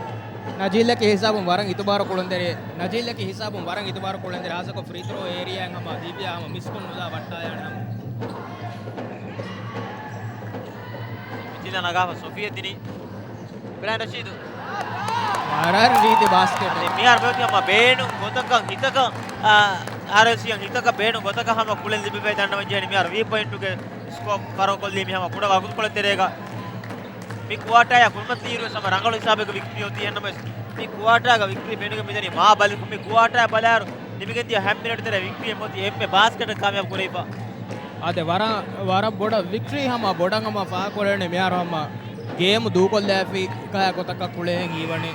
ނަޖީލްއަކީ ހިސާބުން ވަރަށް އިތުބާރު ކުޅުންތެރިއެއް. ނަޖީލްއަކީ ހިސާބުން ވަރަށް އިތުބާރު ކުޅުންތެރި. ހާއްސަކޮށް ފްރީ ތްރޯ އޭރިއާއިން ހަމަ ދީފިޔާ ހަމަ މިސްކޮށް ނުލާ ވައްޓާ ޔާނެ ހަމަ. މިތިލަ ނަގާފަ ސޮފިޔަ ދިނީ. ބްރާން ރަޝީދު. ވަރަށް ރީތި ބާސްކެޓް. މިހާރު ބޭތި ހަމަ ބޭނުން ގޮތަކަށް ހިތަކަށް، އާ، އާރްއެލްސީއަށް ހިތަކަށް ބޭނުން ގޮތަކަށް ހަމަ ކުޅެން ލިބިފައި ދަންނަވަން ޖެހެނީ. މިހާރު ވީކް ޕޮއިންޓުގެ ސްކޯ ފަރުވާކޮށްލީ މި ހަމަ ކުޑަ ވަގުތުކޮޅެއް ތެރޭގަ. މި ކުއާޓާއާ ކުރިމަތިލިއިރުވެސް ހަމަ ރަނގަޅު ހިސާބެއްގަ ވިކްޓްރީ އޮތީ އެހެންނަމަވެސް، މި ކުއާޓާގަ ވިކްޓްރީ ފެނިގެން މިދަނީ މާ ބަލިކޮށް. މި ކުއާޓާ ބަލާއިރު، ނިމިގެންދިޔަ ހަތް މިނެޓް ތެރޭ ވިކްޓްރީ އެއްމޮތީ އެންމެ ބާސްކެޓަށް ކާމިޔާބު ކުރެވިފަ. އާދެ، ވަރަށް، ވަރަށް ބޮޑަށް ވިކްޓްރީ ހަމަ ބޮޑަށް ހަމަ ފާކުރެވެނީ މިހާރު ހަމަ ގޭމު ދޫކޮށްލާފި ކާ ގޮތަކަށް ކުޅޭހެން ހީވަނީ.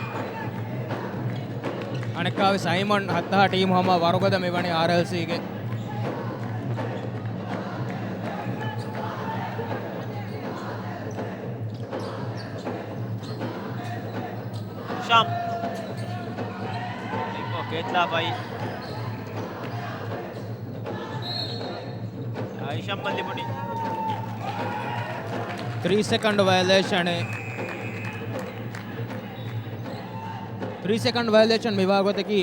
އަނެއްކާވެސް ސައިމަން ހައްތަހާ ޓީމު ހަމަ ވަރުގަދަ މިވަނީ އާރްއެލްސީގެ. ހިޝާމް. ކެޗްލާފައި. ހައިޝަމްއަށް ލިބުނީ. ތްރީ ސެކަންޑް ވަޔަލޭޝަނެއް. ތްރީ ސެކަންޑް ވަޔަލޭޝަން މިވާގޮތަކީ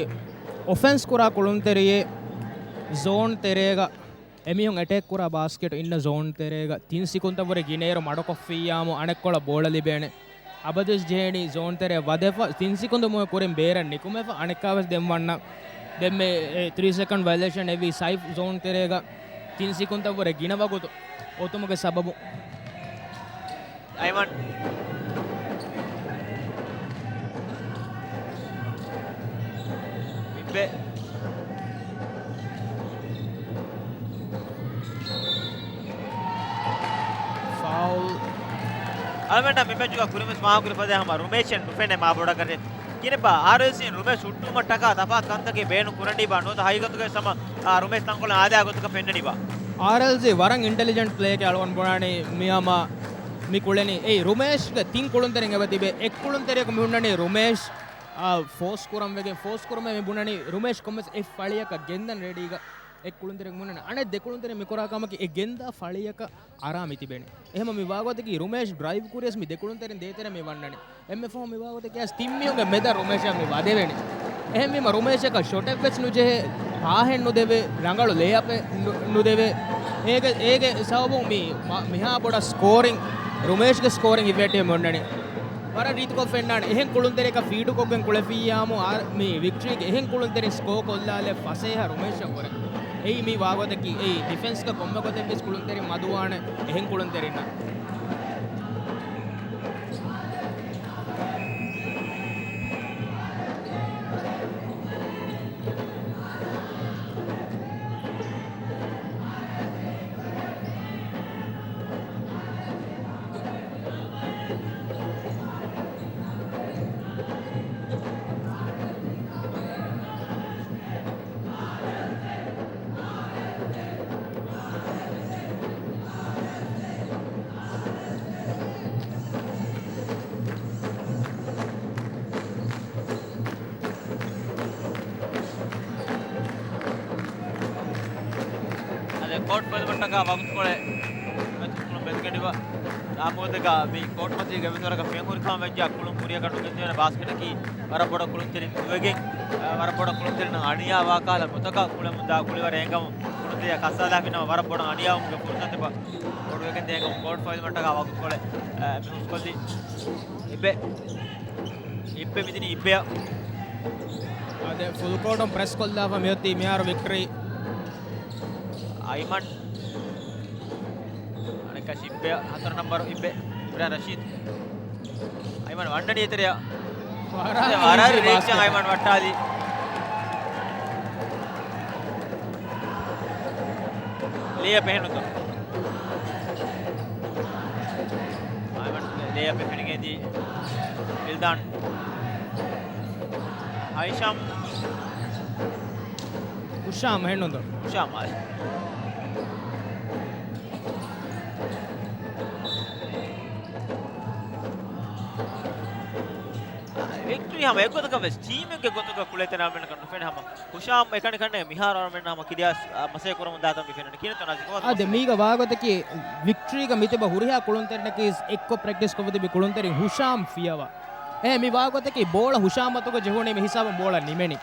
އޮފެންސް ކުރާ ކުޅުންތެރިއެއް ޒޯން ތެރޭގަ އެމީހުން އެޓޭކް ކުރާ ބާސްކެޓް އިންނަ ޒޯން ތެރޭގަ ތިން ސިކުންތަށްވުރެ ގިނައިރު މަޑުކޮށްފިއްޔާމު އަނެއްކޮޅަށް ބޯޅަ ލިބޭނެ. އަބަދުވެސް ޖެހޭނީ ޒޯން ތެރެއަށް ވަދެފަ ތިން ސިކުންތު މުހެ ކުރިން ބޭރަށް ނިކުމެފަ އަނެއްކާވެސް ދެން ވަންނަ. ދެންމެ ތްރީ ސެކަންޑް ވަޔަލޭޝަން އެވީ ސައިފް ޒޯން ތެރޭގަ ތިން ސިކުންތަށްވުރެ ގިނަ ވަގުތު އޮތުމުގެ ސަބަބުން. އައިމަން. މިއްބެ. ފައުލް. އަޅަމެންނަށް މި މެޗުގަ ކުރިންވެސް ފާހަގަކުރި ފަދައިން ހަމަ ރުމޭޝެއް ނުފެނޭ މާބޮޑަކަށެއް. ކިނެބާ އާރްއެލްސީން ރުމޭޝް ހުއްޓުވުމަށްޓަކާ ތަފާތު ކަންތަކެއް ބޭނުން ކުރަނީބާ ނުވަތަ ހަގީގަތުގައި ހަމަ، އާ، ރުމޭޝް ތަންކޮޅެއް އާދާ ގޮތަކަށް ފެންނަނީބާ؟ އާރްއެލްސީ ވަރަށް އިންޓެލިޖެންޓް ޕްލޭއެއް އަޅުގަނޑު ބުނާނީ މި ހަމަ މި ކުޅެނީ. އެއީ ރުމޭޝްގެ ތިން ކުޅުންތެރިން އެބަ ތިބޭ. އެއް ކުޅުންތެރިޔަކު މި ހުންނަނީ ރުމޭޝް، އާ، ފޯސް ކުރަން ވެގެން ފޯސް ކުރުމޭ މި ބުނަނީ ރުމޭޝް ކޮންމެސް އެއް ފަޅިއަކަށް ގެންދަން ރެޑީގަ އެއް ކުޅުންތެރިޔަކު މި ހުންނަނީ. އަނެއް ދެ ކުޅުންތެރިން މި ކުރާ ކަމަކީ އެ ގެންދާ ފަޅިއަކަށް އަރާ މި ތިބެނީ. އެހެންމަ މި ވާގޮތަކީ ރުމޭޝް ޑްރައިވް ކުރިޔަސް މި ދެ ކުޅުންތެރިން ދޭތެރެ މި ވަންނަނީ. އެންމެ ފަހު މި ވާގޮތަކީ އަސް ތިން މީހުންގެ މެދަށް ރުމޭޝާ މި ވަދެވެނީ. އެހެންވީމަ ރުމޭޝަކަށް ޝޮޓެއްވެސް ނުޖެހޭ، ޕާހެއް ނުދެވޭ، ރަނގަޅު ލޭއަޕެއް ނު-، ނުދެވޭ. އޭގެ، އޭގެ ސަބަބުން މި މަ-، މިހާ ބޮޑަށް ސްކޯރިން، ރުމޭޝްގެ ސްކޯރިން އިވޭޓެއް މި އޮންނަނީ. ވަރަށް ރީތިކޮށް ފެންނާނެ. އެހެން ކުޅުންތެރިޔަކަށް ފީޑުކޮށްގެން ކުޅެފިއްޔާމު އާ-، މި ވިކްޓްރީގެ އެހެން ކުޅުންތެރިން ސްކޯ ކޮށްލާލެ ފަސޭހަ ރުމޭޝަށްވުރެ. އެއީ މި ވާގޮތަކީ. އެއީ ޑިފެންސްގަ ކޮންމެ ގޮތެއްވެސް ކުޅުންތެރިން މަދުވާނެ އެހެން ކުޅުންތެރިންނަށް. ކޯޓް ފޮއިލުމަށްޓަކާ ވަގުތުކޮޅެއް މެޗު ކުޅުން ބެލިގެންނެވި. އާ މުހުރަތަކަށް މި ކޯޓް މަތީގަ އެއްވެސް ވަރަކަށް ފެން ހުރިކަމަށް ވެއްޖެ. ކުޅުން ކުރިއަކަށް ނުގެންދެވޭނެ. ބާސްކެޓަކީ ވަރަށް ބޮޑަށް ކުޅުންތެރިން ދުވެގެން، އާ، ވަރަށް ބޮޑަށް ކުޅުންތެރިންނަށް އަނިޔާވާ ކަހަލަ ގޮތަކަށް ކުޅެމުންދާ ގުޅިވަރެއް އެނގަމުން ކުޅުންތެރިޔާ ކައްސާލާފިނަމަ ވަރަށް ބޮޑަށް އަނިޔާވުމުގެ ފުރުސަތެއް ބޮޑުވެގެންދޭ އެނގަމުން ކޯޓް ފޮއިލުމަށްޓަކާ ވަގުތުކޮޅެއް، އާ، މި ހުސްކޮށްލީ. އިއްބެ. އިއްބެ މިދިނީ އިއްބެއަށް. އާދެ، ފުލް ކޯޓުން ޕްރެސް ކޮށްލާފަ މިއޮތީ މިހާރު ވިކްޓްރީ. އައިމަން. އަނެއްކާ އިއްބެ، ހަތަރު ނަންބަރު އިއްބެ. އިބްރާހިމް ރަޝީދު. އައިމަން ވަންނަނީ އެތެރެއަށް. ވަރަށް އެ، ވަރަށް އީޒީ ރިއެކްޝަން ބާސްކެޓް. އައިމަން ވައްޓާލީ. ލޭއަޕް އެހެންނުތޯ. އައިމަން ލޭއަޕް ފެނިގެންދީ. ވިލްދާން. ހައިޝާމް. ހުޝާމް އެހެންނުތޯ. ހުޝާމް އާ. ވިކްޓްރީ ހަމަ އެއްގޮތަކަށް ވެސް ޓީމެއްގެ ގޮތުގަ ކުޅޭ ތަނެއް މެންނަކަށް ނުފެނޭ ހަމަ. ހުޝާމް އެކަނި ކަންނޭ މިހާރު އަޅުމެން ހަމަ ކިރިޔާސް، އާ، މަސޭ ކުރަމުން ދާތަން މި ފެންނަނީ. ކިހިނެއްތޯ ނާޒިކް؟ އާދެ، މީގަ ވާގޮތަކީ ވިކްޓްރީގަ މިތިބަ ހުރިހާ ކުޅުންތެރިންނަކީ އެއްކޮށް ޕްރެކްޓިސް ކޮށްފަ ތިބި ކުޅުންތެރިން ހުޝާމް ފިޔަވާ. އެހެން މި ވާގޮތަކީ ބޯޅަ ހުޝާމް އަތުގަ ޖެހުނީމަ ހިސާބުން ބޯޅަ ނިމެނީ.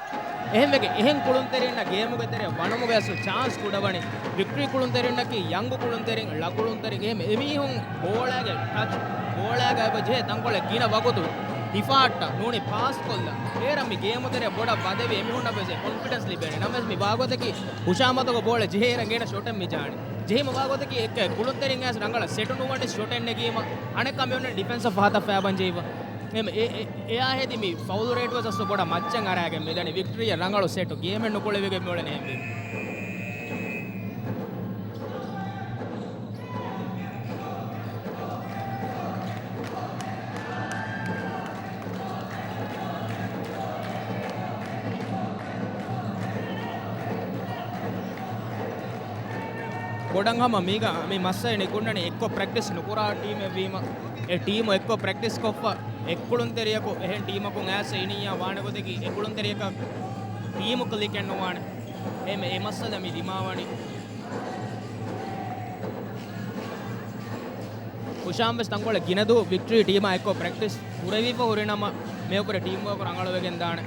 އެހެންވެގެން އެހެން ކުޅުންތެރިންނަށް ގޭމުގެ ތެރެއަށް ވަނުމުގެ އަސްލު ޗާންސް ކުޑަވަނީ ވިކްޓްރީ ކުޅުންތެރިންނަކީ ޔަންގު ކުޅުންތެރިން، ޅަ ކުޅުންތެރިން. އެހެން އެމީހުން ބޯޅައިގެ ޓަޗް، ބޯޅައިގަ އެބަ ޖެހޭ ތަންކޮޅެއް ގިނަ ވަގުތު ހިފާއްޓަ ނޫނީ ޕާސް ކޮށްލަ. އޭރަށް މި ގޭމު ތެރެއަށް ބޮޑަށް ވަދެވި އެމީހުންނަށް ވެސް ކޮންފިޑެންސް ލިބޭނެ. ނަމަވެސް މި ވާގޮތަކީ ހުޝާމް އަތުގަ ބޯޅަ ޖެހޭ އޭރަށް ގޭނަ ޝޮޓެއް މި ޖާނީ. ޖެހީމަ ވާގޮތަކީ އެއްކަ ކުޅުންތެރިން އައިސް ރަނގަޅަށް ސެޓު ނުވަނީ ޝޮޓެއް ނެގީމަ، އަނެއްކާ މިއޮންނަނީ ޑިފެންސަށް ފަހަތަށް ފައިބަން ޖެހިފަ. އެ، އެ، އެ، އެއާ ހެދި މި ފައުލު ރޭޓް ވެސް އަސްލު ބޮޑަށް މައްޗަށް އަރާގެން މިދަނީ. ވިކްޓްރީއަށް ރަނގަޅު ސެޓު ގޭމެއް ނުކުޅެވިގެން މިއުޅެނީ އެހެންވީމަ. ބޮޑަށް ހަމަ މީގަ މި މައްސަލަ ނިކުންނަނީ އެއްކޮށް ޕްރެކްޓިސް ނުކުރާ ޓީމެއް ވީމަ. އެ ޓީމު އެއްކޮށް ޕްރެކްޓިސް ކޮށްފަ އެއްކުޅުންތެރިޔަކު އެހެން ޓީމަކުން އައިސް އިނިއްޔާ ވާނެ ގޮތަކީ އެކުޅުންތެރިޔަކަށް ޓީމު ކްލިކެއް ނުވާނެ. އެހެން އެ މައްސަލަ މި ދިމާވަނީ. ހުޝާމް ވެސް ތަންކޮޅެއް ގިނަ ދުވަހު ވިކްޓްރީ ޓީމާ އެއްކޮށް ޕްރެކްޓިސް ކުރެވިފަ ހުރިނަމަ، މިއަކުރެ ޓީމް ވޯކް ރަނގަޅުވެގެން ދާނެ.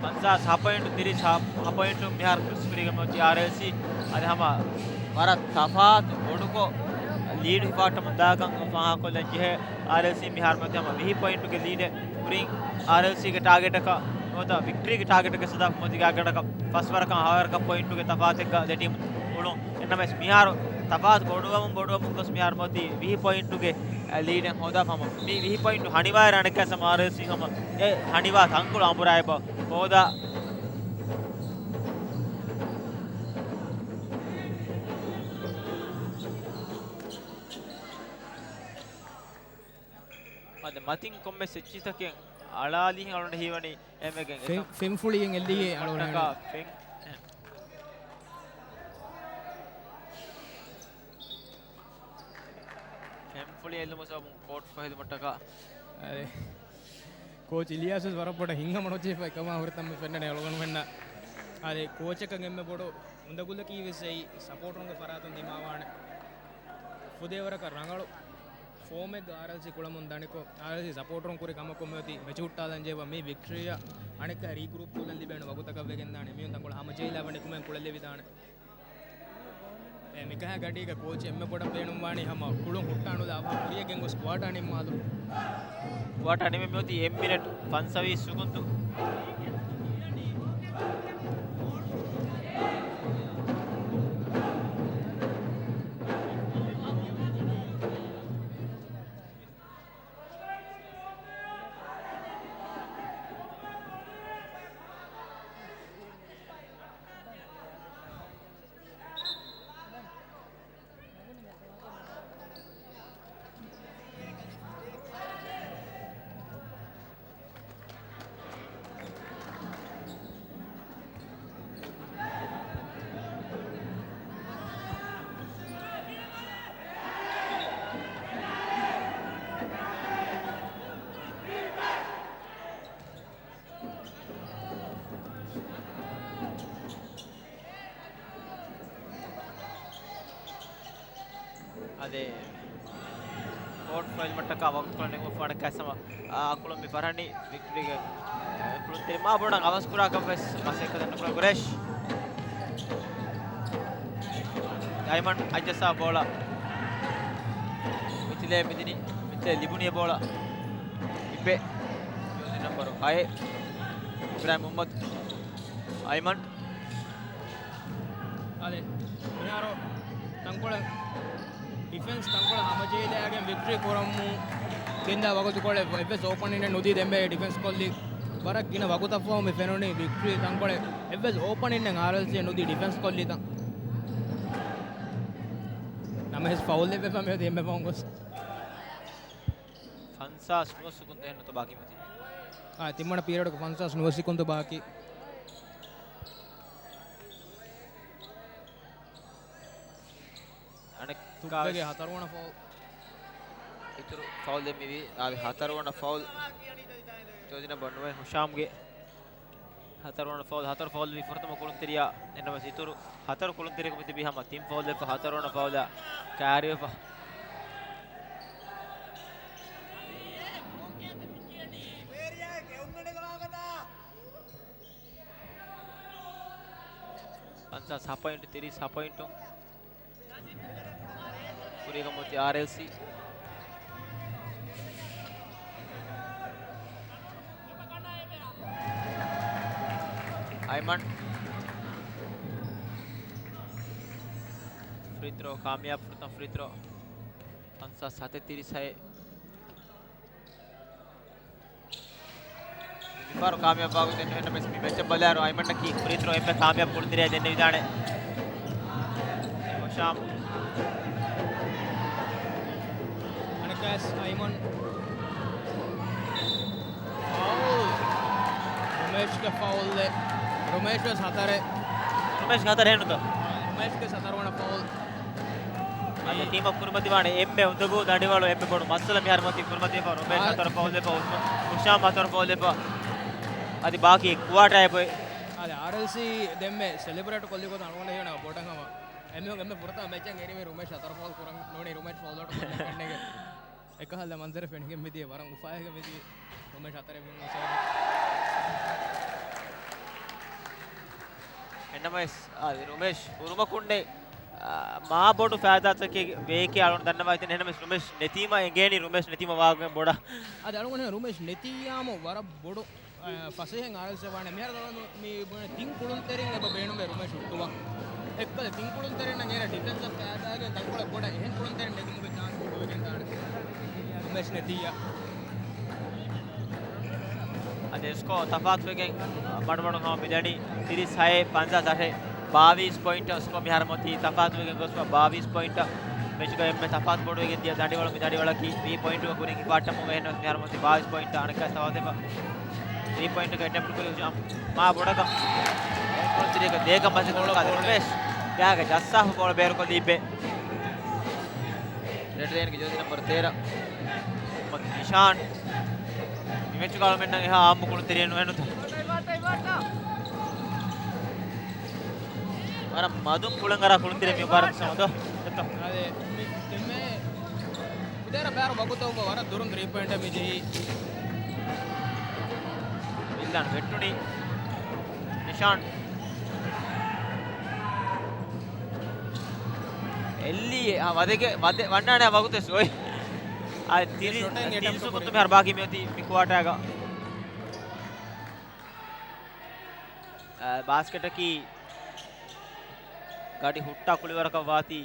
ފަންސާސް ހަ ޕޮއިންޓު، ތިރީސް ހަ ޕޮއިންޓު މިހާރު ކްރޮސް ކުރީގެ މޮތި އާރްއެލްސީ އަދި ހަމަ ވަރަށް ތަފާތު ބޮޑުކޮށް ލީޑް ހިފާއްޓަމުން ދާކަން ފާހަގަކޮށްލަން ޖެހޭ. އާރްއެލްސީ މިހާރު މޮތި ހަމަ ވިހި ޕޮއިންޓުގެ ލީޑެއް ކުރިން އާރްއެލްސީގެ ޓާގެޓަކަށް ނުވަތަ ވިކްޓްރީގެ ޓާގެޓަކަށް ސަދާފަ މޮތި ގާގަނޑަކަށް ފަސްވަރަކަށް ހަވަރަކަށް ޕޮއިންޓުގެ ތަފާތެއްގަ ދެ ޓީމު އުޅުން. އެންނަމެސް މިހާރު ތަފާތު ބޮޑުވަމުން ބޮޑުވަމުން ގޮސް މިހާރު މޮތީ ވިހި ޕޮއިންޓުގެ ލީޑެއް ހޯދާފަ ހަމަ މި ވިހި ޕޮއިންޓު ހަނިވާއިރަށް އަނެއްކާ ހަމަ އާރްއެލްސީ ހަމަ އެ ހަނިވާ ތަންކޮޅު އަނބުރާ އެބަ ހޯދާ. އަދި މަތިން ކޮންމެ ސެއްޗިތަކެއް އަޅާލީހެން އަޅުގަނޑަށް ހީވަނީ އެމެގެން ފެން-، އެކަން ފެންފުޅިއެއް އެއްލިހޭ އަޅުގަނޑު ހެން. ފެންފުޅި އެއްލުމުގެ ސަބަބުން ކޯޓް ފޮހެލުމަށްޓަކާ. އަދެ، ކޯޗް އިލިޔާސް ވެސް ވަރަށް ބޮޑަށް ހިތްހަމަނުޖެހިފަ އެކަމާ ހުރިތަން މި ފެންނަނީ އަޅުގަނޑުމެންނަށް. އަދެ، ކޯޗަކަށް އެންމެ ބޮޑު އުނދަގުލަކީ ވެސް އެއީ ސަޕޯޓަރުންގެ ފަރާތުން ދިމާވާނެ. ފުދޭވަރަކަށް ރަނގަޅު ފޯމެއްގަ އާރްއެލްސީ ކުޅަމުން ދަނިކޮށް، އާރްއެލްސީ ސަޕޯޓަރުން ކުރި ކަމަކުން މިއޮތީ މެޗު ހުއްޓާލަން ޖެހިފަ މި ވިކްޓްރީއަށް އަނެއްކާ ރީގްރޫޕް ކޮށްލަން ލިބޭނެ ވަގުތަކަށް ވެގެން ދާނެ. މިއޮން ތަންކޮޅެއް ހަމަޖެހިލާ ވަނީ ކުމެން ކުޅެލެވިދާނެ. އެ މިކަހަލަ ގަޑީގަ ކޯޗް އެންމެ ބޮޑަށް ބޭނުންވާނީ ހަމަ ކުޅުން ހުއްޓާނުލާ އަވަހަށް ކުރިޔަށް ގެންގޮސް ކުއާޓާ ނިންމާލުން. ކުއާޓާ ނިމެން މިއޮތީ އެއް މިނެޓް ފަންސަވީސް ސުކުންތު. އަދި ކޯޓް ފޮއިލް މައްޓަކާ ވަގުތުކޮޅު ނެގުމަށް ފާޑަކާ ސަމަ އަ، އަކުޅުން މި ފަރަނީ ވިކްޓަރީގެ ކުޅުންތެރި މާ ބޮޑަށް އަވަސްކުރާކަށް ވެސް މަސައްކަތެއް ނުކުރާ ގުރޭޝް. އައިމަން އައްޖައްސާ ބޯޅަ. މިތިލޭ މިދިނީ، މިތިލޭ ލިބުނީ ބޯޅަ. އިބެ. ނަމްބަރު ހައެއް. އިބްރާހިމް މުހައްމަދު. އައިމަން. އާދެ، މިހާރު ތަންކޮޅެއް ޑިފެންސް ތަންކޮޅެއް ހަމަޖެހިލައިގެން ވިކްޓަރީ ކުރަމުން ގެންދާ ވަގުތުކޮޅެއް އެއްވެސް އޯޕަނިންއެއް ނުދީ ދެންމެ ޑިފެންސް ކޮށްލި. ވަރަށް ގިނަ ވަގުތަށްފަހު މި ފެނުނީ ވިކްޓަރީ ތަންކޮޅެއް އެއްވެސް އޯޕަނިންއެއް އާރްއެލްސީ ނުދީ ޑިފެންސް ކޮށްލިތަން. ނަމަވެސް ފައުލް އެއްވެފަ މިއޮތީ އެންމެ ފަހުން ގޮސް. ފަންސާސް ނުވަ ސެކުންޑް އެހެންނުތަ ބާކީ މަތީ. އާ، ތިންވަނަ ޕީރިއަޑުގެ ފަންސާސް ނުވަ ސެކުންޑް ބާކީ. އަނެއްކާ ތުއްބެގެ ހަތަރުވަނަ ފައުލް. އިތުރު ފައުލް ދެންމެވީ. އާވި ހަތަރުވަނަ ފައުލް. ޖޯޒި ނަމްބަރު ނުވަ ހުޝާމްގެ ހަތަރުވަނަ ފައުލް. ހަތަރު ފައުލް ވީ ފުރަތަމަ ކުޅުންތެރިޔާ. އެންނަމަސް އިތުރު ހަތަރު ކުޅުންތެރިޔަކު މިތިބީ ހަމަ ތިން ފައުލް ވެފަ ހަތަރުވަނަ ފައުލާ ކައިރިވެފަ. ފަންސާސް ހަ ޕޮއިންޓު، ތިރީސް ހަ ޕޮއިންޓު. ކުރީގަ މޮތި އާރްއެލްސީ. އައިމަން. ފްރީ ތްރޯ ކާމިޔާބު، ފުރަތަމަ ފްރީ ތްރޯ. ފަންސާސް ހަތެއް ތިރީސް ހައެއް. މިފަހަރު ކާމިޔާބު ވާގޮތެއް ނުހެންނަމަވެސް، މި މެޗަށް ބަލާއިރު އައިމަންއަކީ ފްރީ ތްރޯ އެންމެ ކާމިޔާބު ކުޅުންތެރިޔާ ދެންނެވިދާނެ. ހިޝާމް. އަނެއްކާވެސް އައިމަން. ފައުލް. ރުމޭޝްގެ ފައުލްއެއް. ރުމޭޝް ވެސް ހަތަރެއް. ރުމޭޝްގެ ހަތަރެއް ހެންނުތަ؟ ރުމޭޝްގެ ހަތަރުވަނަ ފައުލް. އަދި ޓީމަށް ކުރިމަތިވާނެ އެންމެ އުނދަގޫ ދަނޑިވަޅު އެންމެ ބޮޑު މައްސަލަ މިހާރު މަތި ކުރިމަތިވެފަ ރުމޭޝް ހަތަރު ފައުލް ވެފަ ހުސް-، ހުޝާމް ހަތަރު ފައުލް ވެފަ. އަދި ބާކީ ކުއާޓާ އެބޮތް. އާދެ، އާރްއެލްސީ ދެންމެ ސެލެބްރޭޓް ކޮށްލި ގޮތަށް އަޅުގަނޑަށް ހީވަނީ ބޮޑަށް ހަމަ. އެމީހުން އެންމެ ފުރަތަމަ މެޗަށް އެރީމީ ރުމޭޝް ހަތަރު ފައުލް ކުރަން ނޫނީ ރުމޭޝް ފައުލް އައުޓް ކޮށްލި ކަންނޭނގެ. އެކަހަލަ މަންޒަރެއް ފެނިގެން މިދިޔަ ވަރަށް އުފާވެގެން މިދިޔަ ރުމޭޝް ހަތަރެއް ވިން ސައިޑް. އެންނަމަވެސް، އާ، ރުމޭޝް ހުރުމަކުންނެ، އާ، މާ ބޮޑު ފައިދާތަކެއް ވޭކޭ އަޅުން ދަންނަވައި ތިން. އެންނަމަވެސް ރުމޭޝް ނެތީމަ އެނގޭނީ ރުމޭޝް ނެތީމަ ވާގޮތް ބޮޑަށް. އަދި އަޅުގަނޑު ރުމޭޝް ނެތިއްޔާމު ވަރަށް ބޮޑު އަ، ފަސޭހައިން އާރްއެލްސީ ވާނެ. މިހާރު ދަންނަވަން މި ބުނެ ތިން ކުޅުންތެރިން އެބަ ބޭނުންވޭ ރުމޭޝް ހުއްޓުވަން. އެއްކަލަ ތިން ކުޅުންތެރިންނަށް އޭނަ ޑިފެންސަށް ފައިދާގެން ތަންކޮޅެއް ބޮޑަށް އެހެން ކުޅުންތެރިން ނެގުމުގެ ޗާންސް ހުއްޓުވެގެން ދާނެ. ރުމޭޝް ނެތިއްޔާ. އަދި ސްކޯ ތަފާތުވެގެން މަޑުމަޑުން ހަމަ މިދަނީ ތިރީސް ހައެއް ފަންސާސް އަށެއް. ބާވީސް ޕޮއިންޓަށް ސްކޯ މިހާރު މޮތީ ތަފާތުވެގެން ގޮސްފަ ބާވީސް ޕޮއިންޓަށް. މެޗުގަ އެންމެ ތަފާތު ބޮޑުވެގެން ދިޔަ ދަނޑިވަޅު މި ދަނޑިވަޅަކީ ވީ ޕޮއިންޓުގަ ކުރިން ހިފާއްޓަމުން އެހެން މިހާރު މޮތީ ބާވީސް ޕޮއިންޓަށް އަނެއްކާ ތަފާތުވެފަ. ތްރީ ޕޮއިންޓަކަށް އެޓެމްޕްޓް ކުރި ހުޝާމް. މާ ބޮޑަކަށް ކުޅުންތެރިޔަކަށް ދޭކަށް މަސައްކަތް ކޮށްލާ ރުމޭޝް. ގާގަ ޖައްސާފަ ބޯޅަ ބޭރުކޮށްލީ އިބެ. ރެޑް ލައިންގެ ޖާސީ ނަމްބަރު ތޭރަ މުހައްމަދު ނިޝާން. މި މެޗުގަ އަޅުމެންނަށް އެހާ އާއްމު ކުޅުންތެރިއެއް ނުހެނުތަ؟ ވަރަށް މަދުން ކުޅަނގަރާ ކުޅުންތެރި މި މުބާރަކު ސަމަދޯ. އެތޯ. އާދެ، މި ދެންމެ މިދޭރަ ބޭރު ވަގުތަށް ވަރަށް ދުރުން ތްރީ ޕޮއިންޓެއް މި ޖެހީ. އިލްލާން ވެއްޓުނީ ނިޝާން. އެއްލީ، އާ، ވަދެގެ، ވަދެ، ވަންނާނެ ވަގުތެއް ސޮއި. އާ، ތިރީސް، ޝޮޓެއް ތިރީސް އެޓެމްޕްޓް ސުކުން ކުރި. މިހާރު ބާކީ މިއޮތީ މި ކުއާޓާގަ. އާ، ބާސްކެޓަކީ ގަޑި ހުއްޓާ ކުޅިވަރަކަށް ވާތީ،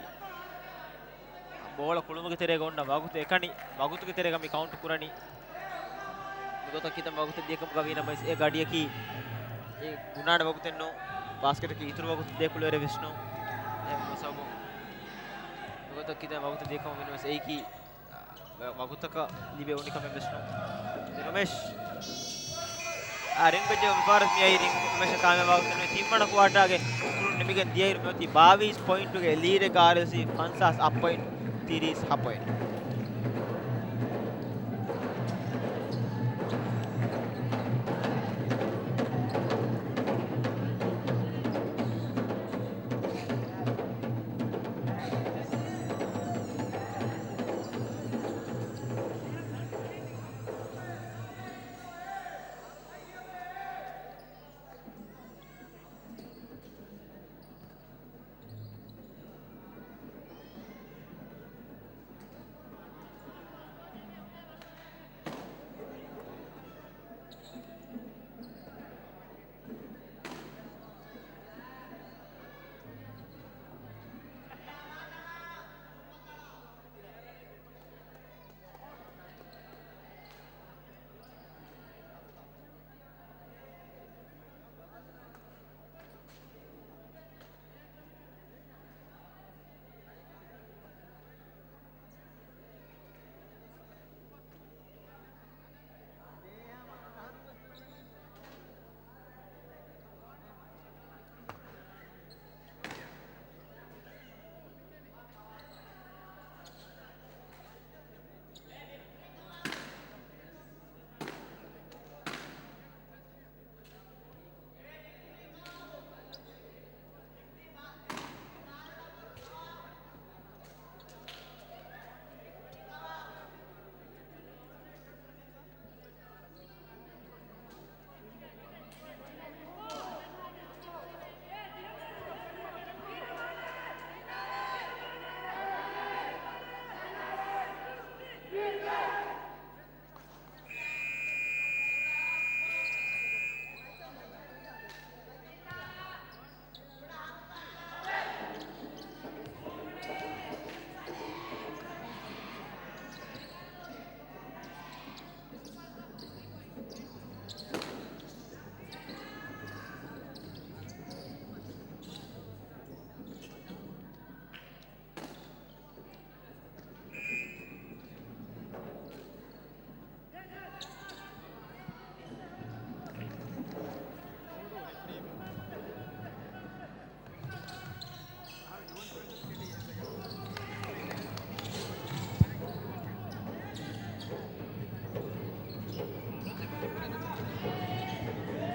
ބޯޅަ ކުޅުމުގެ ތެރޭގަ އޮންނަ ވަގުތު އެކަނި، ވަގުތުގެ ތެރޭގަ މި ކައުންޓް ކުރަނީ. މިގޮތަށް ކިތަން ވަގުތެއް ދިޔަކަމުގަ ވީނަމަވެސް، އެ ގަޑިއަކީ އެ ބުނާނެ ވަގުތެއް ނޫން. ބާސްކެޓަކީ އިތުރު ވަގުތު ދޭ ކުޅިވަރެއް ވެސް ނޫން. އެހެން ސަބަބުން މިގޮތަށް ކިތަން ވަގުތެއް ދިޔަކަމުގަ ވީނަމަވެސް، އެއީކީ ވަގުތަކަށް ލިބޭ އުނިކަމެއް ވެސް ނޫން. ރުމޭޝް. އާ، ރިންގް ބެއްޖެ މިފަހަރަސް މިއައީ ރިންގް ރުމޭޝަށް ކާމިޔާބު ވާގޮތެއް ނުވޭ. ތިންވަނަ ކުއާޓާގެ ކުޅުން ނިމިގެން ދިޔައިރު މިއޮތީ ބާވީސް ޕޮއިންޓުގެ ލީޑެއްގަ އާރްއެލްސީ ފަންސާސް އަށް ޕޮއިންޓް، ތިރީސް ހަ ޕޮއިންޓް.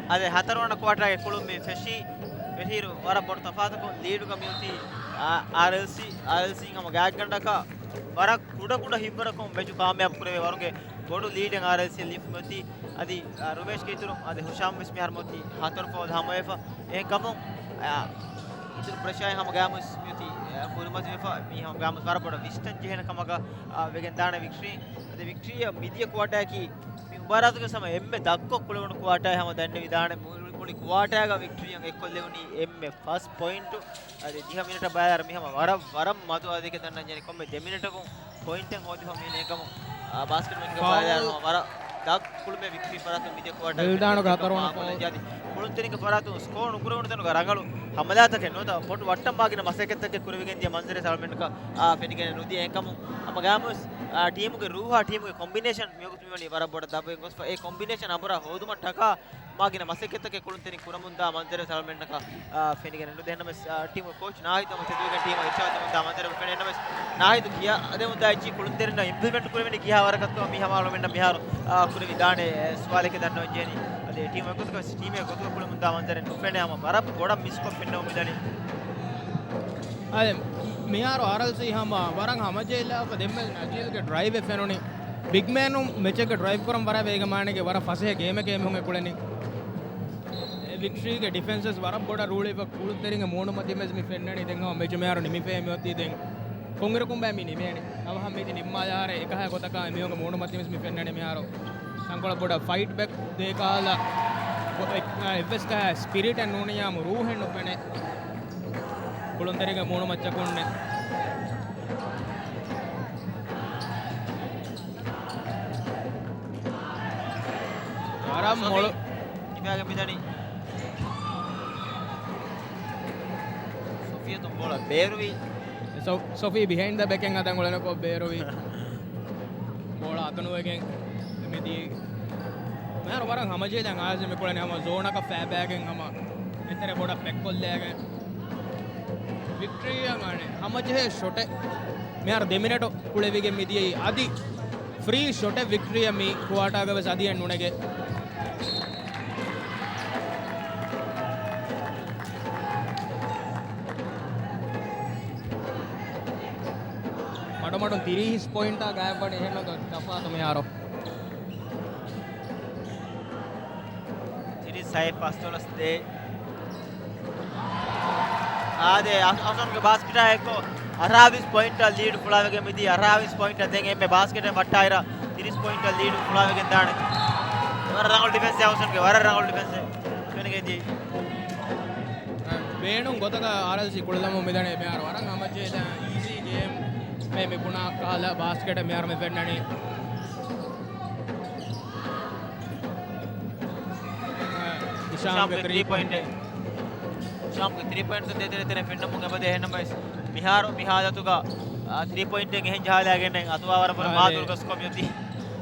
އަދި ހަތަރުވަނަ ކުއާޓާގެ ކުޅުން މި ފެށީ ފެށީއިރު ވަރަށް ބޮޑު ތަފާތަކުން ލީޑުގަ މިއޮތީ އާ، އާރްއެލްސީ. އާރްއެލްސީ ހަމަ ގާތްގަނޑަކަށް ވަރަށް ކުޑަ ކުޑަ ހިތްވަރަކުން މެޗު ކާމިޔާބު ކުރެވޭ ވަރުގެ ބޮޑު ލީޑެއް އާރްއެލްސީ ލިބި މިއޮތީ. އަދި، އާ، ރުމޭޝްގެ އިތުރުން އަދި ހުޝާމް ވެސް މިހާރު މިއޮތީ ހަތަރު ފޯލް ހަމަވެފަ. އެހެންކަމުން، އާ، އިތުރު ޕްރެޝާއެއް ހަމަ ގާމުސް މިއޮތީ، އާ، ކުރިމަތިވެފަ. މީ ހަމަ ގާމުސް ވަރަށް ބޮޑަށް ވިސްނަން ޖެހޭނެ ކަމަކަށް، އާ، ވެގެން ދާނެ ވިކްޓްރީ. އަދި ވިކްޓްރީއަށް މިދިޔަ ކުއާޓާއަކީ މި މުބާރާތުގެ ހަމަ އެންމެ ދަށްކޮށް ކުޅެވުނު ކުއާޓާއެއް ހަމަ ދަންނެވިދާނެ. މުޅި، މުޅި ކުއާޓާގަ ވިކްޓްރީއަށް އެއްކޮށްލެވުނީ އެންމެ ފަސް ޕޮއިންޓު. އަދި ދިހަ މިނެޓަށް ބަލާއިރު މި ހަމަ ވަރަށް، ވަރަށް މަދު އަދަދެއް ދަންނަންޖެހޭ. ކޮންމެ ދެ މިނެޓަކުން ޕޮއިންޓެއް ހޯދިފަ މި ނޭނގަމުން، އާ، ބާސްކެޓް މެންގެ ފާއުލް. ބަލާއިރު ވަރަށް ދަށް ކުޅުމެއް ވިކްޓްރީ ފަރާތުން މިދިޔަ ކުއާޓާގަ މިލްދާނު ކުޅެން ކަތަރު ޖެހި. ކުޅުންތެރިންގެ ފަރާތުން ސްކޯރު ނުކުރެވުނު ތަނުގަ ރަނގަޅު ހަމަލާތަކެއް ނުވަތަ ބޮޑު ވައްޓަށް މާގިނަ މަސައްކަތްތަކެއް ކުރެވިގެން ދިޔަ މަންޒަރެއް ސަލަމެންކަ، އާ، ފެނިގެން ނުދިޔަ. އެހެންކަމުން ހަމަ ގާމުސް، އާ، ޓީމުގެ ރޫހާ ޓީމުގެ ކޮމްބިނޭޝަން މިވަގުތު މިވަނީ ވަރަށް ބޮޑަށް ދަށްވެގެން ގޮސްފަ. އެ ކޮމްބިނޭޝަން އަނބުރާ ހޯދުމަށްޓަކާ މާގިނަ މަސައްކަތްތަކެއް ކުޅުންތެރިން ކުރަމުންދާ މަންޒަރެއް ސަލަމެންނަކަށް، އާ، ފެނިގެން ނުދޭ. އެހެންނަމަވެސް، އާ، ޓީމުގެ ކޯޗް ނާހިދު ހަމަ ތެދުވެގެން ޓީމަށް އިރުޝާދު ދެމުންދާ މަންޒަރެއް ފެނޭ. އެހެންނަމަވެސް ނާހިދު ކިޔާ ދެމުންދާ އެއްޗިހި ކުޅުންތެރިންނަށް އިމްޕްލިމެންޓް ކުރެވެނީ ކިހާ ވަރަކަށްތޯ މީ ހަމަ އަޅުމެންނަށް މިހާރު، އާ، ކުރެވިދާނެ، އެ، ސުވާލެކޭ ދަންނަވަންޖެހެނީ. އަދި ޓީމު އެއްގޮތަކަށް ވެސް، ޓީމެއް ގޮތުގަ ކުޅެމުންދާ މަންޒަރެއް ނުފެނޭ. ހަމަ ވަރަށް ބޮޑަށް މިސްކޮށް ފެންނަމުން މިދަނީ. އަދި މިހާރު އާރްއެލްސީ ހަމަ ވަރަށް ހަމަޖެހިލާފަ ދެންމެ ނަޖީލްގެ ޑްރައިވެއް ފެނުނީ. ބިގްމޭނު މެޗެއްގެ ޑްރައިވް ކުރަން ވަރަށް ވޭގެ މާނައިގެ ވަރަށް ފަސޭހަ ގޭމެކޭ މީހުން އެ ކުޅެނީ. އެ ވިކްޓްރީގެ ޑިފެންސް ވެސް ވަރަށް ބޮޑަށް ރޫޅިވެ ކުޅުންތެރިންގެ މޫނުމަތިން ވެސް މި ފެންނަނީ. ދެން ހަމަ މެޗު މިހާރު ނިމިފައި މިއޮތީ. ދެން ކޮންއިރަކުން ބައި މި ނިމޭނީ؟ އަވަހަށް މީތި ނިންމާލާރެ އެކަހަ ގޮތަކަށް މީހުންގެ މޫނުމަތިން ވެސް މި ފެންނަނީ. މިހާރު ތަންކޮޅެއް ބޮޑަށް ފައިޓް ބެކް ދޭކާލަ އެއްވެސް ކަހަ ސްޕިރިޓެއް ނޫނިއްޔާމު ރޫހެއް ނުފެނޭ. ކުޅުންތެރިންގެ މޫނުމައްޗަކުންނެއް. ވަރަށް ސޮފީ މޮޅު. ކިބާގެ މިދަނީ. ސޮފީއަތުން ބޯޅަ ބޭރުވި. ސޮ-، ސޮފީ ބިހައިންޑް ދަ ބެކެއް ހަދަން އުޅެނަކޮށް ބޭރުވި. ބޯޅަ އަތުނުވެގެން މިދީ. މިހާރު ވަރަށް ހަމަޖެހިލަން އާޒިމް މިކުޅެނީ ހަމަ ޒޯނަކަށް ފައިބައިގެން ހަމަ އެތެރެ ބޮޑަށް ޕެކްކޮށްލައިގެން. ވިކްޓްރީއަށް އަނެއް ހަމަޖެހޭ ޝޮޓެއް މިހާރު ދެ މިނެޓު ކުޅެވިގެން މިދިޔައީ. އަދި ފްރީ ޝޮޓެއް ވިކްޓްރީއަށް މި ކުއާޓާގަ ވެސް އަދިއެއް ނުނެގޭ. މަޑުމަޑުން ތިރީސް ޕޮއިންޓާ ގާތްވަނީ. އެހެންނު ތަފާތު މިހާރު. ތިރީސް ހައެއް ފަސްދޮޅަސް ދޭއް. އާދެ، އަ-، އަސަންގެ ބާސްކެޓާ އެއްކޮށް އަށާވީސް ޕޮއިންޓަށް ލީޑު ފުޅާވެގެން މިދީ. އަށާވީސް ޕޮއިންޓަށް ދެން އެންމެ ބާސްކެޓެއް ވައްޓާއިރަށް ތިރީސް ޕޮއިންޓަށް ލީޑު ފުޅާވެގެން ދާނެ. ވަރަށް ރަނގަޅު ޑިފެންސެއް އަސަންގެ، ވަރަށް ރަނގަޅު ޑިފެންސެއް ފެނިގެންދިޔަ. ބޭނުން ގޮތަކަށް އާރްއެލްސީ ކުޅެލަމުން މިދަނީ މިހާރު ވަރަށް ހަމަޖެހިލާ އީޒީ ގޭމް. މި ބުނާ ކަހަލަ ބާސްކެޓެއް މިހާރު މި ފެންނަނީ. ހިޝާމްގެ ތްރީ ޕޮއިންޓެއް. ހިޝާމްގެ ތްރީ ޕޮއިންޓް ދޭތެރޭ ތެރޭ ފެންނަމުން އެބަދޭ. އެހެންނަމަވެސް މިހާރު މި ހާލަތުގަ، އާ، ތްރީ ޕޮއިންޓެއް އެހެން ޖަހާލާގެން އަތުވާ ވަރަށް ބޮޑަށް މާ ދުރުގަސްކޮށް މިއޮތީ.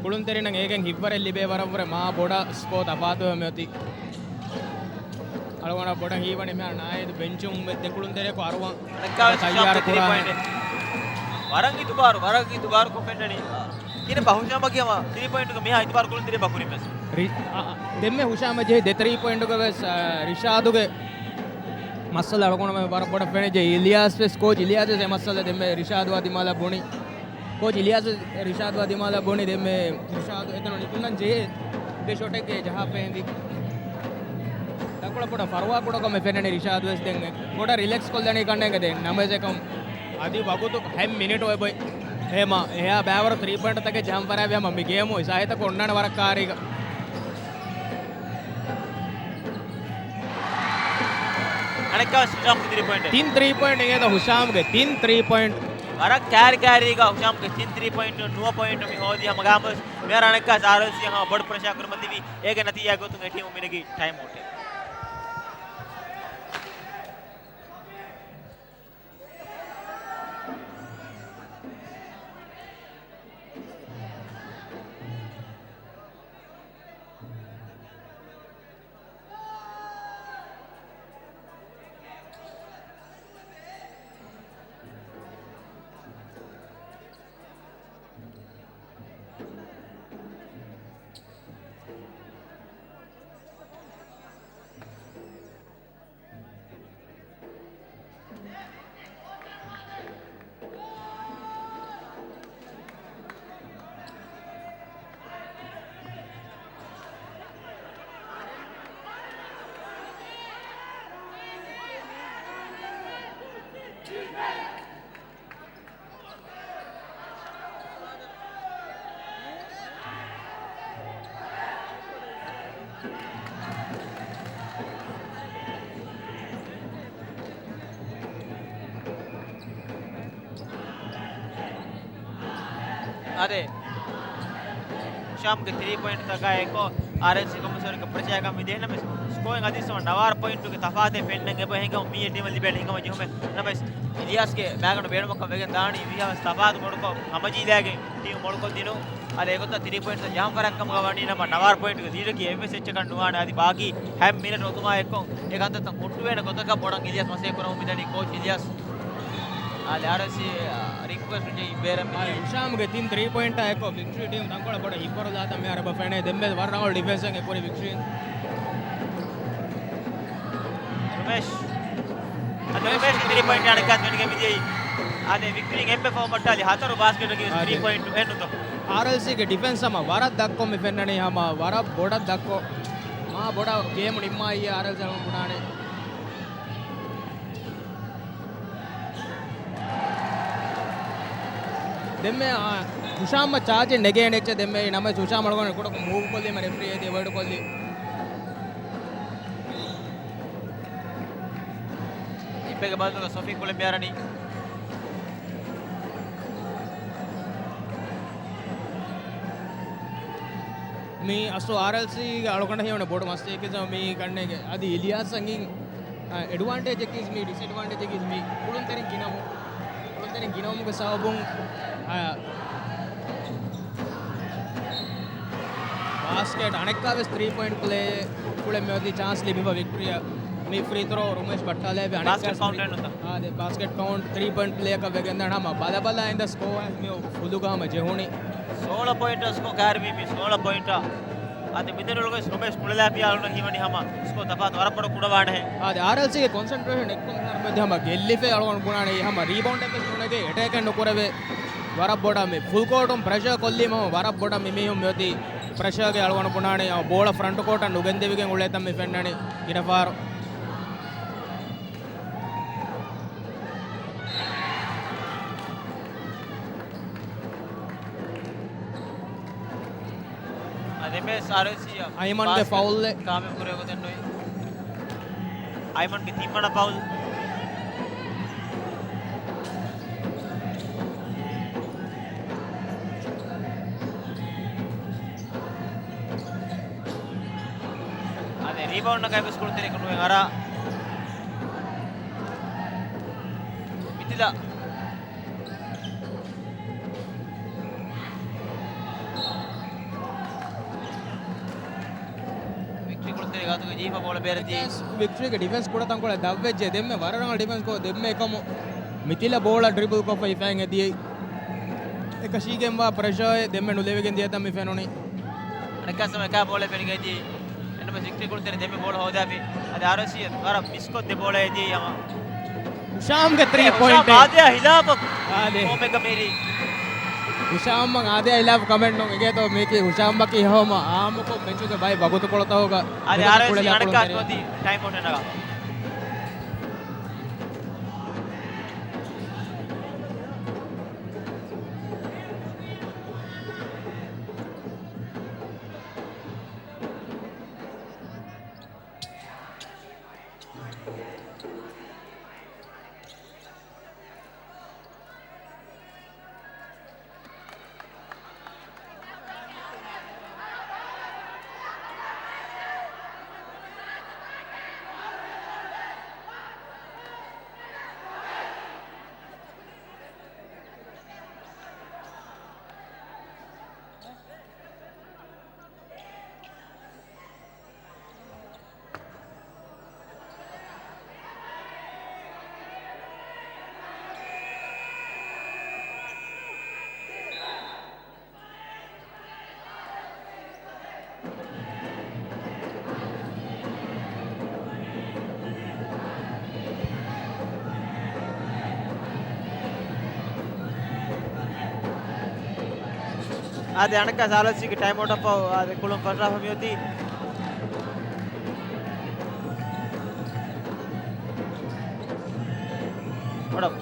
ކުޅުންތެރިންނަށް އޭގެން ހިތްވަރެއް ލިބޭ ވަރަށްވުރެ މާ ބޮޑަށް ސްކޯ ތަފާތުވެ މިއޮތީ. އަޅުގަނޑަށް ބޮޑަށް ހީވަނީ މިހާރު ނާހިދު ބެންޗުން ވެ ދެ ކުޅުންތެރިޔަކު އަރުވަން ތައްޔާރު ކުރާ. ވަރަށް އިތުބާރު، ވަރަށް އިތުބާރުކޮށް ފެންނަނީ. ކިނެބާ ހުޝާމަކީ ހަމަ ތްރީ ޕޮއިންޓުގަ މިހާ އިތުބާރު ކުޅުންތެރިޔާ ބަކުރިން ވެސް. ރި-، އަ، އަ، ދެންމެ ހުޝާމަށް ޖެހި ދެ ތްރީ ޕޮއިންޓުގަ ވެސް، އަ، ރިޝާދުގެ މައްސަލަ އަޅުގަނޑުމެން ވަރަށް ބޮޑަށް ފެނިއްޖެ. އިލްޔާސް ވެސް، ކޯޗް އިލްޔާސް ވެސް އެ މައްސަލަ ދެންމެ ރިޝާދުއާ ދިމާލަށް ބުނި. ކޯޗް އިލްޔާސް ރިޝާދުއާ ދިމާލަށް ބުނި ދެންމެ ރިޝާދު އެތަނުން ނިކުންނަން ޖެހޭ ދެ ޝޮޓެއްގެ ޖަހާފައި ހެނދި. ތަންކޮޅެއް ބޮޑަށް ފަރުވާ ކުޑަކަމެއް ފެންނަނީ ރިޝާދު ވެސް ދެން ބޮޑަށް ރިލެކްސް ކޮށްލަނީ ކަންނޭނގެ ދެން ނަމަވެސް އެކަމް އަދި ވަގުތު ހަތް މިނިޓު އެބޮތް. އެހެމަ އެހާ ބައިވަރު ތްރީ ޕޮއިންޓްތަކެއް ޖަހަން ފަރާވި ހަމަ މި ގޭމު އިސާހިތަކު އޮންނާނެ ވަރަށް ކާރީގަ. އަނެއްކާ ހުޝާމްގެ ތިން ތްރީ ޕޮއިންޓް އިނގޭތަ ހުޝާމްގެ ތިން ތްރީ ޕޮއިންޓް. ވަރަށް ކާރި ކާރީގަ ހުޝާމްގެ ތިން ތްރީ ޕޮއިންޓް ނުވަ ޕޮއިންޓް މި ހޯދި ހަމަ ގާމުސް މިހާރު އަނެއްކާ އާރްއެލްސީ ހަމަ ބޮޑު ޕްރެޝާ ކުރިމަތިވީ. އޭގެ ނަތީޖާ ގޮތުން އެ ޓީމު މިނެގީ ޓައިމް އައުޓެއް. އާދެ، ހިޝާމްގެ ތްރީ ޕޮއިންޓްތަކާއެކު އާރްއެލްސީ ކޮމިސަރުގެ ޕްރެޝަރ ކަމި ދޭ. ނަމަވެސް ސްކޯއިން އަދި ސަމަ ނަވާރަ ޕޮއިންޓުގެ ތަފާތެއް ފެންނަން އެބަ ހިނގަމު މި ޓީމަށް ލިބޭ ހިނގަމަ ޖެހުމެއް. ނަމަވެސް އިލްޔާސްގެ ބާގަނޑު ބޭނުމަކަށް ވެގެން ދާނީ މިހާވެސް ތަފާތު ބޮޑުކޮށް ހަމަޖީލާގެން ޓީމު މޮޅުކޮށްދިނުން. އަދި އެގޮތަށް ތިރީ ޕޮއިންޓް ޖަހަން ފަރާތް ކަމުގަ ވަނީ ނަމަ ނަވާރަ ޕޮއިންޓްގެ ލީޑަކީ އެއްވެސް އެއްޗަކަށް ނުވާނެ. އަދި ބާކީ ހަތް މިނެޓް އޮތުމާ އެއްކޮށް އެ ކަންތައްތައް ހުއްޓުވޭނެ ގޮތަކަށް ބޮޑަށް އިލްޔާސް މަސައްކަތް ކުރަމުން މިދަނީ ކޯޗް އިލްޔާސް. އާދެ، އާރްއެލްސީ ރިކްވެސްޓް ޖެހި ބޭރަށް މިދިޔައީ. އާދެ، ހިޝާމްގެ ތިން ތްރީ ޕޮއިންޓާ އެކޮށް ވިކްޓްރީ ޓީމް ތަންކޮޅެއް ބޮޑަށް ހިތްވަރުލާތަން މިހާރު އެބަ ފެނޭ. ދެންމެ ވަރަށް ރަނގަޅު ޑިފެންސެއް އެ ކުރި ވިކްޓްރީން. ރުމޭޝް. އަދި ރުމޭޝްގެ ތިރީ ޕޮއިންޓް އަނެއްކާ ފެނިގެން މިދިޔައީ. އާދެ، ވިކްޓްރީން އެއްބަ ފަހު ބައްޓާލި ހަތަރު ބާސްކެޓަކީ ވެސް ތިރީ ޕޮއިންޓް އެއްނުތޯ. އާރްއެލްސީގެ ޑިފެންސް ހަމަ ވަރަށް ދަށްކޮށް މި ފެންނަނީ ހަމަ ވަރަށް ބޮޑަށް ދަށްކޮށް. މާ ބޮޑަށް ގޭމު ނިންމާއި އާރްއެލްސީ އަޅުގަނޑު ބުނާނެ. ދެންމެ، އާ، ހިޝާމްއަށް ޗާޖެއް ނެގޭނެ އެއްޗެއް ދެންމެ ނަމަވެސް ހިޝާމް އަޅުގަނޑު ކުޑަކޮށް މޫވް ކޮށްލީމަ ރެފްރީ އޭތި އެވޮއިޑް ކޮށްލީ. އިއްބެގެ ބަލަތުގަ ސޮފީ ކުޅެން މިއަރަނީ. މީ އަސްލު އާރްއެލްސީގެ އަޅުގަނޑަށް ހީވަނީ ބޮޑު މައްސަލައެއް މީ ކަންނޭނގެ. އަދި އިލްޔާސް ސަނގީން އެޑްވާންޓޭޖަކީސް މީ ޑިސްއެޑްވާންޓޭޖަކީސް މީ ކުޅުންތެރިން ގިނަވުން، ކުޅުންތެރިން ގިނަވުމުގެ ސަބަބުން، އާ، ބާސްކެޓް އަނެއްކާވެސް ތްރީ ޕޮއިންޓް ޕްލޭ ކުޅެ މިއޮތީ ޗާންސް ލިބިފަ ވިކްޓްރީއަށް. މި ފްރީ ތްރޯ ރުމޭޝް ބައްޓާލައިފި ބާސްކެޓް ކައުންޓް އެއްނުތަ؟ އާދެ، ބާސްކެޓް ކައުންޓް ތްރީ ޕޮއިންޓް ޕްލޭއަކަށް ވެގެންދާނެ ހަމަ ބަލަބަލާ އިންދަ ސްކޯ މި ފުލުގަ ހަމަ ޖެހުނީ. ސޯޅަ ޕޮއިންޓަށް ސްކޯ ކާރިބީ މި ސޯޅަ ޕޮއިންޓަށް. އަދި މިދެން އުޅުނު ވެސް ރުމޭޝް ކުޅެލާފިޔާ އަޅުން ހީވަނީ ހަމަ ސްކޯ ތަފާތު ވަރަށް ބޮޑަށް ކުޑަވާނެހެން. އާދެ، އާރްއެލްސީގެ ކޮންސެންޓްރޭޝަން އެއްކޮށް މިހާރު މެދު ހަމަ ގެއްލިފައި އަޅުގަނޑު ބުނާނެ ހަމަ ރީބައުންޑެއް ވެސް ނުނެގޭ އެޓޭކެއް ނުކުރެވޭ. ވަރަށް ބޮޑަށް މި ފުލް ކޯޓުން ޕްރެޝަރ ކޮށްލީމަ ހަމަ ވަރަށް ބޮޑަށް މި މީހުން މިއޮތީ ޕްރެޝަރގެ އަޅުގަނޑު ބުނާނެ ހަމަ ބޯޅަ ފްރަންޓް ކޯޓަށް ނުގެންދެވިގެން އުޅޭތަން މި ފެންނަނީ ގިނަ ފަހަރު. އަދި މި އާރްއެލްސީ އައިމަންގެ ބާސްކެޓް ފައުލްއެއް. ކާމިލް ކުރެވޭ ގޮތެއް ނުވި. އައިމަންގެ ތިންވަނަ ފައުލް. އާދެ، ރީބައުންޑަކަށް ވެސް ކުޅުންތެރިއަކަށް ނުވެ އަރާ. މިތިލަ. ވިކްޓްރީ ކުޅުންތެރި ގާތުގަ ޖީފަ ބޯޅަ ބޭރަށް ދިޔައީ. ވިކްޓްރީގެ ޑިފެންސް ކުޑަ ތަންކޮޅެއް ދަށްވެއްޖެ. ދެންމެ ވަރަށް ރަނގަޅު ޑިފެންސް ކޮށް ދެންމެ އެކަމު މިތިލަ ބޯޅަ ޑްރިބުލް ކޮށްފަ ހިފައިގެން އެދިޔައީ. އެކަށީގެންވާ ޕްރެޝަރއެއް ދެންމެ ނުލެވިގެން ދިޔަތަން މި ފެނުނީ. އަނެއްކާ ސަމަ އެކާ ބޯޅަ ފެނިގެން އެދިޔައީ. އެންޑް މެސް ވިކްޓްރީ ކުޅުންތެރި ދެންމެ ބޯޅަ ހޯދާފި. އަދި އާރްއެލްސީ ވަރަށް މިސްކޮށް ދެ ބޯޅަ އެދިޔައީ ހަމަ. ހިޝާމްގެ ތްރީ ޕޮއިންޓް. އާދެ. ހިލާފަށް. އާދެ. ހިޝާމްއަށް އާދެ ހިލާފަށް ކަމެއް ނޫން. އެގޭތޯ މީކީ ހިޝާމްއަކީ ހަމަ އާއްމުކޮށް މެޗުގެ ބައި ވަގުތުކޮޅުތަކުގަ އާދެ، އާރްއެލްސީ އަނެއްކާ ނުވަތީ ޓައިމް އައުޓެއް ނަގާ. އާދެ، އަނެއްކާ އާރްއެލްސީގެ ޓައިމް އައުޓަށް ފަހު އާދެ ކުޅުން ފަށާފަ މިއޮތީ.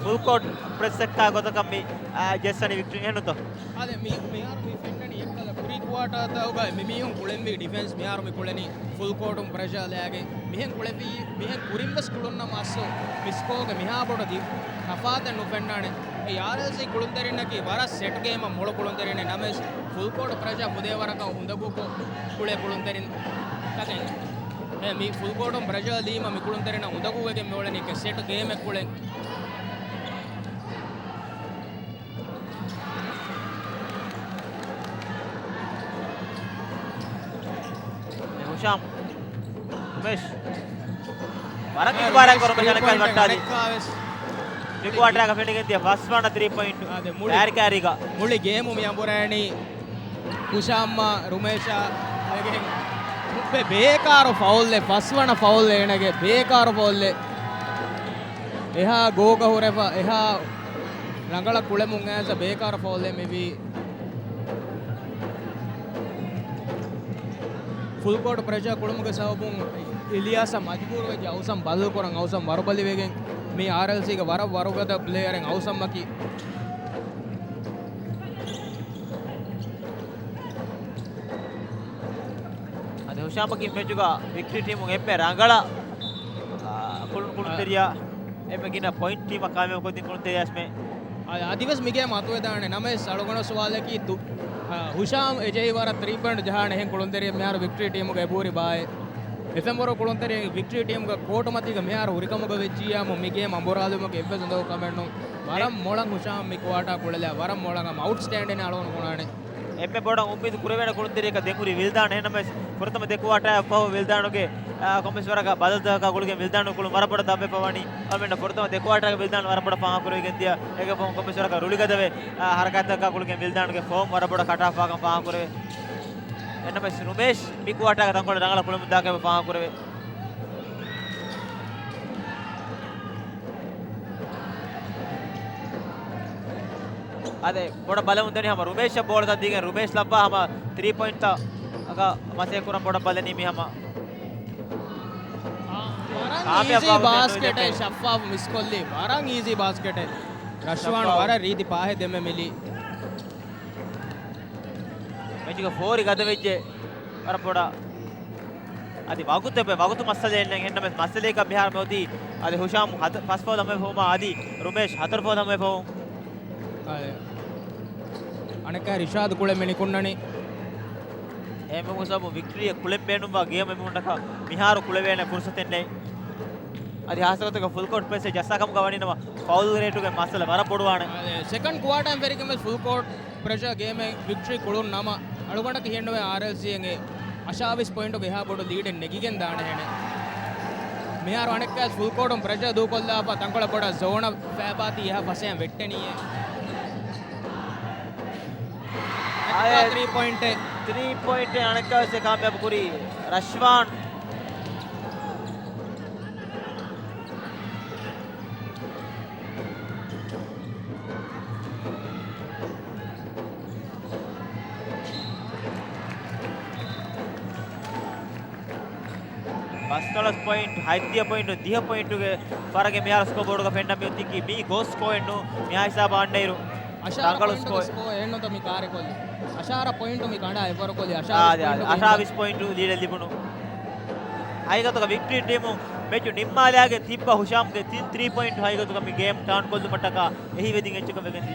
ފުލް ކޯޓް ޕްރެސްއެއްކާ ގޮތަކަށް މި، އާ، ޖެއްސަނީ ވިކްޓްރީ އެހެންނުތޯ؟ އާދެ، މި، މިހާރު މި ފެންނަނީ އެއްކަލަ ކުރީ ކުއާޓާތަކުގައި މި މީހުން ކުޅެންވީ ޑިފެންސް، މިހާރު މި ކުޅެނީ ފުލް ކޯޓުން ޕްރެޝަރ ލައިގެން. މިހެން ކުޅެފި، މިހެން ކުރިން ވެސް ކުޅުންނަމަ އަސްލު މި ސްކޯގެ މިހާ ބޮޑު ދި-، ތަފާތެއް ނުފެންނާނެ. އެ އާރްއެލްސީ ކުޅުންތެރިންނަކީ ވަރަށް ސެޓް ގޭމަށް މޮޅު ކުޅުންތެރިންނެއް ނަމަވެސް، ފުލް ކޯޓު ޕްރެޝަރ ފުދޭ ވަރަކަށް އުނދަގޫކޮށް ކުޅޭ ކުޅުންތެރިން ތަކެއް. އެ މި ފުލް ކޯޓުން ޕްރެޝަރ ލީމަ މި ކުޅުންތެރިންނަށް އުނދަގޫވެގެން މިއުޅެނީ ސެޓް ގޭމެއް ކުޅެން. ހުޝާމް. ރުމޭޝް. ވަރަށް އިތުބާރާ ކުރުމަށް ޖަނަކަލް ވައްޓާލި. މި ކުއާޓާގަ ފެނިގެން ދިޔަ ފަސްވަނަ ތްރީ ޕޮއިންޓް. އާދެ، މުޅި، ކާރިކާރީގަ. މުޅި ގޭމު މި އަނބުރާނީ ހުޝާމްއާ ރުމޭޝާ ވެގެން. ބޭ-، ބޭކާރު ފައުލެއް، ފަސްވަނަ ފައުލް އޭނަގެ ބޭކާރު ފައުލެއް. އެހާ ގޯގަ ހުރެފަ، އެހާ ރަނގަޅަށް ކުޅެމުން އައިސް ބޭކާރު ފައުލެއް މިވީ. ފުލް ކޯޓު ޕްރެޝަރ ކުޅުމުގެ ސަބަބުން އިލްޔާސް މަޖުބޫރު ވެއްޖެ އައުސަމް ބަދަލު ކުރަން. އައުސަމް ވަރުބަލިވެގެން މި އާރްއެލްސީގެ ވަރަށް ވަރުގަދަ ޕްލޭޔަރެއް އައުސަމްއަކީ. އަދި ހުޝާމަކީ މެޗުގަ ވިކްޓްރީ ޓީމުގެ އެންމެ ރަނގަޅަށް، އާ، ކުޅުން ކުޅުންތެރިޔާ، އެންމެ ގިނަ ޕޮއިންޓް ޓީމަށް ކާމިޔާބު ކޮށްދިން ކުޅުންތެރިޔާސްމެ. އަ-، އަދިވެސް މިގޭމް މަތުވެދާނެ ނަމަވެސް އަޅުގަނޑު ސުވާލަކީ ތު-، އަ، ހުޝާމް އެ ޖެހި ވަރަށް ތްރީ ޕޮއިންޓް ޖަހާނެ އެހެން ކުޅުންތެރި މިހާރު ވިކްޓްރީ ޓީމުގެ އެބޫރި ބާއެ. އެފެންވަރު ކުޅުންތެރި ވިކްޓްރީ ޓީމުގެ ކޯޓު މަތީގަ މިހާރު ހުރިކަމުގަ ވެއްޖިއްޔާމު މި ގޭމް އަނބުރާލުމުގެ އެއްވެސް އުނދަގޫ ކަމެއް ނޫން. ވަރަށް މޮޅަށް ހުޝާމް މި ކުއާޓާ ކުޅެލާ ވަރަށް މޮޅަށް ހަމަ އައުޓްސްޓޭންޑިން އަޅުގަނޑު ބުނާނެ. އެންމެ ބޮޑަށް އުއްމީދު ކުރެވޭނެ ކުޅުންތެރިޔަކަށް ދެން ހުރީ ވިލްދާން. އެހެންނަމަވެސް، ފުރަތަމަ ދެ ކުއާޓާއަށް ފަހު ވިލްދާނުގެ، އާ، ކޮންމެސް ވަރަކަށް ބަދަލުތަކަކާ ގުޅިގެން ވިލްދާނު ކުޅުން ވަރަށް ބޮޑަށް ދަށްވެފަ ވަނީ. އަޅުމެންނަށް ފުރަތަމަ ދެ ކުއާޓާގެ ވިލްދާން ވަރަށް ބޮޑަށް ފާހަގަކުރެވިގެން ދިޔަ. އޭގެ ފަހުން ކޮންމެސް ވަރަކަށް ރުޅިގަދަވެ، އާ، ހަރަކާތްތަކަކާ ގުޅިގެން ވިލްދާނުގެ ފޯމް ވަރަށް ބޮޑަށް ކަޓާފާކަން ފާހަގަކުރެވޭ. އެހެންނަމަވެސް، ރުމޭޝް މި ކުއާޓާގެ ތަންކޮޅެއް ރަނގަޅަށް ކުޅެމުންދާކަމަށް ފާހަގަކުރެވޭ. އާދެ، ބޮޑަށް ބަލަމުން ދަނީ ހަމަ ރުމޭޝަށް ބޯޅަތައް ދީގެން ރުމޭޝް ލައްވާ ހަމަ ތްރީ ޕޮއިންޓްތަކަށް މަސޭ ކުރަން ބޮޑަށް ބަލަނީ މި ހަމަ. ވަރަށް އީޒީ ބާސްކެޓެއް ޝައްފާފް މިސްކޮށްލީ. ވަރަށް އީޒީ ބާސްކެޓެއް. ރަޝްވާން ޝައްފާފް. ވަރަށް ރީތި ފާހެއް ދެމެ މިލީ. މެޗުގެ ފޯރި ގަދަވެއްޖެ. ވަރަށް ބޮޑަށް. އަދި ވަގުތު އެބެ ވަގުތު މައްސަލައެއް ނެތް. އެހެންނަމެސް މައްސަލައަކަށް މިހާރު މިއޮތީ އަދި ހުޝާމް ހަތަ-، ފަސް ފައުލް ހަމަ ފަހުމާ އަދި ރުމޭޝް ހަތަރު ފައުލް ހަމަ ފަހު. އަދި އަނެއްކާ ރިޝާދު ކުޅެ މި ނިކުންނަނީ. އެމެ މުސަބު ވިކްޓްރީއެއް ކުޅެން ބޭނުންވާ ގޭމް އެމީހުންނަކަށް މިހާރު ކުޅެވޭނެ ފުރުސަތެއް ނެތް. އަދި ހާއްސަގޮތަކަށް ފުލް ކޯޓް ޕްރެސް ޖައްސާ ކަމުގަ ވަނީ ނަމަ ފައުލް ރޭޓުގެ މައްސަލަ ވަރަށް ބޮޑުވާނެ. އަދި ސެކަންޑް ކުއާޓާއިން ފެށިގެން ވެސް ފުލް ކޯޓް ޕްރެޝަރ ގޭމެއް ވިކްޓްރީ ކުޅުން ނަމަ، އަޅުގަނޑަކަށް ހިޔެއްނުވޭ އާރްއެލްސީ އެނގޭ އަށާވީސް ޕޮއިންޓުގެ އެހާ ބޮޑު ލީޑެއް ނެގިގެން ދާނެހެނެއް. މިހާރު އަނެއްކާވެސް ފުލް ކޯޓުން ޕްރެޝަރ ދޫކޮށްލާފަ ތަންކޮޅެއް ބޮޑަށް ޒޯނަށް ފައިބާތީ އެހާ ފަސޭހައިން ވެއްޓެނީއޭ. އަނެއްކާ އާއެ، ތްރީ ޕޮއިންޓެއް. ތްރީ ޕޮއިންޓެއް އަނެއްކާވެސް ކާމިޔާބު ކުރީ ރަޝްވާން. ފަސްދޮޅަސް ޕޮއިންޓް، ހަތްދިހަ ޕޮއިންޓު، ދިހަ ޕޮއިންޓުގެ ފަރަގެ މިހާރު ސްކޯ ބޯޑުގަ ފެންނަ މިއޮތީކީ މީ ގޯސް ސްކޯއެއްނު، މިހާ ހިސާބަށް އަންނައިރު އަށާރަ ރަނގަޅު ޕޮއިންޓުގެ ސްކޯ. ސްކޯ އެއްނުތަ މި ކާރިކޮށްލި. އަށާރަ ޕޮއިންޓު މި ކަނޑާ އެއްވަރުކޮށްލި. އަށާވީސް އާދެ، އާދެ. ޕޮއިންޓު އަށާވީސް ޕޮއިންޓު ލީޑެއް ލިބުނު. ހަގީގަތުގަ ވިކްޓްރީ ޓީމު މެޗު ނިންމާލާގެން ތިއްބަ ހުޝާމްގެ ތިން ތްރީ ޕޮއިންޓު ހަގީގަތުގަ މި ގޭމް ޓާން ކޮށްލުމަށްޓަކާ އެހީވެދިން އެއްޗަކަށް ވެގެންދި.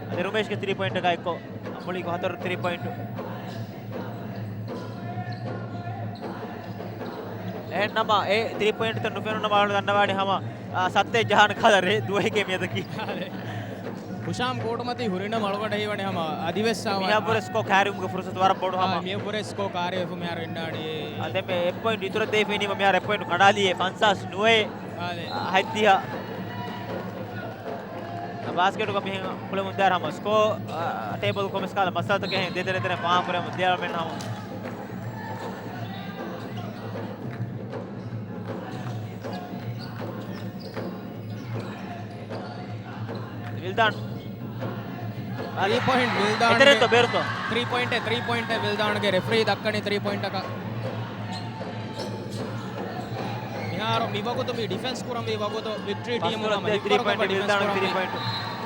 އަދި ރުމޭޝްގެ ތްރީ ޕޮއިންޓަކާ އެއްކޮށް މުޅި ހަތަރު ތްރީ ޕޮއިންޓު. އެހެންނަމަ އެ ތްރީ ޕޮއިންޓްތައް ނުފެނުނަމަ އަޅުގަނޑު ދަންނަވާނެ ހަމަ، އާ، ސައްތައެއް ޖަހާނެ ކަހަލަ ރޭ ދުވަހެކޭ މިއަދަކީ. ހުޝާމް ކޯޓުމަތީ ހުރިނަމަ އަޅުގަނޑަށް ހީވަނީ ހަމަ އަދިވެސް ހަމަ މިހާ ބުރެ ސްކޯ ކާރިވުމުގެ ފުރުސަތު ވަރަށް ބޮޑު ހަމަ. އާ، މިހާ ބުރެ ސްކޯ ކާރިވެފަ މިހާރު އިންނާނީ. އާ، ދެން މި އެއް ޕޮއިންޓް އިތުރަށް ދެވިފައިނީމަ މިހާރު އެއް ޕޮއިންޓް ކަނޑާލީ ފަންސާސް ނުވައެއް. އާދެ. އާ، ހަތްދިހަ. ބާސްކެޓުގަ މިހެން ކުޅެމުން ދާއިރު ހަމަ ސްކޯ، އާ، ޓޭބަލް ކޮމެސް ކާލަ މައްސަލަތަކެއް ހެން ދެ ދެނެ ދެނެ ފާހަގަކުރެމުން ދިޔަ މެން ހަމަ. ވިލްދާން. ތްރީ ޕޮއިންޓް ވިލްދާންގެ. އެތެރެއްތޯ ބޭރުތޯ؟ ތްރީ ޕޮއިންޓެއް، ތްރީ ޕޮއިންޓެއް ވިލްދާންގެ ރެފްރީ ދައްކަނީ ތްރީ ޕޮއިންޓަކަށް. މިހާ މި ވަގުތު މި ޑިފެންސް ކުރަންވީ ވަގުތު ވިކްޓްރީ ޓީމު ހަމަ ހިތްވަރުކޮށް ޑިފެންސް ކުރަންވީ.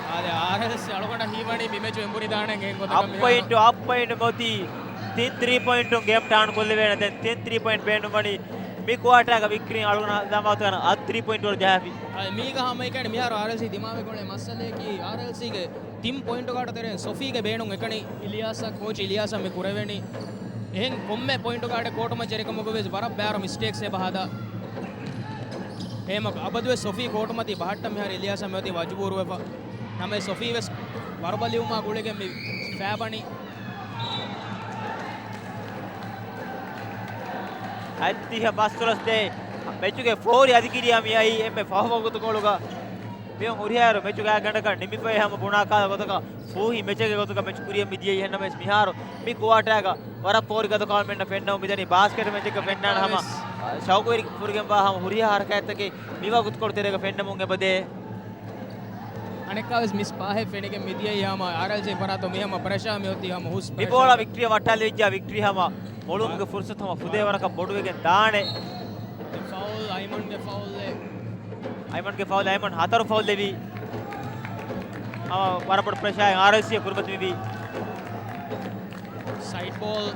އާދެ، އާރްއެލްސީ އަޅުގަނޑަށް ހީވަނީ މި މެޗު އެނބުރިދާނެ ގެން ގޮތަކަށް. އައްޕޮއިންޓު، އައްޕޮއިންޓު މޮތީ ތިން ތްރީ ޕޮއިންޓުން ގޭމް ޓާން ކޮށްލެވޭނެ. ދެން ތިން ތްރީ ޕޮއިންޓް ބޭނުންވަނީ މި ކުއާޓާގަ ވިކްޓްރީ އަޅުގަނޑު ދަމާތު އަށް ތްރީ ޕޮއިންޓް ވަރު ޖަހާފި. އާ، މީގަ ހަމައެކަނި މިހާރު އާރްއެލްސީ ދިމާވެގޮޅޭ މައްސަލަޔަކީ އާރްއެލްސީގެ ތިން ޕޮއިންޓު ގާޑަށް ތެރޭން ސޮފީގެ ބޭނުން އެކަނި އިލިޔާސަށް، ކޯޗް އިލިޔާސަށް މި ކުރެވެނީ. އެހެން ކޮންމެ ޕޮއިންޓު ގާޑެއް ކޯޓުމައްޗަށް އެރިކަމުގަ ވެސް ވަރަށް ބޭރު މިސްޓޭކްސް އެބަ ހަދާ. އެހެމަކު އަބަދުވެސް ސޮފީ ކޯޓުމަތީ ބަހައްޓަން މިހާރު އިލިޔާސަށް މިއޮތީ މަޖުބޫރުވެފަ. ނަމަވެސް ސޮފީ ވެސް ވަރުބަލިވުމާ ގުޅިގެން މި ފޭބަނީ. އައްތިހަ ބަސްތޮޅަސް ދޭ މެޗުގެ ފޯރި އަދި ކިރިޔާ މިއައީ އެންމެ ފަހު ވަގުތުކޮޅުގަ. މިއޮން ހުރިހާއިރު މެޗު ގާތްގަނޑަކަށް ނިމިފައި ހަމަ ބުނާ ކަހަލަ ގޮތަކަށް ފޫހި މެޗެއްގެ ގޮތުގަ މެޗު ކުރިއަށް މިދިޔައީ. އެހެންނަމަވެސް މިހާރު މި ކުއާޓާގަ ވަރަށް ފޯރި ގަދަކަމެއް ފެންނަމުން މިދަނީ ބާސްކެޓް މެޗެއްގަ ފެންނާނެ ހަމަ ޝައުގުވެރި ފުރިގެން ވާ ހަމަ ހުރިހާ ހަރަކާތްތަކެއް މި ވަގުތުކޮޅު ތެރޭގަ ފެންނަމުން އެބަދޭ. އަނެއްކާވެސް މިސް ޕާހެއް ފެނިގެން މިދިޔައީ ހަމަ އާރްއެލްސީ ފަރާތުން މި ހަމަ ޕްރެޝާ މިއޮތީ ހަމަ ހުސް މި ޕްރެޝާ. ބޯޅަ ވިކްޓްރީއަށް ވައްޓާލިވިއްޖާ ވިކްޓްރީ ހަމަ މޮޅުވުމުގެ ފުރުސަތު ހަމަ ފުދޭ ވަރަކަށް ބޮޑުވެގެން ދާނެ. ފައުލް، އައިމަންގެ ފައުލްއެއް. އައިމަންގެ ފައުލް، އައިމަން ހަތަރު ފައުލް ލެވި. ހަމަ ވަރަށް ބޮޑު ޕްރެޝާއެއް އާރްއެލްސީއަށް ކުރިމަތިވި. ސައިޑް ބޯލް.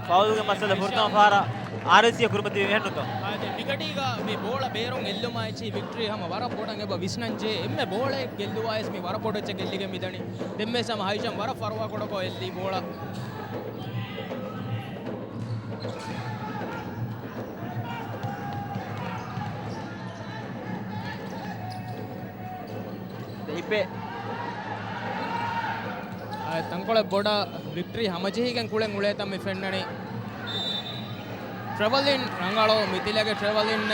ފައުލްގެ މައްސަލަ ފުރަތަމަ ފަހަރަށް އާރްއެލްސީއަށް ކުރިމަތިވީ މިހެންނުތޯ؟ އާދެ، މިގަޑީގަ މި ބޯޅަ ބޭރުން އެއްލުމާ އެއްޗި ވިކްޓްރީ ހަމަ ވަރަށް ބޮޑަށް އެބަ ވިސްނަން ޖެހޭ. އެންމެ ބޯޅައެއް ގެއްލުވާވެސް މި ވަރަށް ބޮޑު އެއްޗެއް ގެއްލިގެން މިދަނީ. ދެންމެސް ހަމަ ހައިޝަމް ވަރަށް ފަރުވާ ކުޑަކޮށް އެއްލީ ބޯޅަ. ދެހިބެ. އާ، ތަންކޮޅެއް ބޮޑަށް ވިކްޓްރީ ހަމަޖެހިގެން ކުޅެން އުޅޭތަން މި ފެންނަނީ. ޓްރެވަލިން ރަނގަޅު މިތިލަގެ ޓްރެވަލިން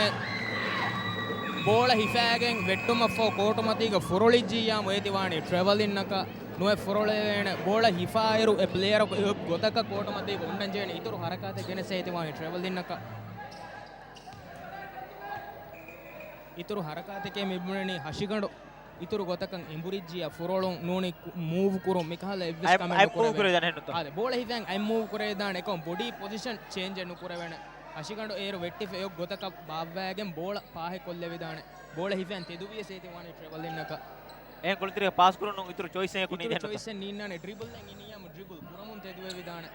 ބޯޅަ ހިފާގެން ވެއްޓުމަށްފަހު ކޯޓުމަތީގަ ފުރޮޅިއްޖިއްޔާމު އޭތިވާނީ ޓްރެވަލިންނަކަށް. ނުވެ ފުރޮޅެވޭނެ. ބޯޅަ ހިފާއިރު އެ ޕްލޭޔަރަކު އެއޮތް ގޮތަކަށް ކޯޓުމަތީގަ އުންނަންޖެހޭނެ އިތުރު ހަރަކާތެއް ގެނެސް އޭތިވާނީ ޓްރެވަލިންނަކަށް. އިތުރު ހަރަކާތެކޭ މި ބުނަނީ ހަށިގަނޑު އިތުރު ގޮތަކަށް އެނބުރިއްޖިއްޔާ ފުރޮޅުން ނޫނީ ކު-، މޫވް ކުރުން މިކަހަލަ އެއްވެސް އައި-، ކަމެއް އައި ނުކުރެވޭ. މޫވް ކުރެވިދާނެ ހެންނުތޯ؟ އާދެ، ބޯޅަ ހިފައިން އައި މޫވް ކުރެވިދާނެ އެކަމް ބޮޑީ ޕޮޒިޝަން ޗޭންޖެއް ނުކުރެވޭނެ. ހަށިގަނޑު އޭރު ވެއްޓިފަ އެއޮށް ގޮތަކަށް ބާއްވައިގެން ބޯޅަ ޕާހެއް ކޮށްލެވިދާނެ. ބޯޅަ ހިފައިން ތެދުވިޔަސް އޭތިވާނީ ޓްރެވަލިންނަކަށް. އެހެން ކުޅުންތެރިޔަށް ޕާސް ކުރުން އިތުރު ޗޮއިސް އެއް ނުކުރި އިތުރު ހެންނުތޯ؟ ޗޮއިސް އެއް ނީންނާނެ. ޑްރިބަލް އެއް އިނިއްޔާމު ޑްރިބަލް ކުރަމުން ތެދުވެވިދާނެ.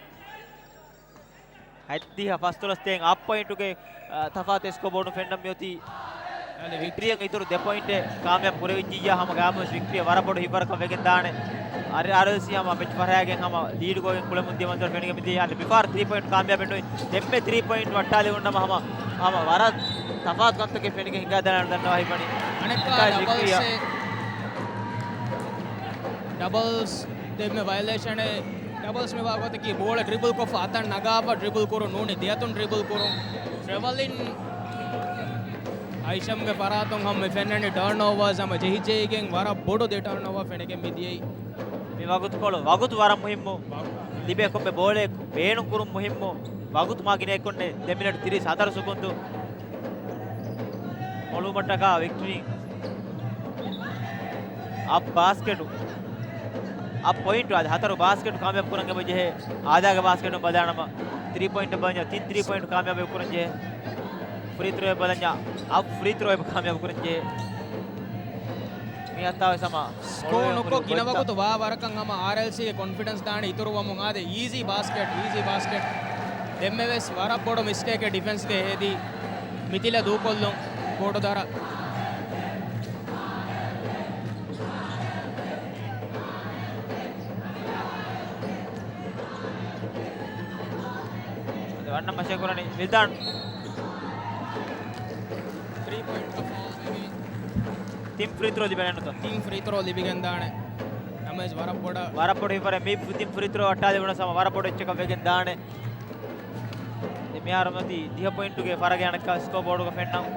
އައްދިހަ ފަސްދޮޅަސް ދޭން އަށް ޕޮއިންޓުގެ، އަ، ތަފާތު ސްކޯ ބޯޑު ފެންނަން މިއޮތީ. އަދި ވިކްޓްރީއަށް އިތުރު ދެ ޕޮއިންޓެއް ކާމިޔާބު ކުރެވިއްޖިއްޔާ ހަމަ ގާމުވެސް ވިކްޓްރީއަށް ވަރަށް ބޮޑު ހިތްވަރަކަށް ވެގެން ދާނެ. އަރި އާރްއެލްސީ ހަމަ މެޗް ފަށާގެން ހަމަ ލީޑް ގޮވެގެން ކުޅެމުން ދިޔަ މަންޒަރު ފެނިގެން މިދިޔައީ. އަދި މިފަހަރު ތްރީ ޕޮއިންޓް ކާމިޔާބެއް ނުވި. ދެންމެ ތްރީ ޕޮއިންޓް ވައްޓާލެވުނު ނަމަ ހަމަ، ހަމަ ވަރަށް ތަފާތު ކަންތަކެއް ފެނިގެން ހިނގާދާނެ ދަންނަވާ ހިތްވަނީ. އަނެއްކާ އެކަން ޑަބަލްސް ވިކްޓްރީއަށް. އެ، ޑަބަލްސް ދެންމެ ވަޔަލޭޝަނެއް. ޑަބަލްސް މި ވާގޮތަކީ ބޯޅަ ޑްރިބަލް ކޮށްފަ އަތަށް ނަގާފަ ޑްރިބަލް ކުރުން ނޫނީ ދެއަތުން ޑްރިބަލް ކުރުން. ޓްރެވަލިން އައިޝަމްގެ ފަރާތުން ހަމަ މި ފެންނަނީ ޓާންއޯވާސް ހަމަ ޖެހިޖެހިގެން ވަރަށް ބޮޑު ދެ ޓާންއޯވާ ފެނިގެން މި ދިޔައީ. މި ވަގުތުކޮޅު ވަގުތު ވަރަށް މުހިއްމު. ލިބޭ ކޮންމެ ބޯޅައެއް ބޭނުން ކުރުން މުހިއްމު. ވަގުތު މާ ގިނަ އެއްކޮށްނެ ދެ މިނެޓް ތިރީސް ހަތަރު ސެކުންދު. މޮޅުވުމަށްޓަކާ ވިކްޓްރީ އަށް ބާސްކެޓު، އަށް ޕޮއިންޓު އާދެ، ހަތަރު ބާސްކެޓު ކާމިޔާބު ކުރަން އެބަޖެހޭ. އާދާގެ ބާސްކެޓުން ބަލާނަމަ، ތްރީ ޕޮއިންޓަށް ބަލަންޏާ، ތިން ތްރީ ޕޮއިންޓު ކާމިޔާބު ކުރަންޖެހޭ. ފްރީ ތްރޯ ބަލަންޏާ، އަށް ފްރީ ތްރޯ ކާމިޔާބު ކުރަންޖެހޭ. މި ހަތާވެސް ހަމަ ސްކޯ ނުކޮށް ގިނަ ވަގުތު ވާ ވަރަކަށް ހަމަ އާރްއެލްސީ ގެ ކޮންފިޑެންސް ދާނެ އިތުރުވަމުން. އާދެ، އީޒީ ބާސްކެޓް، އީޒީ ބާސްކެޓް. ދެންމެވެސް ވަރަށް ބޮޑު މިސްޓޭކެއް ޑިފެންސްގެ ހެދީ މިތިލަ ދޫކޮށްލުން ބޯޑު ދަރަ. އަދި ވަންނަ މަށެއް ކުރަނީ ވިލްދާން. ތިން ފްރީ ތްރޯ ލިބެނެއްނުތޯ؟ ތިން ފްރީ ތްރޯ ލިބިގެންދާނެ. ނަމަވެސް ވަރަށް ބޮޑަށް ވަރަށް ބޮޑު ހިފަރެއް މި ތިން ފްރީ ތްރޯ އައްޓާލި ބުނަސް ހަމަ ވަރަށް ބޮޑު އެއްޗަކަށް ވެގެން ދާނެ. ދެ މިހާރު މަތީ ދިހަ ޕޮއިންޓުގެ ފަރަގެއް އަނެއްކާ ސްކޯ ބޯޑުގަ ފެންނަން.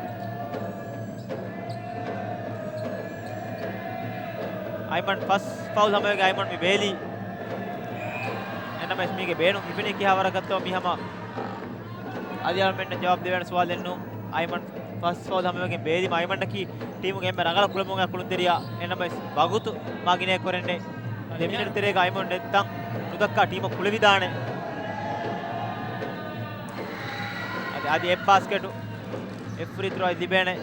އައިމަން ފަސް ފައުލް ހަމަވެގެން އައިމަން މި ބޭލީ. އެންނަމެސް މީގެ ބޭނުން ހިފެނީ ކިހާ ވަރަކަށްތޯ މި ހަމަ އަދި އަޅުމެންނަށް ޖަވާބު ދެވޭނެ ސުވާލެއް ނޫން. އައިމަން ފަސް ފައުލް ހަމަވެގެން ބޭލީމަ އައިމަންނަކީ ޓީމުގެ އެންމެ ރަނގަޅަށް ކުޅެމުން އައި ކުޅުންތެރިޔާ. އެންނަމެސް ވަގުތު މާ ގިނައެއް ކުރެންނެ. ދެ މިނެޓް ތެރޭގަ އައިމުން ނެތް ތަން ނުދައްކާ ޓީމަށް ކުޅެވިދާނެ. އަދި، އަދި އެއް ބާސްކެޓު، އެއް ފްރީ ތްރޯ ލިބޭނެ.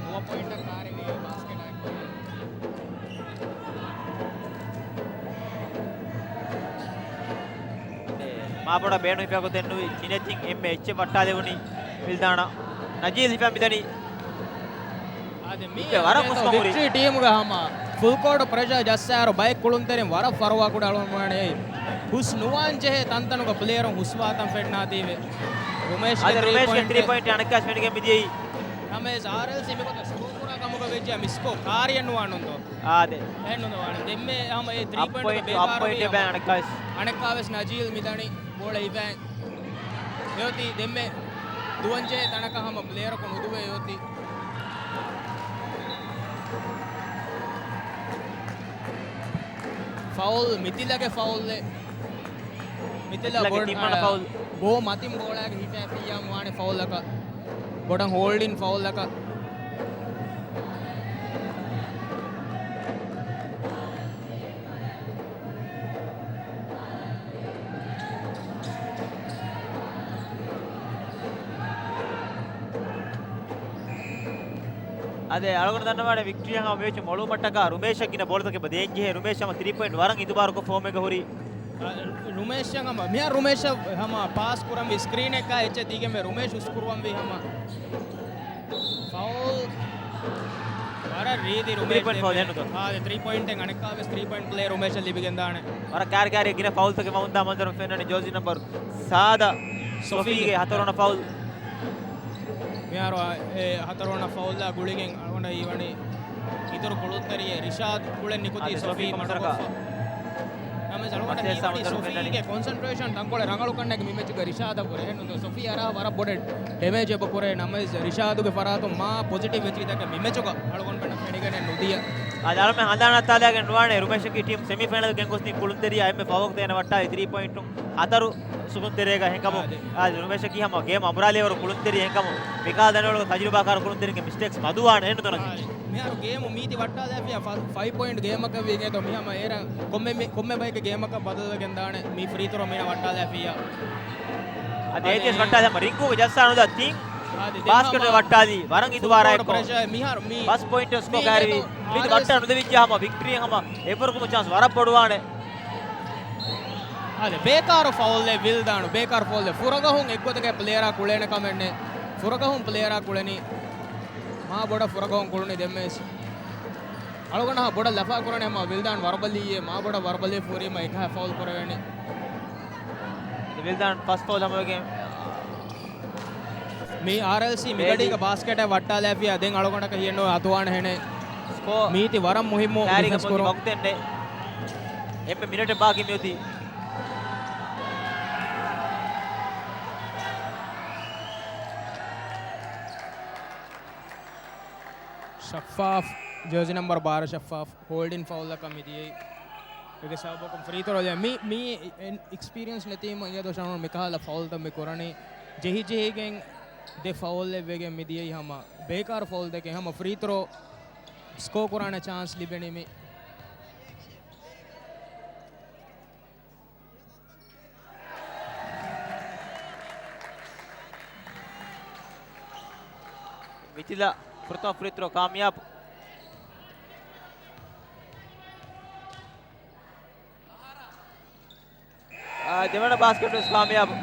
ނުވަ ޕޮއިންޓަށް ކާރިވި ބާސްކެޓާ އެއްކޮށް. މާބޮޑަށް ބޭނުން ހިފާ ގޮތެއް ނުވި. ތިނެތިން އެންމެ އެއްޗެއް ވައްޓާލެވުނީ ވިލްދާނާ. ނަޖީލް ހިފާ މިދަނީ. އާދެ، މީ އިއްޕެ ވަރަށް ހުސްކަން ހުރި. ވިކްޓްރީ ޓީމުގެ ހަމަ ފުލް ކޯޓް ޕްރެޝާ ޖައްސާއިރު ބައެއް ކުޅުންތެރިން ވަރަށް ފަރުވާ ކުޑަ އަޅުގަނޑު ވާނެ އެއީ. ހުސް ނުވާން ޖެހޭ ތަންތަނުގަ ޕްލޭޔަރުން ހުސްވާތަން ފެންނާތީވެ. ރުމޭޝްގެ އާދެ، ތްރީ ރުމޭޝްގެ ޕޮއިންޓް ތްރީ ޕޮއިންޓް އަނެއްކާސް ފެނިގެން މިދިޔައީ. ނަމަވެސް އާރްއެލްސީ މިގޮތަށް ސްކޯ ކުރާ ކަމުގަ ވެއްޖެ މިސްކޯ ކާރިއެއް ނުވާނުންތޯ؟ އާދެ. އެހެން ނުވާނެ. ދެންމެ ހަމަ އެ ތްރީ ޕޮއިންޓް ބޭކާރުވީ އައްޕޮއިންޓް ހަމަ. އަނެއްކާވެސް ނަޖީލް މިދަނީ ބޯޅަ ހިފައި. އެއޮތީ ދެންމެ ދުވަންޖެހޭ ތަނަކަށް ހަމަ ޕްލޭޔަރަކު ނުދުވޭ އެއޮތީ. ފައުލް، މިތިލަގެ ފައުލްއެއް. މިތިލަ މިތިލަގެ ބޮ-، ތިންވަނަ އާ، ފައުލް. ބޯ މަތިން ބޯޅައިގެ ހިފައިފިއްޔާމު ވާނެ ފައުލަކަށް. ބޮޑަށް ހޯލްޑިން ފައުލަކަށް. އާދެ، އަޅުގަނޑު ދަންނަވާނެ ވިކްޓްރީ ހަމަ މެޗު މޮޅުވުމަށްޓަކާ ރުމޭޝަށް ގިނަ ބޯޅަތަކެއް ދޭންޖެހޭ. ރުމޭޝް ހަމަ ތްރީ ޕޮއިންޓް ވަރަށް އިތުބާރުކޮށް ފޯމެއްގަ ހުރީ. އާ، ރުމޭޝް ހަމަ، މިހާ ރުމޭޝަށް ހަމަ ޕާސް ކުރަންވީ ސްކްރީނެއްގަ އެއްޗެއް ދީގެންވެ ރުމޭޝް ހުސްކުރުވަންވީ ހަމަ. ފައުލް ވަރަށް ރީތި ތްރީ ރުމޭޝް ޕޮއިންޓް ފައުލް ދެންމެ. އެހެންނުތޯ؟ އާ، ތްރީ ޕޮއިންޓެއް އަނެއްކާވެސް ތްރީ ޕޮއިންޓް ޕްލޭ ރުމޭޝަށް ލިބިގެންދާނެ. ވަރަށް ކާރި ކާރި ގިނަ ފައުލްތަކެއް ވަމުންދާ މަންޒަރު ފެންނަނީ ޖާޒީ ނަމްބަރު ސާދަ ސޮފީގެ. ސޮފީގެ ހަތަރުވަނަ ފައުލް. މިހާރު އެ ހަތަރުވަނަ ފައުލްއާ ގުޅިގެން އަޅުގަނޑަށް ހީވަނީ އިތުރު ކުޅުންތެރިއެއް ރިޝާދް ކުޅެން ނިކުތީ އާދެ، ސޮފީ ސޮފީ މަޑުކޮށްފަ. ނަމަވެސް އަޅުގަނޑަށް ހީވަނީ ސޮފީގެ ކޮންސަންޓްރޭޝަން ތަންކޮޅެއް ރަނގަޅުކަންނޭނގެ މި މެޗުގަ ރިޝާދަށް ވުރެ. އެހެންނުތޯ؟ ސޮފީ އަރާ ވަރަށް ބޮޑެއް ޑެމޭޖެއް އެބަ ކުރޭ. ނަމަވެސް ރިޝާދުގެ ފަރާތުން މާ ޕޮޒިޓިވް ވެއްޖެތަކެއް މި މެޗުގަ އަޅުގަނޑުމެންނަށް ފެނިގެނެއް ނުދިޔަ. އާދެ، އަޅުމެން ހަނދާން އަތާލާގެން ނުވާނެ ރުމޭޝަކީ ޓީމް ސެމީފައިނަލް ގެންގޮސްދިން ކުޅުންތެރިޔާ އެންމެ ފަހުވަގުތު އޭނަ ވައްޓާލި ތްރީ ޕޮއިންޓު ހަތަރު ސުކުންތެރޭގަ ހިނގަމު. އާދެ. އާދެ، ރުމޭޝަކީ ހަމަ ގޭމް އަނބުރާލި އިވަރު ކުޅުންތެރި ހިނގަމު. މިކަހަލަ ދަނޑިވަޅުގަ ތަޖުރިބާކާރު ކުޅުންތެރިންގެ މިސްޓޭކްސް މަދުވާނެ އެހެންނުތޯ ނަޖީ؟ އާދެ. މިހާރު ގޭމު މީތި ވައްޓާލާފިޔާ ފަ-، ފައިވް ޕޮއިންޓް ގޭމަކަށް ވީގެންތޯ މިހަމަ އޭރަށް ކޮންމެ މި-، ކޮންމެ ބަޔަކަށް ގޭމަކަށް ބަދަލުވެގެން ދާނެ މި ފްރީ ތްރޯ މީނަ ވައްޓާލާފިޔާ. އަދި އޭތިއެސް ވައްޓާލި ހަމަ ރިންގޫގެ ޖައްސާ ނުދާ ތިން އާދެ، ދެން ބާސްކެޓް ހަމަ ވައްޓާލީ ވަރަށް ފުލް ކޯޓް އިތުބާރާއެކު. ޕްރެޝާ މިހާރު މީ ފަސް ޕޮއިންޓް ސްކޯ މީ ކާރިވި. އޭތޯ މީތި ވައްޓާ ނުދެވިއްޖެ ހަމަ ވިކްޓްރީ ހަމަ އެއްވަރުކުމު ޗާންސް ވަރަށް ބޮޑުވާނެ. އާދެ، ބޭކާރު ފައުލްއެއް ވިލްދާނު، ބޭކާރު ފައުލްއެއް. ފުރަގަހުން އެއްގޮތަކަށް ޕްލޭޔަރާ ކުޅޭނެ ކަމެއް ނެތް. ފުރަގަހުން ޕްލޭޔަރާ ކުޅެނީ. މާ ބޮޑަށް ފުރަގަހުން ކުޅުނީ ދެންމެސް. އަޅުގަނޑަށް ބޮޑަށް ލަފާ ކުރަނީ ހަމަ ވިލްދާން ވަރަބަލީއޭ، މާ ބޮޑަށް ވަރަބަލީ ފޫރީމަ އެކަހަ ފައުލް ކުރެވެނީ. ވިލްދާން ފަސް ފައުލް ހަމަވެގެން. މި އާރްއެލްސީ މިގަޑީގަ ބޭޖި. ބާސްކެޓަށް ވައްޓާލާފިޔާ ދެން އަޅުގަނޑަކަށް ހިޔެއްނު އަތުވާނެ ހެނެއް. ސްކޯ މީތި ވަރަށް މުހިއްމު ކާރީގަ ޑިފެންސް މުދި ކުރުން. ވަގުތެއް ނެތް. އެންމެ މިނެޓެއް ބާކީ މިއޮތީ. ޝައްފާފް، ޖާޒީ ނަމްބަރު ބާރަ ޝައްފާފް. ހޯލްޑިން ފައުލަކަށް މިދިޔައީ. އޭގެ ސަބަބަކުން ފްރީ ތްރޯ ލިޔަ. މި، މި އެ-، އެކްސްޕީރިއަންސް ނެތީމަ އިނގޭ ދޯ ޝަނުން މިކަހަލަ ފައުލްތައް މި ކުރަނީ. ޖެހި ޖެހިގެން ދެ ފައުލްއެއް ވެގެން މިދިޔައީ ހަމަ ބޭކާރު ފައުލްތަކެއް. ހަމަ ފްރީ ތްރޯ ސްކޯ ކުރާނެ ޗާންސް ލިބެނީ މި. މިތިލަ ފުރަތަމަ ފްރީ ތްރޯ ކާމިޔާބު. އާ، ދެވަނަ ބާސްކެޓް ވެސް ކާމިޔާބު.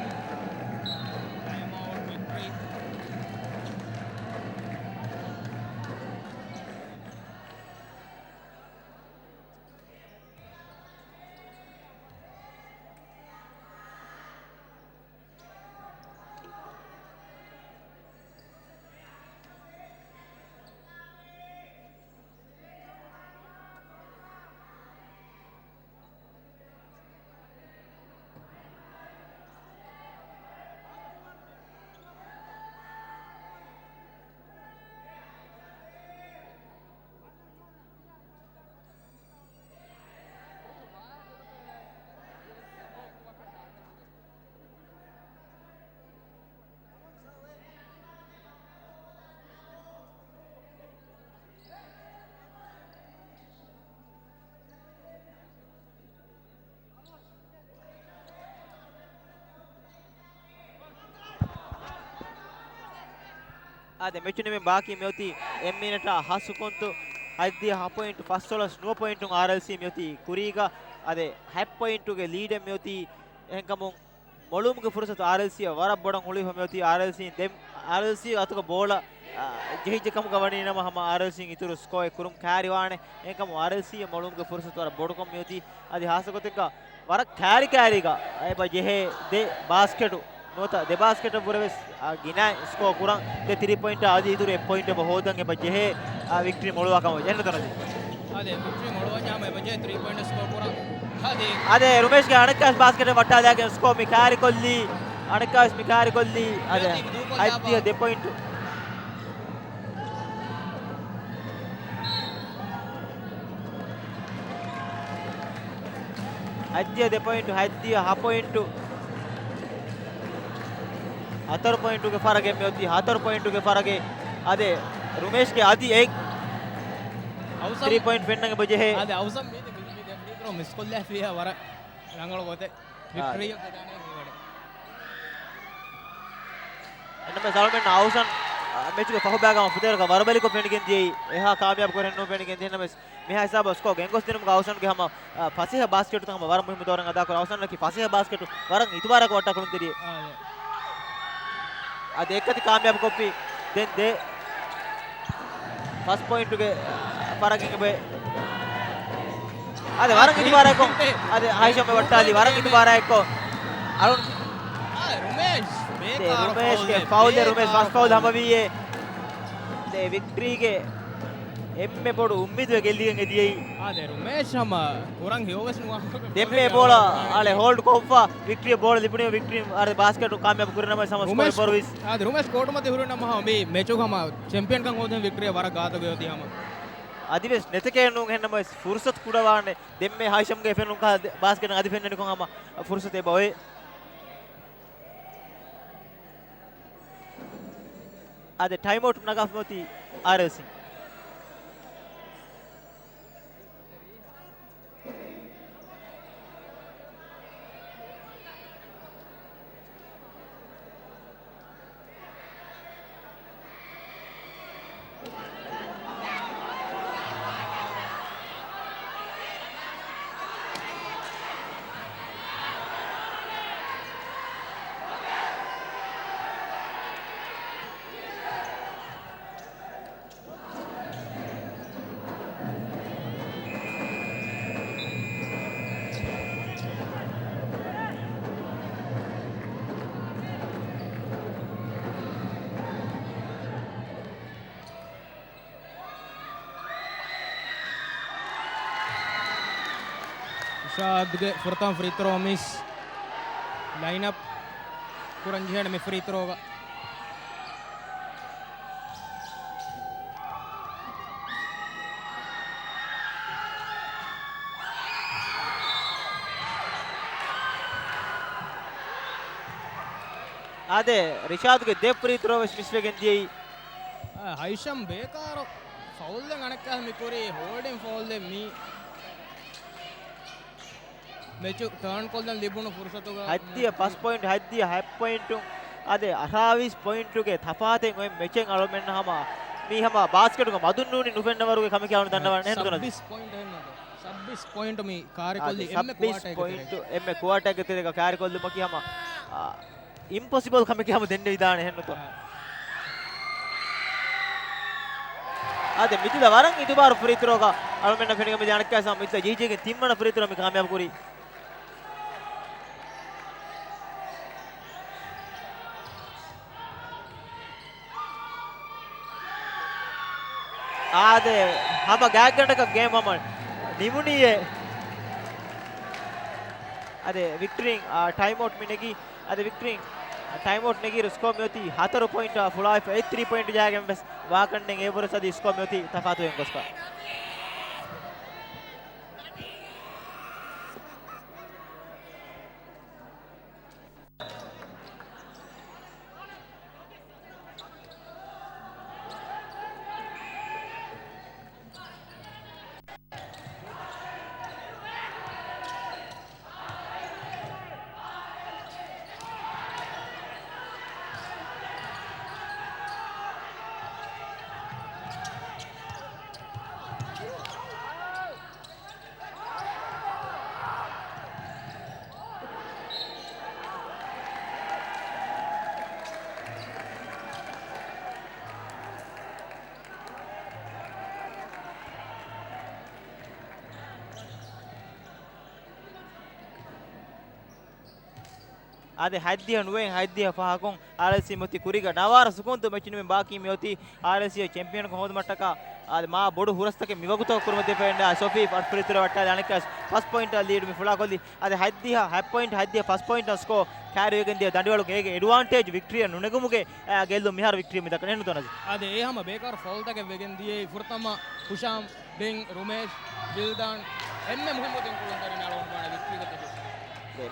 އާދެ، މެޗު ނިމެން ބާކީ މިއޮތީ އެއް މިނެޓާ ހަ ސެކަންޑް. ހަތްދިހަ ހަ ޕޮއިންޓު ފަސްދޮޅަސް ނުވަ ޕޮއިންޓުން އާރްއެލްސީ މިއޮތީ ކުރީގަ. އާދެ، ހަތް ޕޮއިންޓުގެ ލީޑެއް މިއޮތީ. އެހެންކަމުން މޮޅުވުމުގެ ފުރުސަތު އާރްއެލްސީއަށް ވަރަށް ބޮޑަށް ހުޅުވިފަ މިއޮތީ. އާރްއެލްސީ ދެ، އާރްއެލްސީ އަތުގަ ބޯޅަ، އާ، ޖެހިއްޖެ ކަމުގަ ވަނީ ނަމަ، ހަމަ އާރްއެލްސީ އިތުރު ސްކޯއެއް ކުރުން ކައިރިވާނެ. އެހެންކަމުން އާރްއެލްސީއަށް މޮޅުވުމުގެ ފުރުސަތު ވަރަށް ބޮޑުކޮށް މިއޮތީ. އަދި ހާއްސަ ގޮތެއްގަ ވަރަށް ކައިރި ކައިރީގަ އެބަ ޖެހޭ ދެ ބާސްކެޓު ނުވަތަ ދެ ބާސްކެޓަށް ވުރެ ވެސް، އާ، ގިނަ ސްކޯ ކުރަން ދެ ތިރީ ޕޮއިންޓާ އަދި އިތުރު އެއް ޕޮއިންޓެއް އެބަ ހޯދަން އެބަ ޖެހޭ، އާ، ވިކްޓްރީ މޮޅުވާ ކަމަށް ޖެހެން ތަނަދި. އާދެ، ވިކްޓްރީ މޮޅުވަންޏާ ހަމަ އެބަ ޖެހޭ ތިރީ ޕޮއިންޓް ސްކޯ ކުރަން. އާދެ. އާދެ، ރުމޭޝްގެ އަނެއްކާވެސް ބާސްކެޓެއް ވައްޓާލާގެން ސްކޯ މި ކައިރިކޮށްލީ. އަނެއްކާވެސް މި ކައިރިކޮށްލީ. އާދެ، ހަތްދިހަ ދެ ޕޮއިންޓު. ހަތްދިހަ ދެ ޕޮއިންޓު، ހަތްދިހަ ހަ ޕޮއިންޓު. ހަތަރު ޕޮއިންޓުގެ ފަރަގެއް މިއޮތީ، ހަތަރު ޕޮއިންޓުގެ ފަރަގެއް. އާދެ، ރުމޭޝްގެ އަދި އެއް އައުސަން. ތިރީ ޕޮއިންޓް ފެންނަން އެބަ ޖެހޭ. އާދެ، އައުސަން މީ، މީ، މީ ފްރީ ތްރޯ މިސްކޮށްލާފިއްޔާ ވަރަށް ރަނގަޅު ގޮތެއް. އާދެ. ވިކްޓްރީއަށް ދެދާނެ މިވަޑައި. އެންނަމެސް އަޅުމެން އައުސަން، އާ، މެޗުގެ ފަހު ބައިގަ ހަމަ ފުދޭވަރަކަށް ވަރުބަލިކޮށް ފެނިގެން ދިޔައީ. އެހާ ކާމިޔާބު ކުރެއް ނޫން ފެނިގެން ދިޔައީ. އެންނަމެސް މިހާ ހިސާބަށް ސްކޯ ގެންގޮސްދިނުމުގަ އައުސަންގެ ހަމަ، އާ، ފަސޭހަ ބާސްކެޓުތައް ހަމަ ވަރަށް މުހިއްމު ދައުރެއް އަދާކުރި. އައުސަންއަކީ ފަސޭހަ ބާސްކެޓު ވަރަށް އިތުބާރާއެކު ވައްޓާ ކުޅުންތެރިއެއް. އާ، އާދެ. އަދި އެއްކަތި ކާމިޔާބު ކޮށްފި. ދެން ދެ ފަސް ޕޮއިންޓުގެ ފަރަގެއް އެބަ. އާދެ، ވަރަށް އިތުބާރާއެކު. އާދެ، ހައިޝަމް ވައްޓާލީ ވަރަށް އިތުބާރާއެކު. އަޅުން. އާ، ރުމޭޝް. ދެ، ރުމޭޝްގެ ފައުލެއް، ރުމޭޝް ފަސް ފައުލް ހަމަވީއޭ. ދެ ވިކްޓްރީގެ އެންމެ ބޮޑު އުއްމީދު ގެއްލިގެން އެދިޔައީ. އާދެ، ރުމޭޝް ހަމަ ކުރަން ހިޔޯވެސް ނުވާ. ދެންމެ ބޯޅަ އަޅެ ހޯލްޑް ކޮށްފަ ވިކްޓްރީ ބޯޅަ ލިބުނީ ވިކްޓްރީ އަޅެ ބާސްކެޓު ކާމިޔާބު ކުރި ނަމަ ސަމަސް ރުމޭޝް ކޮޅި ބޮރުވިސް. އާދެ، ރުމޭޝް ކޯޓު މަތި ހުރި ނަމަ ހަމަ މި މެޗު ހަމަ ޗެމްޕިއަންކަން ހޯދަން ވިކްޓްރީ ވަރަށް ގާތަކަށް އޮތީ ހަމަ. އަދިވެސް ނެތެކޭ ނޫން އެހެންނަމަވެސް ފުރުސަތު ކުޑަވާނެ. ދެންމެ ހައިޝަމްގެ ފެނުން ކާ ބާސްކެޓް އަދި ފެންނަނިކޮށް ހަމަ ފުރުސަތު އެބަ އޮވޭ. އާދެ، ޓައިމް އައުޓް ނަގާފަ އޮތީ އާރްއެލްސީ. އިޝާދްގެ ފުރަތަމަ ފްރީ ތްރޯ މިސް. ލައިން އަޕް ކުރަން ޖެހޭނެ މި ފްރީ ތްރޯގަ. އާދެ، ރިޝާދުގެ ދެ ފްރީ ތްރޯ ވެސް މިސްވެގެން ދިޔައީ. އާ، ހައިޝަމް ބޭކާރު ފައުލްއެއް އަނެއްކާ މި ކުރީ ހޯލްޑިން ފައުލްއެއް މީ. މެޗު ޓާން ކޮށްލަން ލިބުނު ފުރުސަތުގަ ހަތްދިހަ ފަސް ޕޮއިންޓް، ހަތްދިހަ ހަތް ޕޮއިންޓު. އާދެ، އަށާވީސް ޕޮއިންޓުގެ ތަފާތެއް އޮތް މެޗެއް އަޅުމެން ހަމަ މީ ހަމަ ބާސްކެޓުގަ މަދުން ނޫނީ ނުފެންނަވަރުގެ ކަމެކޭ އަޅުން ދަންނަވަން އެހެން ތުނަދި. ސައްބީސް ޕޮއިންޓް އެހެން ނޫންތޯ؟ ސައްބީސް ޕޮއިންޓު މި ކާރިކޮށްލި އެންމެ ކުއާޓާގެ ތެރޭގަ. އެންމެ ކުއާޓާގެ ތެރޭގަ ކާރިކޮށްލުމަކީ ހަމަ، އާ، އިމްޕޮސިބަލް ކަމެކޭ ހަމަ ދެންނެވިދާނެ އެހެންނުތޯ؟ އާދެ، މިތިލަ ވަރަށް އިތުބާރު ފްރީ ތްރޯގަ އަޅުމެންނަށް ފެނިގެން މިދިޔަ އަނެއްކާ ސަމް މިތިލަ ޖީޖީގެ ތިންވަނަ ފްރީ ތްރޯ މި ކާމިޔާބު ކުރީ. އާދެ، ހަމަ ގާތްގަނޑަކަށް ގޭމް ހަމަ ނިމުނީއޭ. އާދެ، ވިކްޓްރީން، އާ، ޓައިމް އައުޓް މި ނެގީ. އާދެ، ވިކްޓްރީން، އާ، ޓައިމް އައުޓް ނެގިއިރު ސްކޯ މިއޮތީ ހަތަރު ޕޮއިންޓާ ފުޅާއިފަ އެއް ތްރީ ޕޮއިންޓު ޖައިގެން ވެސް ވާކަންނެއް އެވަރުސް އަދި ސްކޯ މިއޮތީ ތަފާތުވެގެން ގޮސްފަ. އާދެ، ހަތްދިހަ ނުވައެއް ހަތްދިހަ ފަހަކުން އާރްއެލްސީ މިއޮތީ ކުރީގަ ނަވާރަ ސުކުންތު މެޗުން މި ބާކީ މިއޮތީ އާރްއެލްސީ ޗެމްޕިއަންކަން ހޯދުމަށްޓަކާ އާދެ، މާ ބޮޑު ހުރަސްތަކެއް މިވަގުތަކަށް ކުރުމަށް ދެފައިންނަ ސޮފީ ފަޓްފުރިތުރަ ވައްޓާލި އަނެއްކާސް ފަސް ޕޮއިންޓަށް ލީޑު މި ފުޅާކޮށްލީ. އާދެ، ހަތްދިހަ ހަތް ޕޮއިންޓް، ހަތްދިހަ ފަސް ޕޮއިންޓް ސްކޯ ކައިރިވެގެން ދިޔަ ދަނޑިވަޅުގެ އޭގެ އެޑްވާންޓޭޖް ވިކްޓްރީއަށް ނުނެގުމުގެ އާ، ގެއްލުން މިހާރު ވިކްޓްރީ މި ދައްކަނީ ނުތަނަސް. އާދެ، އެ ހަމަ ބޭކާރު ފައުލްތަކެއް ވެގެން ދިޔައީ ފުރަތަމަ ހުޝާމް، ދެން ރުމޭޝް، ވިލްދާން، އެންމެ މުހިއްމު ތިން ކުޅުންތެރިން އަޅުގަނޑު ވިކްޓްރީގަ ތިބި.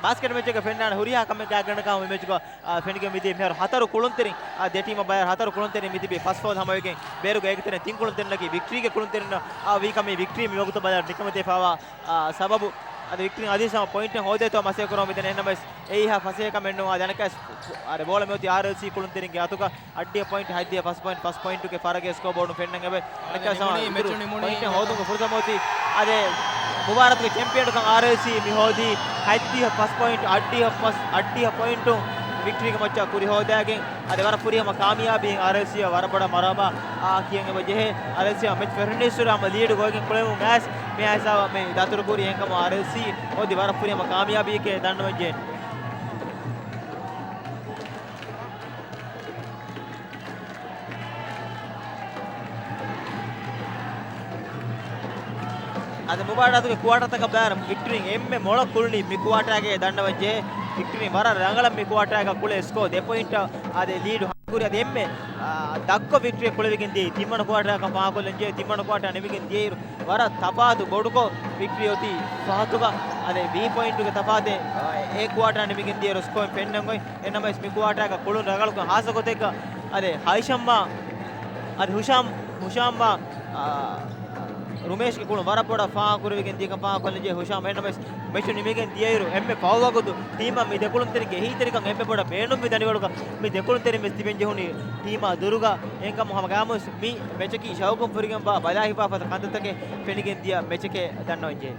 ބާސްކެޓް މެޗެއްގަ ފެންނާނެ ހުރިހާ ކަމެއް ގާތްގަނޑަކަށް މި މެޗުގަ، އާ، ފެނިގެން މިދިޔަ މިހާރު ހަތަރު ކުޅުންތެރިން، އާ، ދެ ޓީމަށް ބަލާއިރު ހަތަރު ކުޅުންތެރިން މިތިބީ ފަސް ފައުލް ހަމަވެގެން ބޭރުގަ އޭގެ ތެރެއިން ތިން ކުޅުންތެރިންނަކީ ވިކްޓްރީގެ ކުޅުންތެރިންނަށް، އާ، ވީ ކަމީ ވިކްޓްރީ މިވަގުތު ބަލާއިރު ނިކަމެތި ފާވާ، އާ، ސަބަބު އަދި ވިކްޓްރީ އަދި ސަމަ ޕޮއިންޓެއް ހޯދޭތޯ މަސޭ ކުރަމުން މިދަނީ. އެހެންނަމަވެސް އެއީ ހާ ފަސޭހަ ކަމެއް ނޫން. އާދެ، އަނެއްކާސް އާދެ، ބޯޅަ މިއޮތީ އާރްއެލްސީ ކުޅުންތެރިންގެ އަތުގަ. އައްޑިހަ ޕޮއިންޓް ހަތްދިހަ ފަސް ޕޮއިންޓް، ފަސް ޕޮއިންޓުގެ ފަރަގެ ސްކޯ ބޯޑު ފެންނަން އެބަ. އަނެއްކާސް ހަމަ މެޗު ނިމުނީ، މެޗު ނިމުނީ މެޗު ނިމުނީ. ޕޮއިންޓެއް ހޯދުމުގެ ފުރުސަތު މިއޮތީ. އާދެ، މުބާރާތުގެ ޗެމްޕިއަންކަން އާރްއެލްސީ މި ހޯދީ ހަތްދިހަ ފަސް ޕޮއިންޓް، އައްޑިހަ ފަސް، އައްޑިހަ ޕޮއިންޓުން ވިކްޓްރީގެ މައްޗަށް ކުރި ހޯދައިގެން. އާދެ، ވަރަށް ފުރިހަމަ ކާމިޔާބީ އާރްއެލްސީއަށް ވަރަށް ބޮޑަށް މަރުހަބާ، އާ، ކިޔަން އެބަ ޖެހޭ. އާރްއެލްސީއަށް މެޗް ފެށުނީއްސުރެ ހަމަ ލީޑު ގޮވައިގެން ކުޅެމުން އައިސް މި އައިސް މި ދަތުރުކުރީ. އެހެންކަމުން އާރްއެލްސީ ހޯދީ ވަރަށް ފުރިހަމަ ކާމިޔާބީއެކޭ ދަންނަވަން ޖެހޭ. އަދި މުބާރާތުގެ ކުއާޓާތަކަށް ބަލާއިރު ވިކްޓްރީން އެންމެ މޮޅަށް ކުޅުނީ މި ކުއާޓާގައޭ ދަންނަވަން ޖެހޭ. ވިކްޓްރީން ވަރަށް ރަނގަޅަށް މި ކުއާޓާގަ ކުޅޭ ސްކޯ ދެ ޕޮއިންޓަށް އާދެ، ލީޑު ހަ ކުރި. އަދި އެންމެ، އާ، ދަށްކޮށް ވިކްޓްރީ ކުޅެވިގެން ދިޔައީ ތިންވަނަ ކުއާޓާއަކަށް ފާހަގަކޮށްލަން ޖެހޭ. ތިންވަނަ ކުއާޓާ ނިމިގެން ދިޔައިރު ވަރަށް ތަފާތު ބޮޑުކޮށް ވިކްޓްރީ އޮތީ ފަހަތުގަ. އަދި ވީ ޕޮއިންޓުގެ ތަފާތެއް، އާ، އެ ކުއާޓާ ނިމިގެން ދިޔައިރު ސްކޯއިން ފެންނަން އޮތް. އެހެންނަމަވެސް މި ކުއާޓާގަ ކުޅުން ރަނގަޅުކޮށް ހާއްސަ ގޮތެއްގަ އަދި ހައިޝަމްއާ، އަދި ހުޝާމް، ހުޝާމްއާ، އާ، ރުމޭޝްގެ ކުޅުން ވަރަށް ބޮޑަށް ފާހަގަކުރެވިގެން ދިޔަކަން ފާހަގަކޮށްލަން ޖެހޭ ހުޝާމް. އެހެންނަމަވެސް މެޗު ނިމިގެން ދިޔައިރު އެންމެ ފަހު ވަގުތު ޓީމަށް މި ދެކުޅުންތެރިންގެ އެހީތެރިކަން އެންމެ ބޮޑަށް ބޭނުންވި ދަނޑިވަޅުގަ މި ދެކުޅުންތެރިން ވެސް ތިބެން ޖެހުނީ ޓީމާ ދުރުގަ. އެހެންކަމުން ހަމަ ގާމުސް މި މެޗަކީ ޝައުގުން ފުރިގެންވާ ބަލާ ހިފާފަތަ ކަންތައްތަކެއް ފެނިގެން ދިޔަ މެޗެކޭ ދަންނަވަން ޖެހޭ.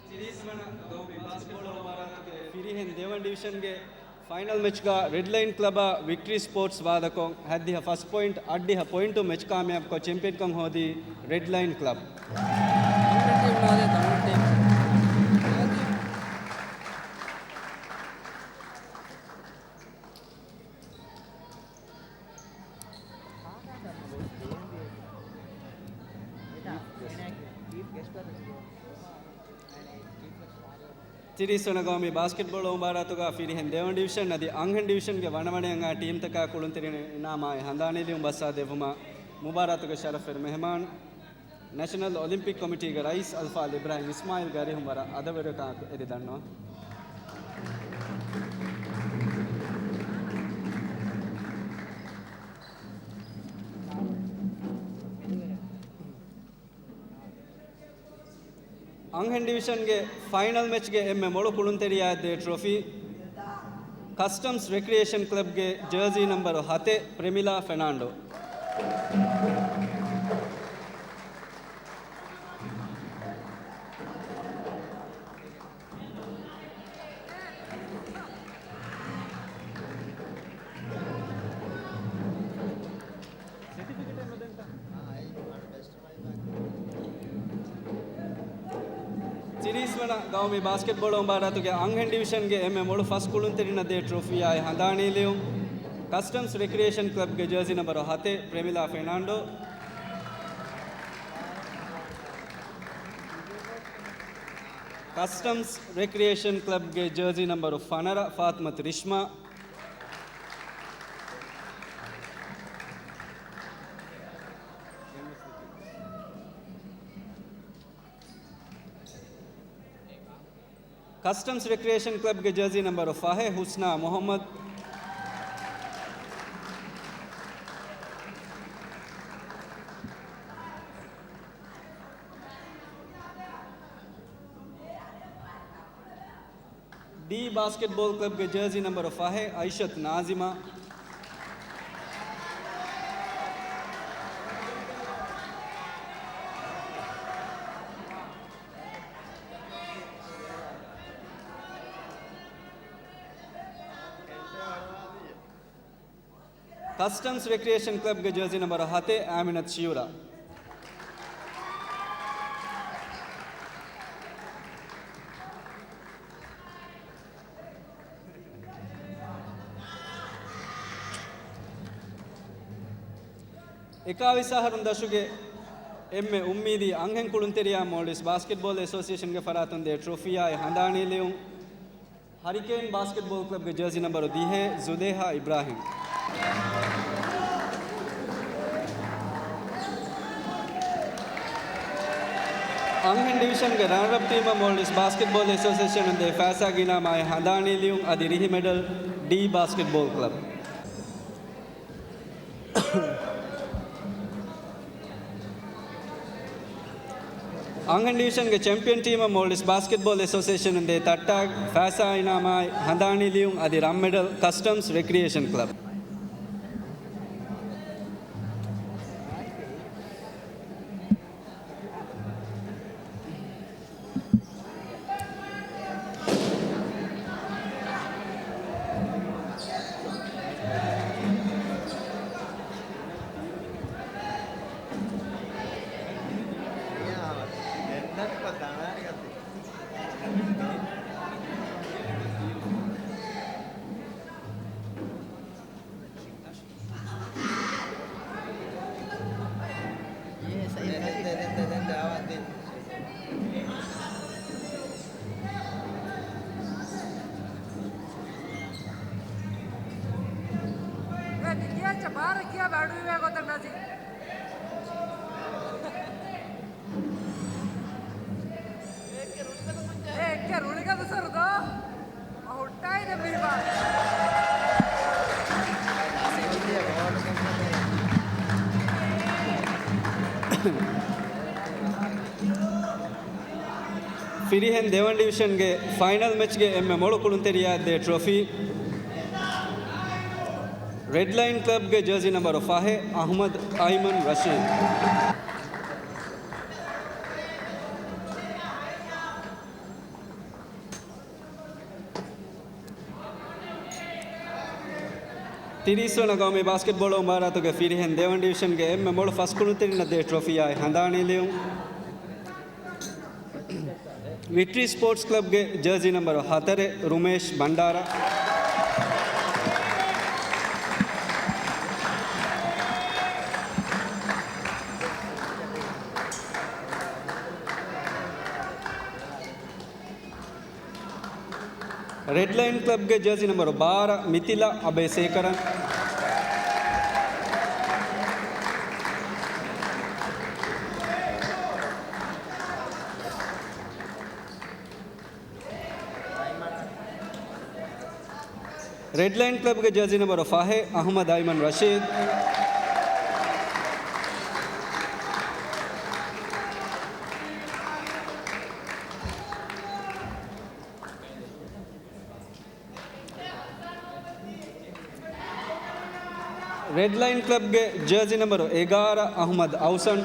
ތިރީސް ވަނަ ގައުމީ ބާސްކެޓްބޯޅަ މުބާރާތުގެ ފިރިހެން ދެވަނަ ޑިވިޝަންގެ ފައިނަލް މެޗްގަ ރެޑް ލައިން ކްލަބާ ވިކްޓްރީ ސްޕޯޓްސް ވާދަކޮށް ހަތްދިހަ ފަސް ޕޮއިންޓް އައްޑިހަ ޕޮއިންޓު މެޗް ކާމިޔާބުކޮށް ޗެމްޕިއަންކަން ހޯދީ ރެޑް ލައިން ކްލަބް. ތިރީސް ވަނަ ގައުމީ ބާސްކެޓްބޯޅަ މުބާރާތުގަ ފިރިހެން ދެވަނަ ޑިވިޝަން އަދި އަންހެން ޑިވިޝަންގެ ވަނަވަނައަށް އައި ޓީމްތަކާ ކުޅުންތެރިން އިނާމާއި ހަނދާނީލިޔުން ބައްސާ ދެއްވުމަށް މުބާރާތުގެ ޝަރަފްވެރި މެހެމާން، ނެޝަނަލް އޮލިމްޕިކް ކޮމިޓީގެ ރައީސް އަލްފާޟިލް އިބްރާހިމް އިސްމާއިލްގެ އަރިހުން ވަރަށް އަދަބުވެރިކަމާއެކު އެދި ދަންނަވަން. އަންހެން ޑިވިޝަންގެ ފައިނަލް މެޗްގެ އެންމެ މޮޅު ކުޅުންތެރިޔާއަށް ދޭ ޓްރޮފީ، ކަސްޓަމްސް ރެކްރިއޭޝަން ކްލަބްގެ ޖާޒީ ނަންބަރު ހަތެއް، ޕްރެމިލާ ފެނާންޑޯ. ތިރީސް ވަނަ ގައުމީ ބާސްކެޓްބޯޅަ މުބާރާތުގެ އަންހެން ޑިވިޝަންގެ އެންމެ މޮޅު ފަސް ކުޅުންތެރިންނަށް ދޭ ޓްރޮފީއާއި ހަނދާނީލިޔުން، ކަސްޓަމްސް ރެކްރިއޭޝަން ކްލަބްގެ ޖާޒީ ނަންބަރު ހަތެއް، ޕްރެމިލާ ފެނާންޑޯ. ކަސްޓަމްސް ރެކްރިއޭޝަން ކްލަބްގެ ޖާޒީ ނަންބަރު ފަނަރަ ފާތިމަތު ރިޝްމާ. ކަސްޓަމްސް ރެކްރިއޭޝަން ކްލަބްގެ ޖާޒީ ނަންބަރު ފަހެއް ހުސްނާ މުހައްމަދު. ޑީ ބާސްކެޓްބޯލް ކްލަބްގެ ޖާޒީ ނަންބަރު ފަހެއް އައިޝަތު ނާޒިމާ. ކަސްޓަމްސް ރެކްރިއޭޝަން ކްލަބްގެ ޖާޒީ ނަންބަރު ހަތެއް އާމިނަތު ޝިޔުރާ. އެކާވީސް އަހަރުން ދަށުގެ އެންމެ އުއްމީދީ އަންހެން ކުޅުންތެރިޔާ މޯލްޑިވްސް ބާސްކެޓްބޯލް އެސޯސިއޭޝަންގެ ފަރާތުން ދޭ ޓްރޮފީއާއި ހަނދާނީ ލިޔުން. ހަރިކޭން ބާސްކެޓްބޯލް ކްލަބްގެ ޖާޒީ ނަންބަރު ދިހައެއް ޒުލޭހާ އިބްރާހިމް. އަންހެން ޑިވިޝަންގެ ރަނަރަޕް ޓީމަށް މޯލްޑިވްސް ބާސްކެޓްބޯލް އެސޯސިއޭޝަނުން ދޭ ފައިސާގެ އިނާމާއި ހަނދާނީ ލިޔުން އަދި ރިހި މެޑަލް ޑީ ބާސްކެޓްބޯލް ކްލަބް. އަންހެން ޑިވިޝަންގެ ޗެމްޕިއަން ޓީމަށް މޯލްޑިވްސް ބާސްކެޓްބޯލް އެސޯސިއޭޝަނުން ދޭ ތައްޓާގެ ފައިސާ އިނާމާއި ހަނދާނީ ލިޔުން އަދި ރަން މެޑަލް ކަސްޓަމްސް ރެކްރިއޭޝަން ކްލަބް. އެ ދިގިއައްޗަ ބާރަ ކިޔާ ބަޑުވިވޭ ގޮތަށް ނަޒީ. އެއްކެ ރުޅިގަދަ ސަރުދާ. އަހުއްޓާއި ދެ ބީބާ. ފިރިހެން ދެވަން ޑިވިޝަންގެ ފައިނަލް މެޗްގެ އެންމެ މޮޅު ކުޅުންތެރިޔާ ދޭ ޓްރޮފީ، ރެޑް ލައިން ކްލަބްގެ ޖާޒީ ނަންބަރު ފަހެއް އަހުމަދު އައިމަން ރަޝީދު. ތިރީސް ވަނަ ގައުމީ ބާސްކެޓްބޯޅަ މުބާރާތުގެ ފިރިހެން ދެވަން ޑިވިޝަންގެ އެންމެ މޮޅު ފަސް ކުޅުންތެރިންނަށް ދޭ ޓްރޮފީއާއި ހަނދާނީ ލިޔުން. ވިކްޓްރީ ސްޕޯޓްސް ކްލަބްގެ ޖާޒީ ނަންބަރު ހަތަރެއް ރުމޭޝް ބަންޑާރަ. ރެޑް ލައިން ކްލަބްގެ ޖާޒީ ނަންބަރު ބާރަ މިތިލާ އަބޭ ސޭކަރަން. ރެޑް ލައިން ކްލަބްގެ ޖާޒީ ނަންބަރު ފަހެއް އަހުމަދު އައިމަން ރަޝީދު. ރެޑް ލައިން ކްލަބްގެ ޖާޒީ ނަންބަރު އެގާރަ އަހުމަދު އައުސަން.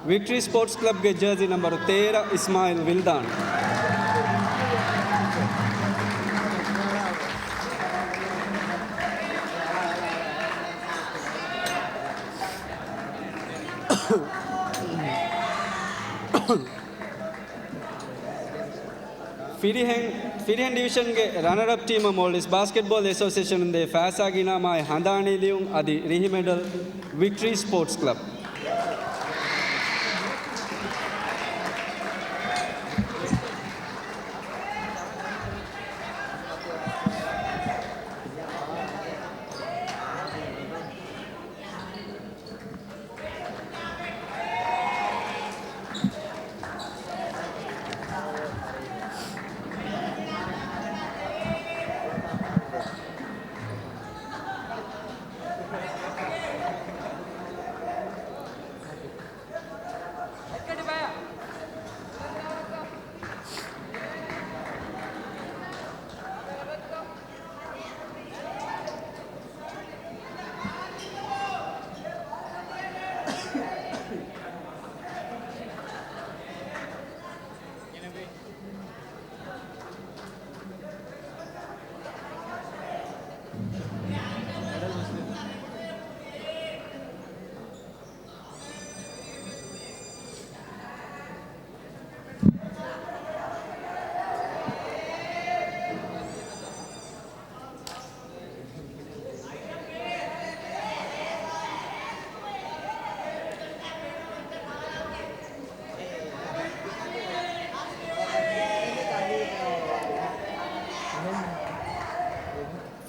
ވިކްޓްރީ ސްޕޯޓްސް ކްލަބްގެ ޖާޒީ ނަންބަރު ތޭރަ އިސްމާއިލް ވިލްދާން. ފިރިހެން، ފިރިހެން ޑިވިޝަންގެ ރަނަރަޕް ޓީމަށް މޯލްޑިވްސް ބާސްކެޓްބޯލް އެސޯސިއޭޝަނުން ދޭ ފައިސާގިނަ މާތް ހަނދާނީ ލިޔުން އަދި ރީހިމެޑަލް ވިކްޓްރީ ސްޕޯޓްސް ކްލަބް.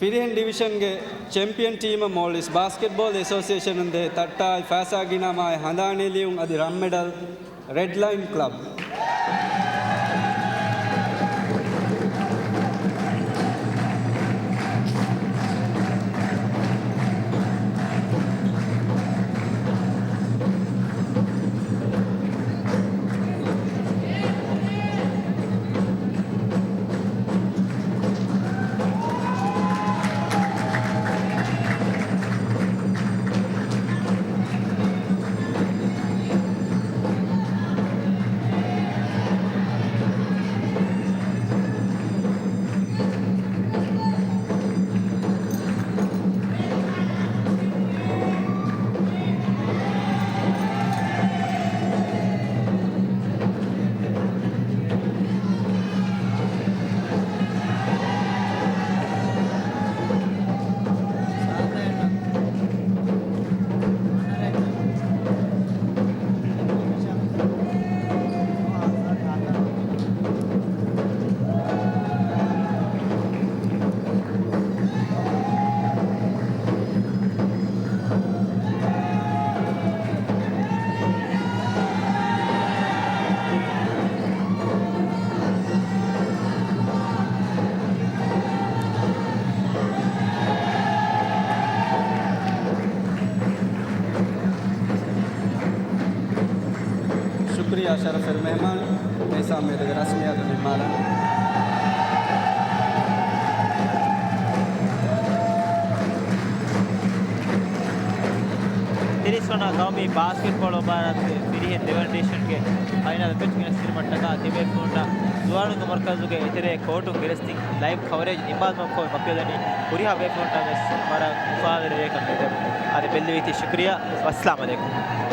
ފިރިހެން ޑިވިޝަންގެ ޗެމްޕިއަން ޓީމަށް މޯލްޑިވްސް ބާސްކެޓްބޯލް އެސޯސިއޭޝަނުން ދޭ ތައްޓާއި ފައިސާގިނަ މާތް ހަނދާނީ ލިޔުން އަދި ރަންމެޑަލް ރެޑް ލައިން ކްލަބް. ޝުކުރިއްޔާ ޝަރަފުލް މެހްމާން. މިސާމޭދުގެ ރަސްމިއްޔާތު ނިންމާލަން. ތިރީސް ވަނަ ގައުމީ ބާސްކެޓްބޯޅަ މުބާރާތުގެ ފިރިހެން ދެވަނަ ޑިވިޝަންގެ ފައިނަލް މެޗް ގެނެސްދިނުމަށްޓަކާ ތިބޭފުޅުންނަށް ޒުވާނުންގެ މަރުކަޒުގެ އެތެރޭ ކޯޓުން ގެނެސްދިން ލައިވް ކަވަރޭޖް ނިންމާލުމަށްފަހު މަކިވެލަނީ ހުރިހާ ބޭފުޅުންނަށް ވެސް ވަރަށް އުފާވެރި ރެއެއްކަން ބެލެވެ. އަދި ބެއްލެވީތީ ޝުކުރިއްޔާ. ވައްސަލާމް އަލައިކުމް.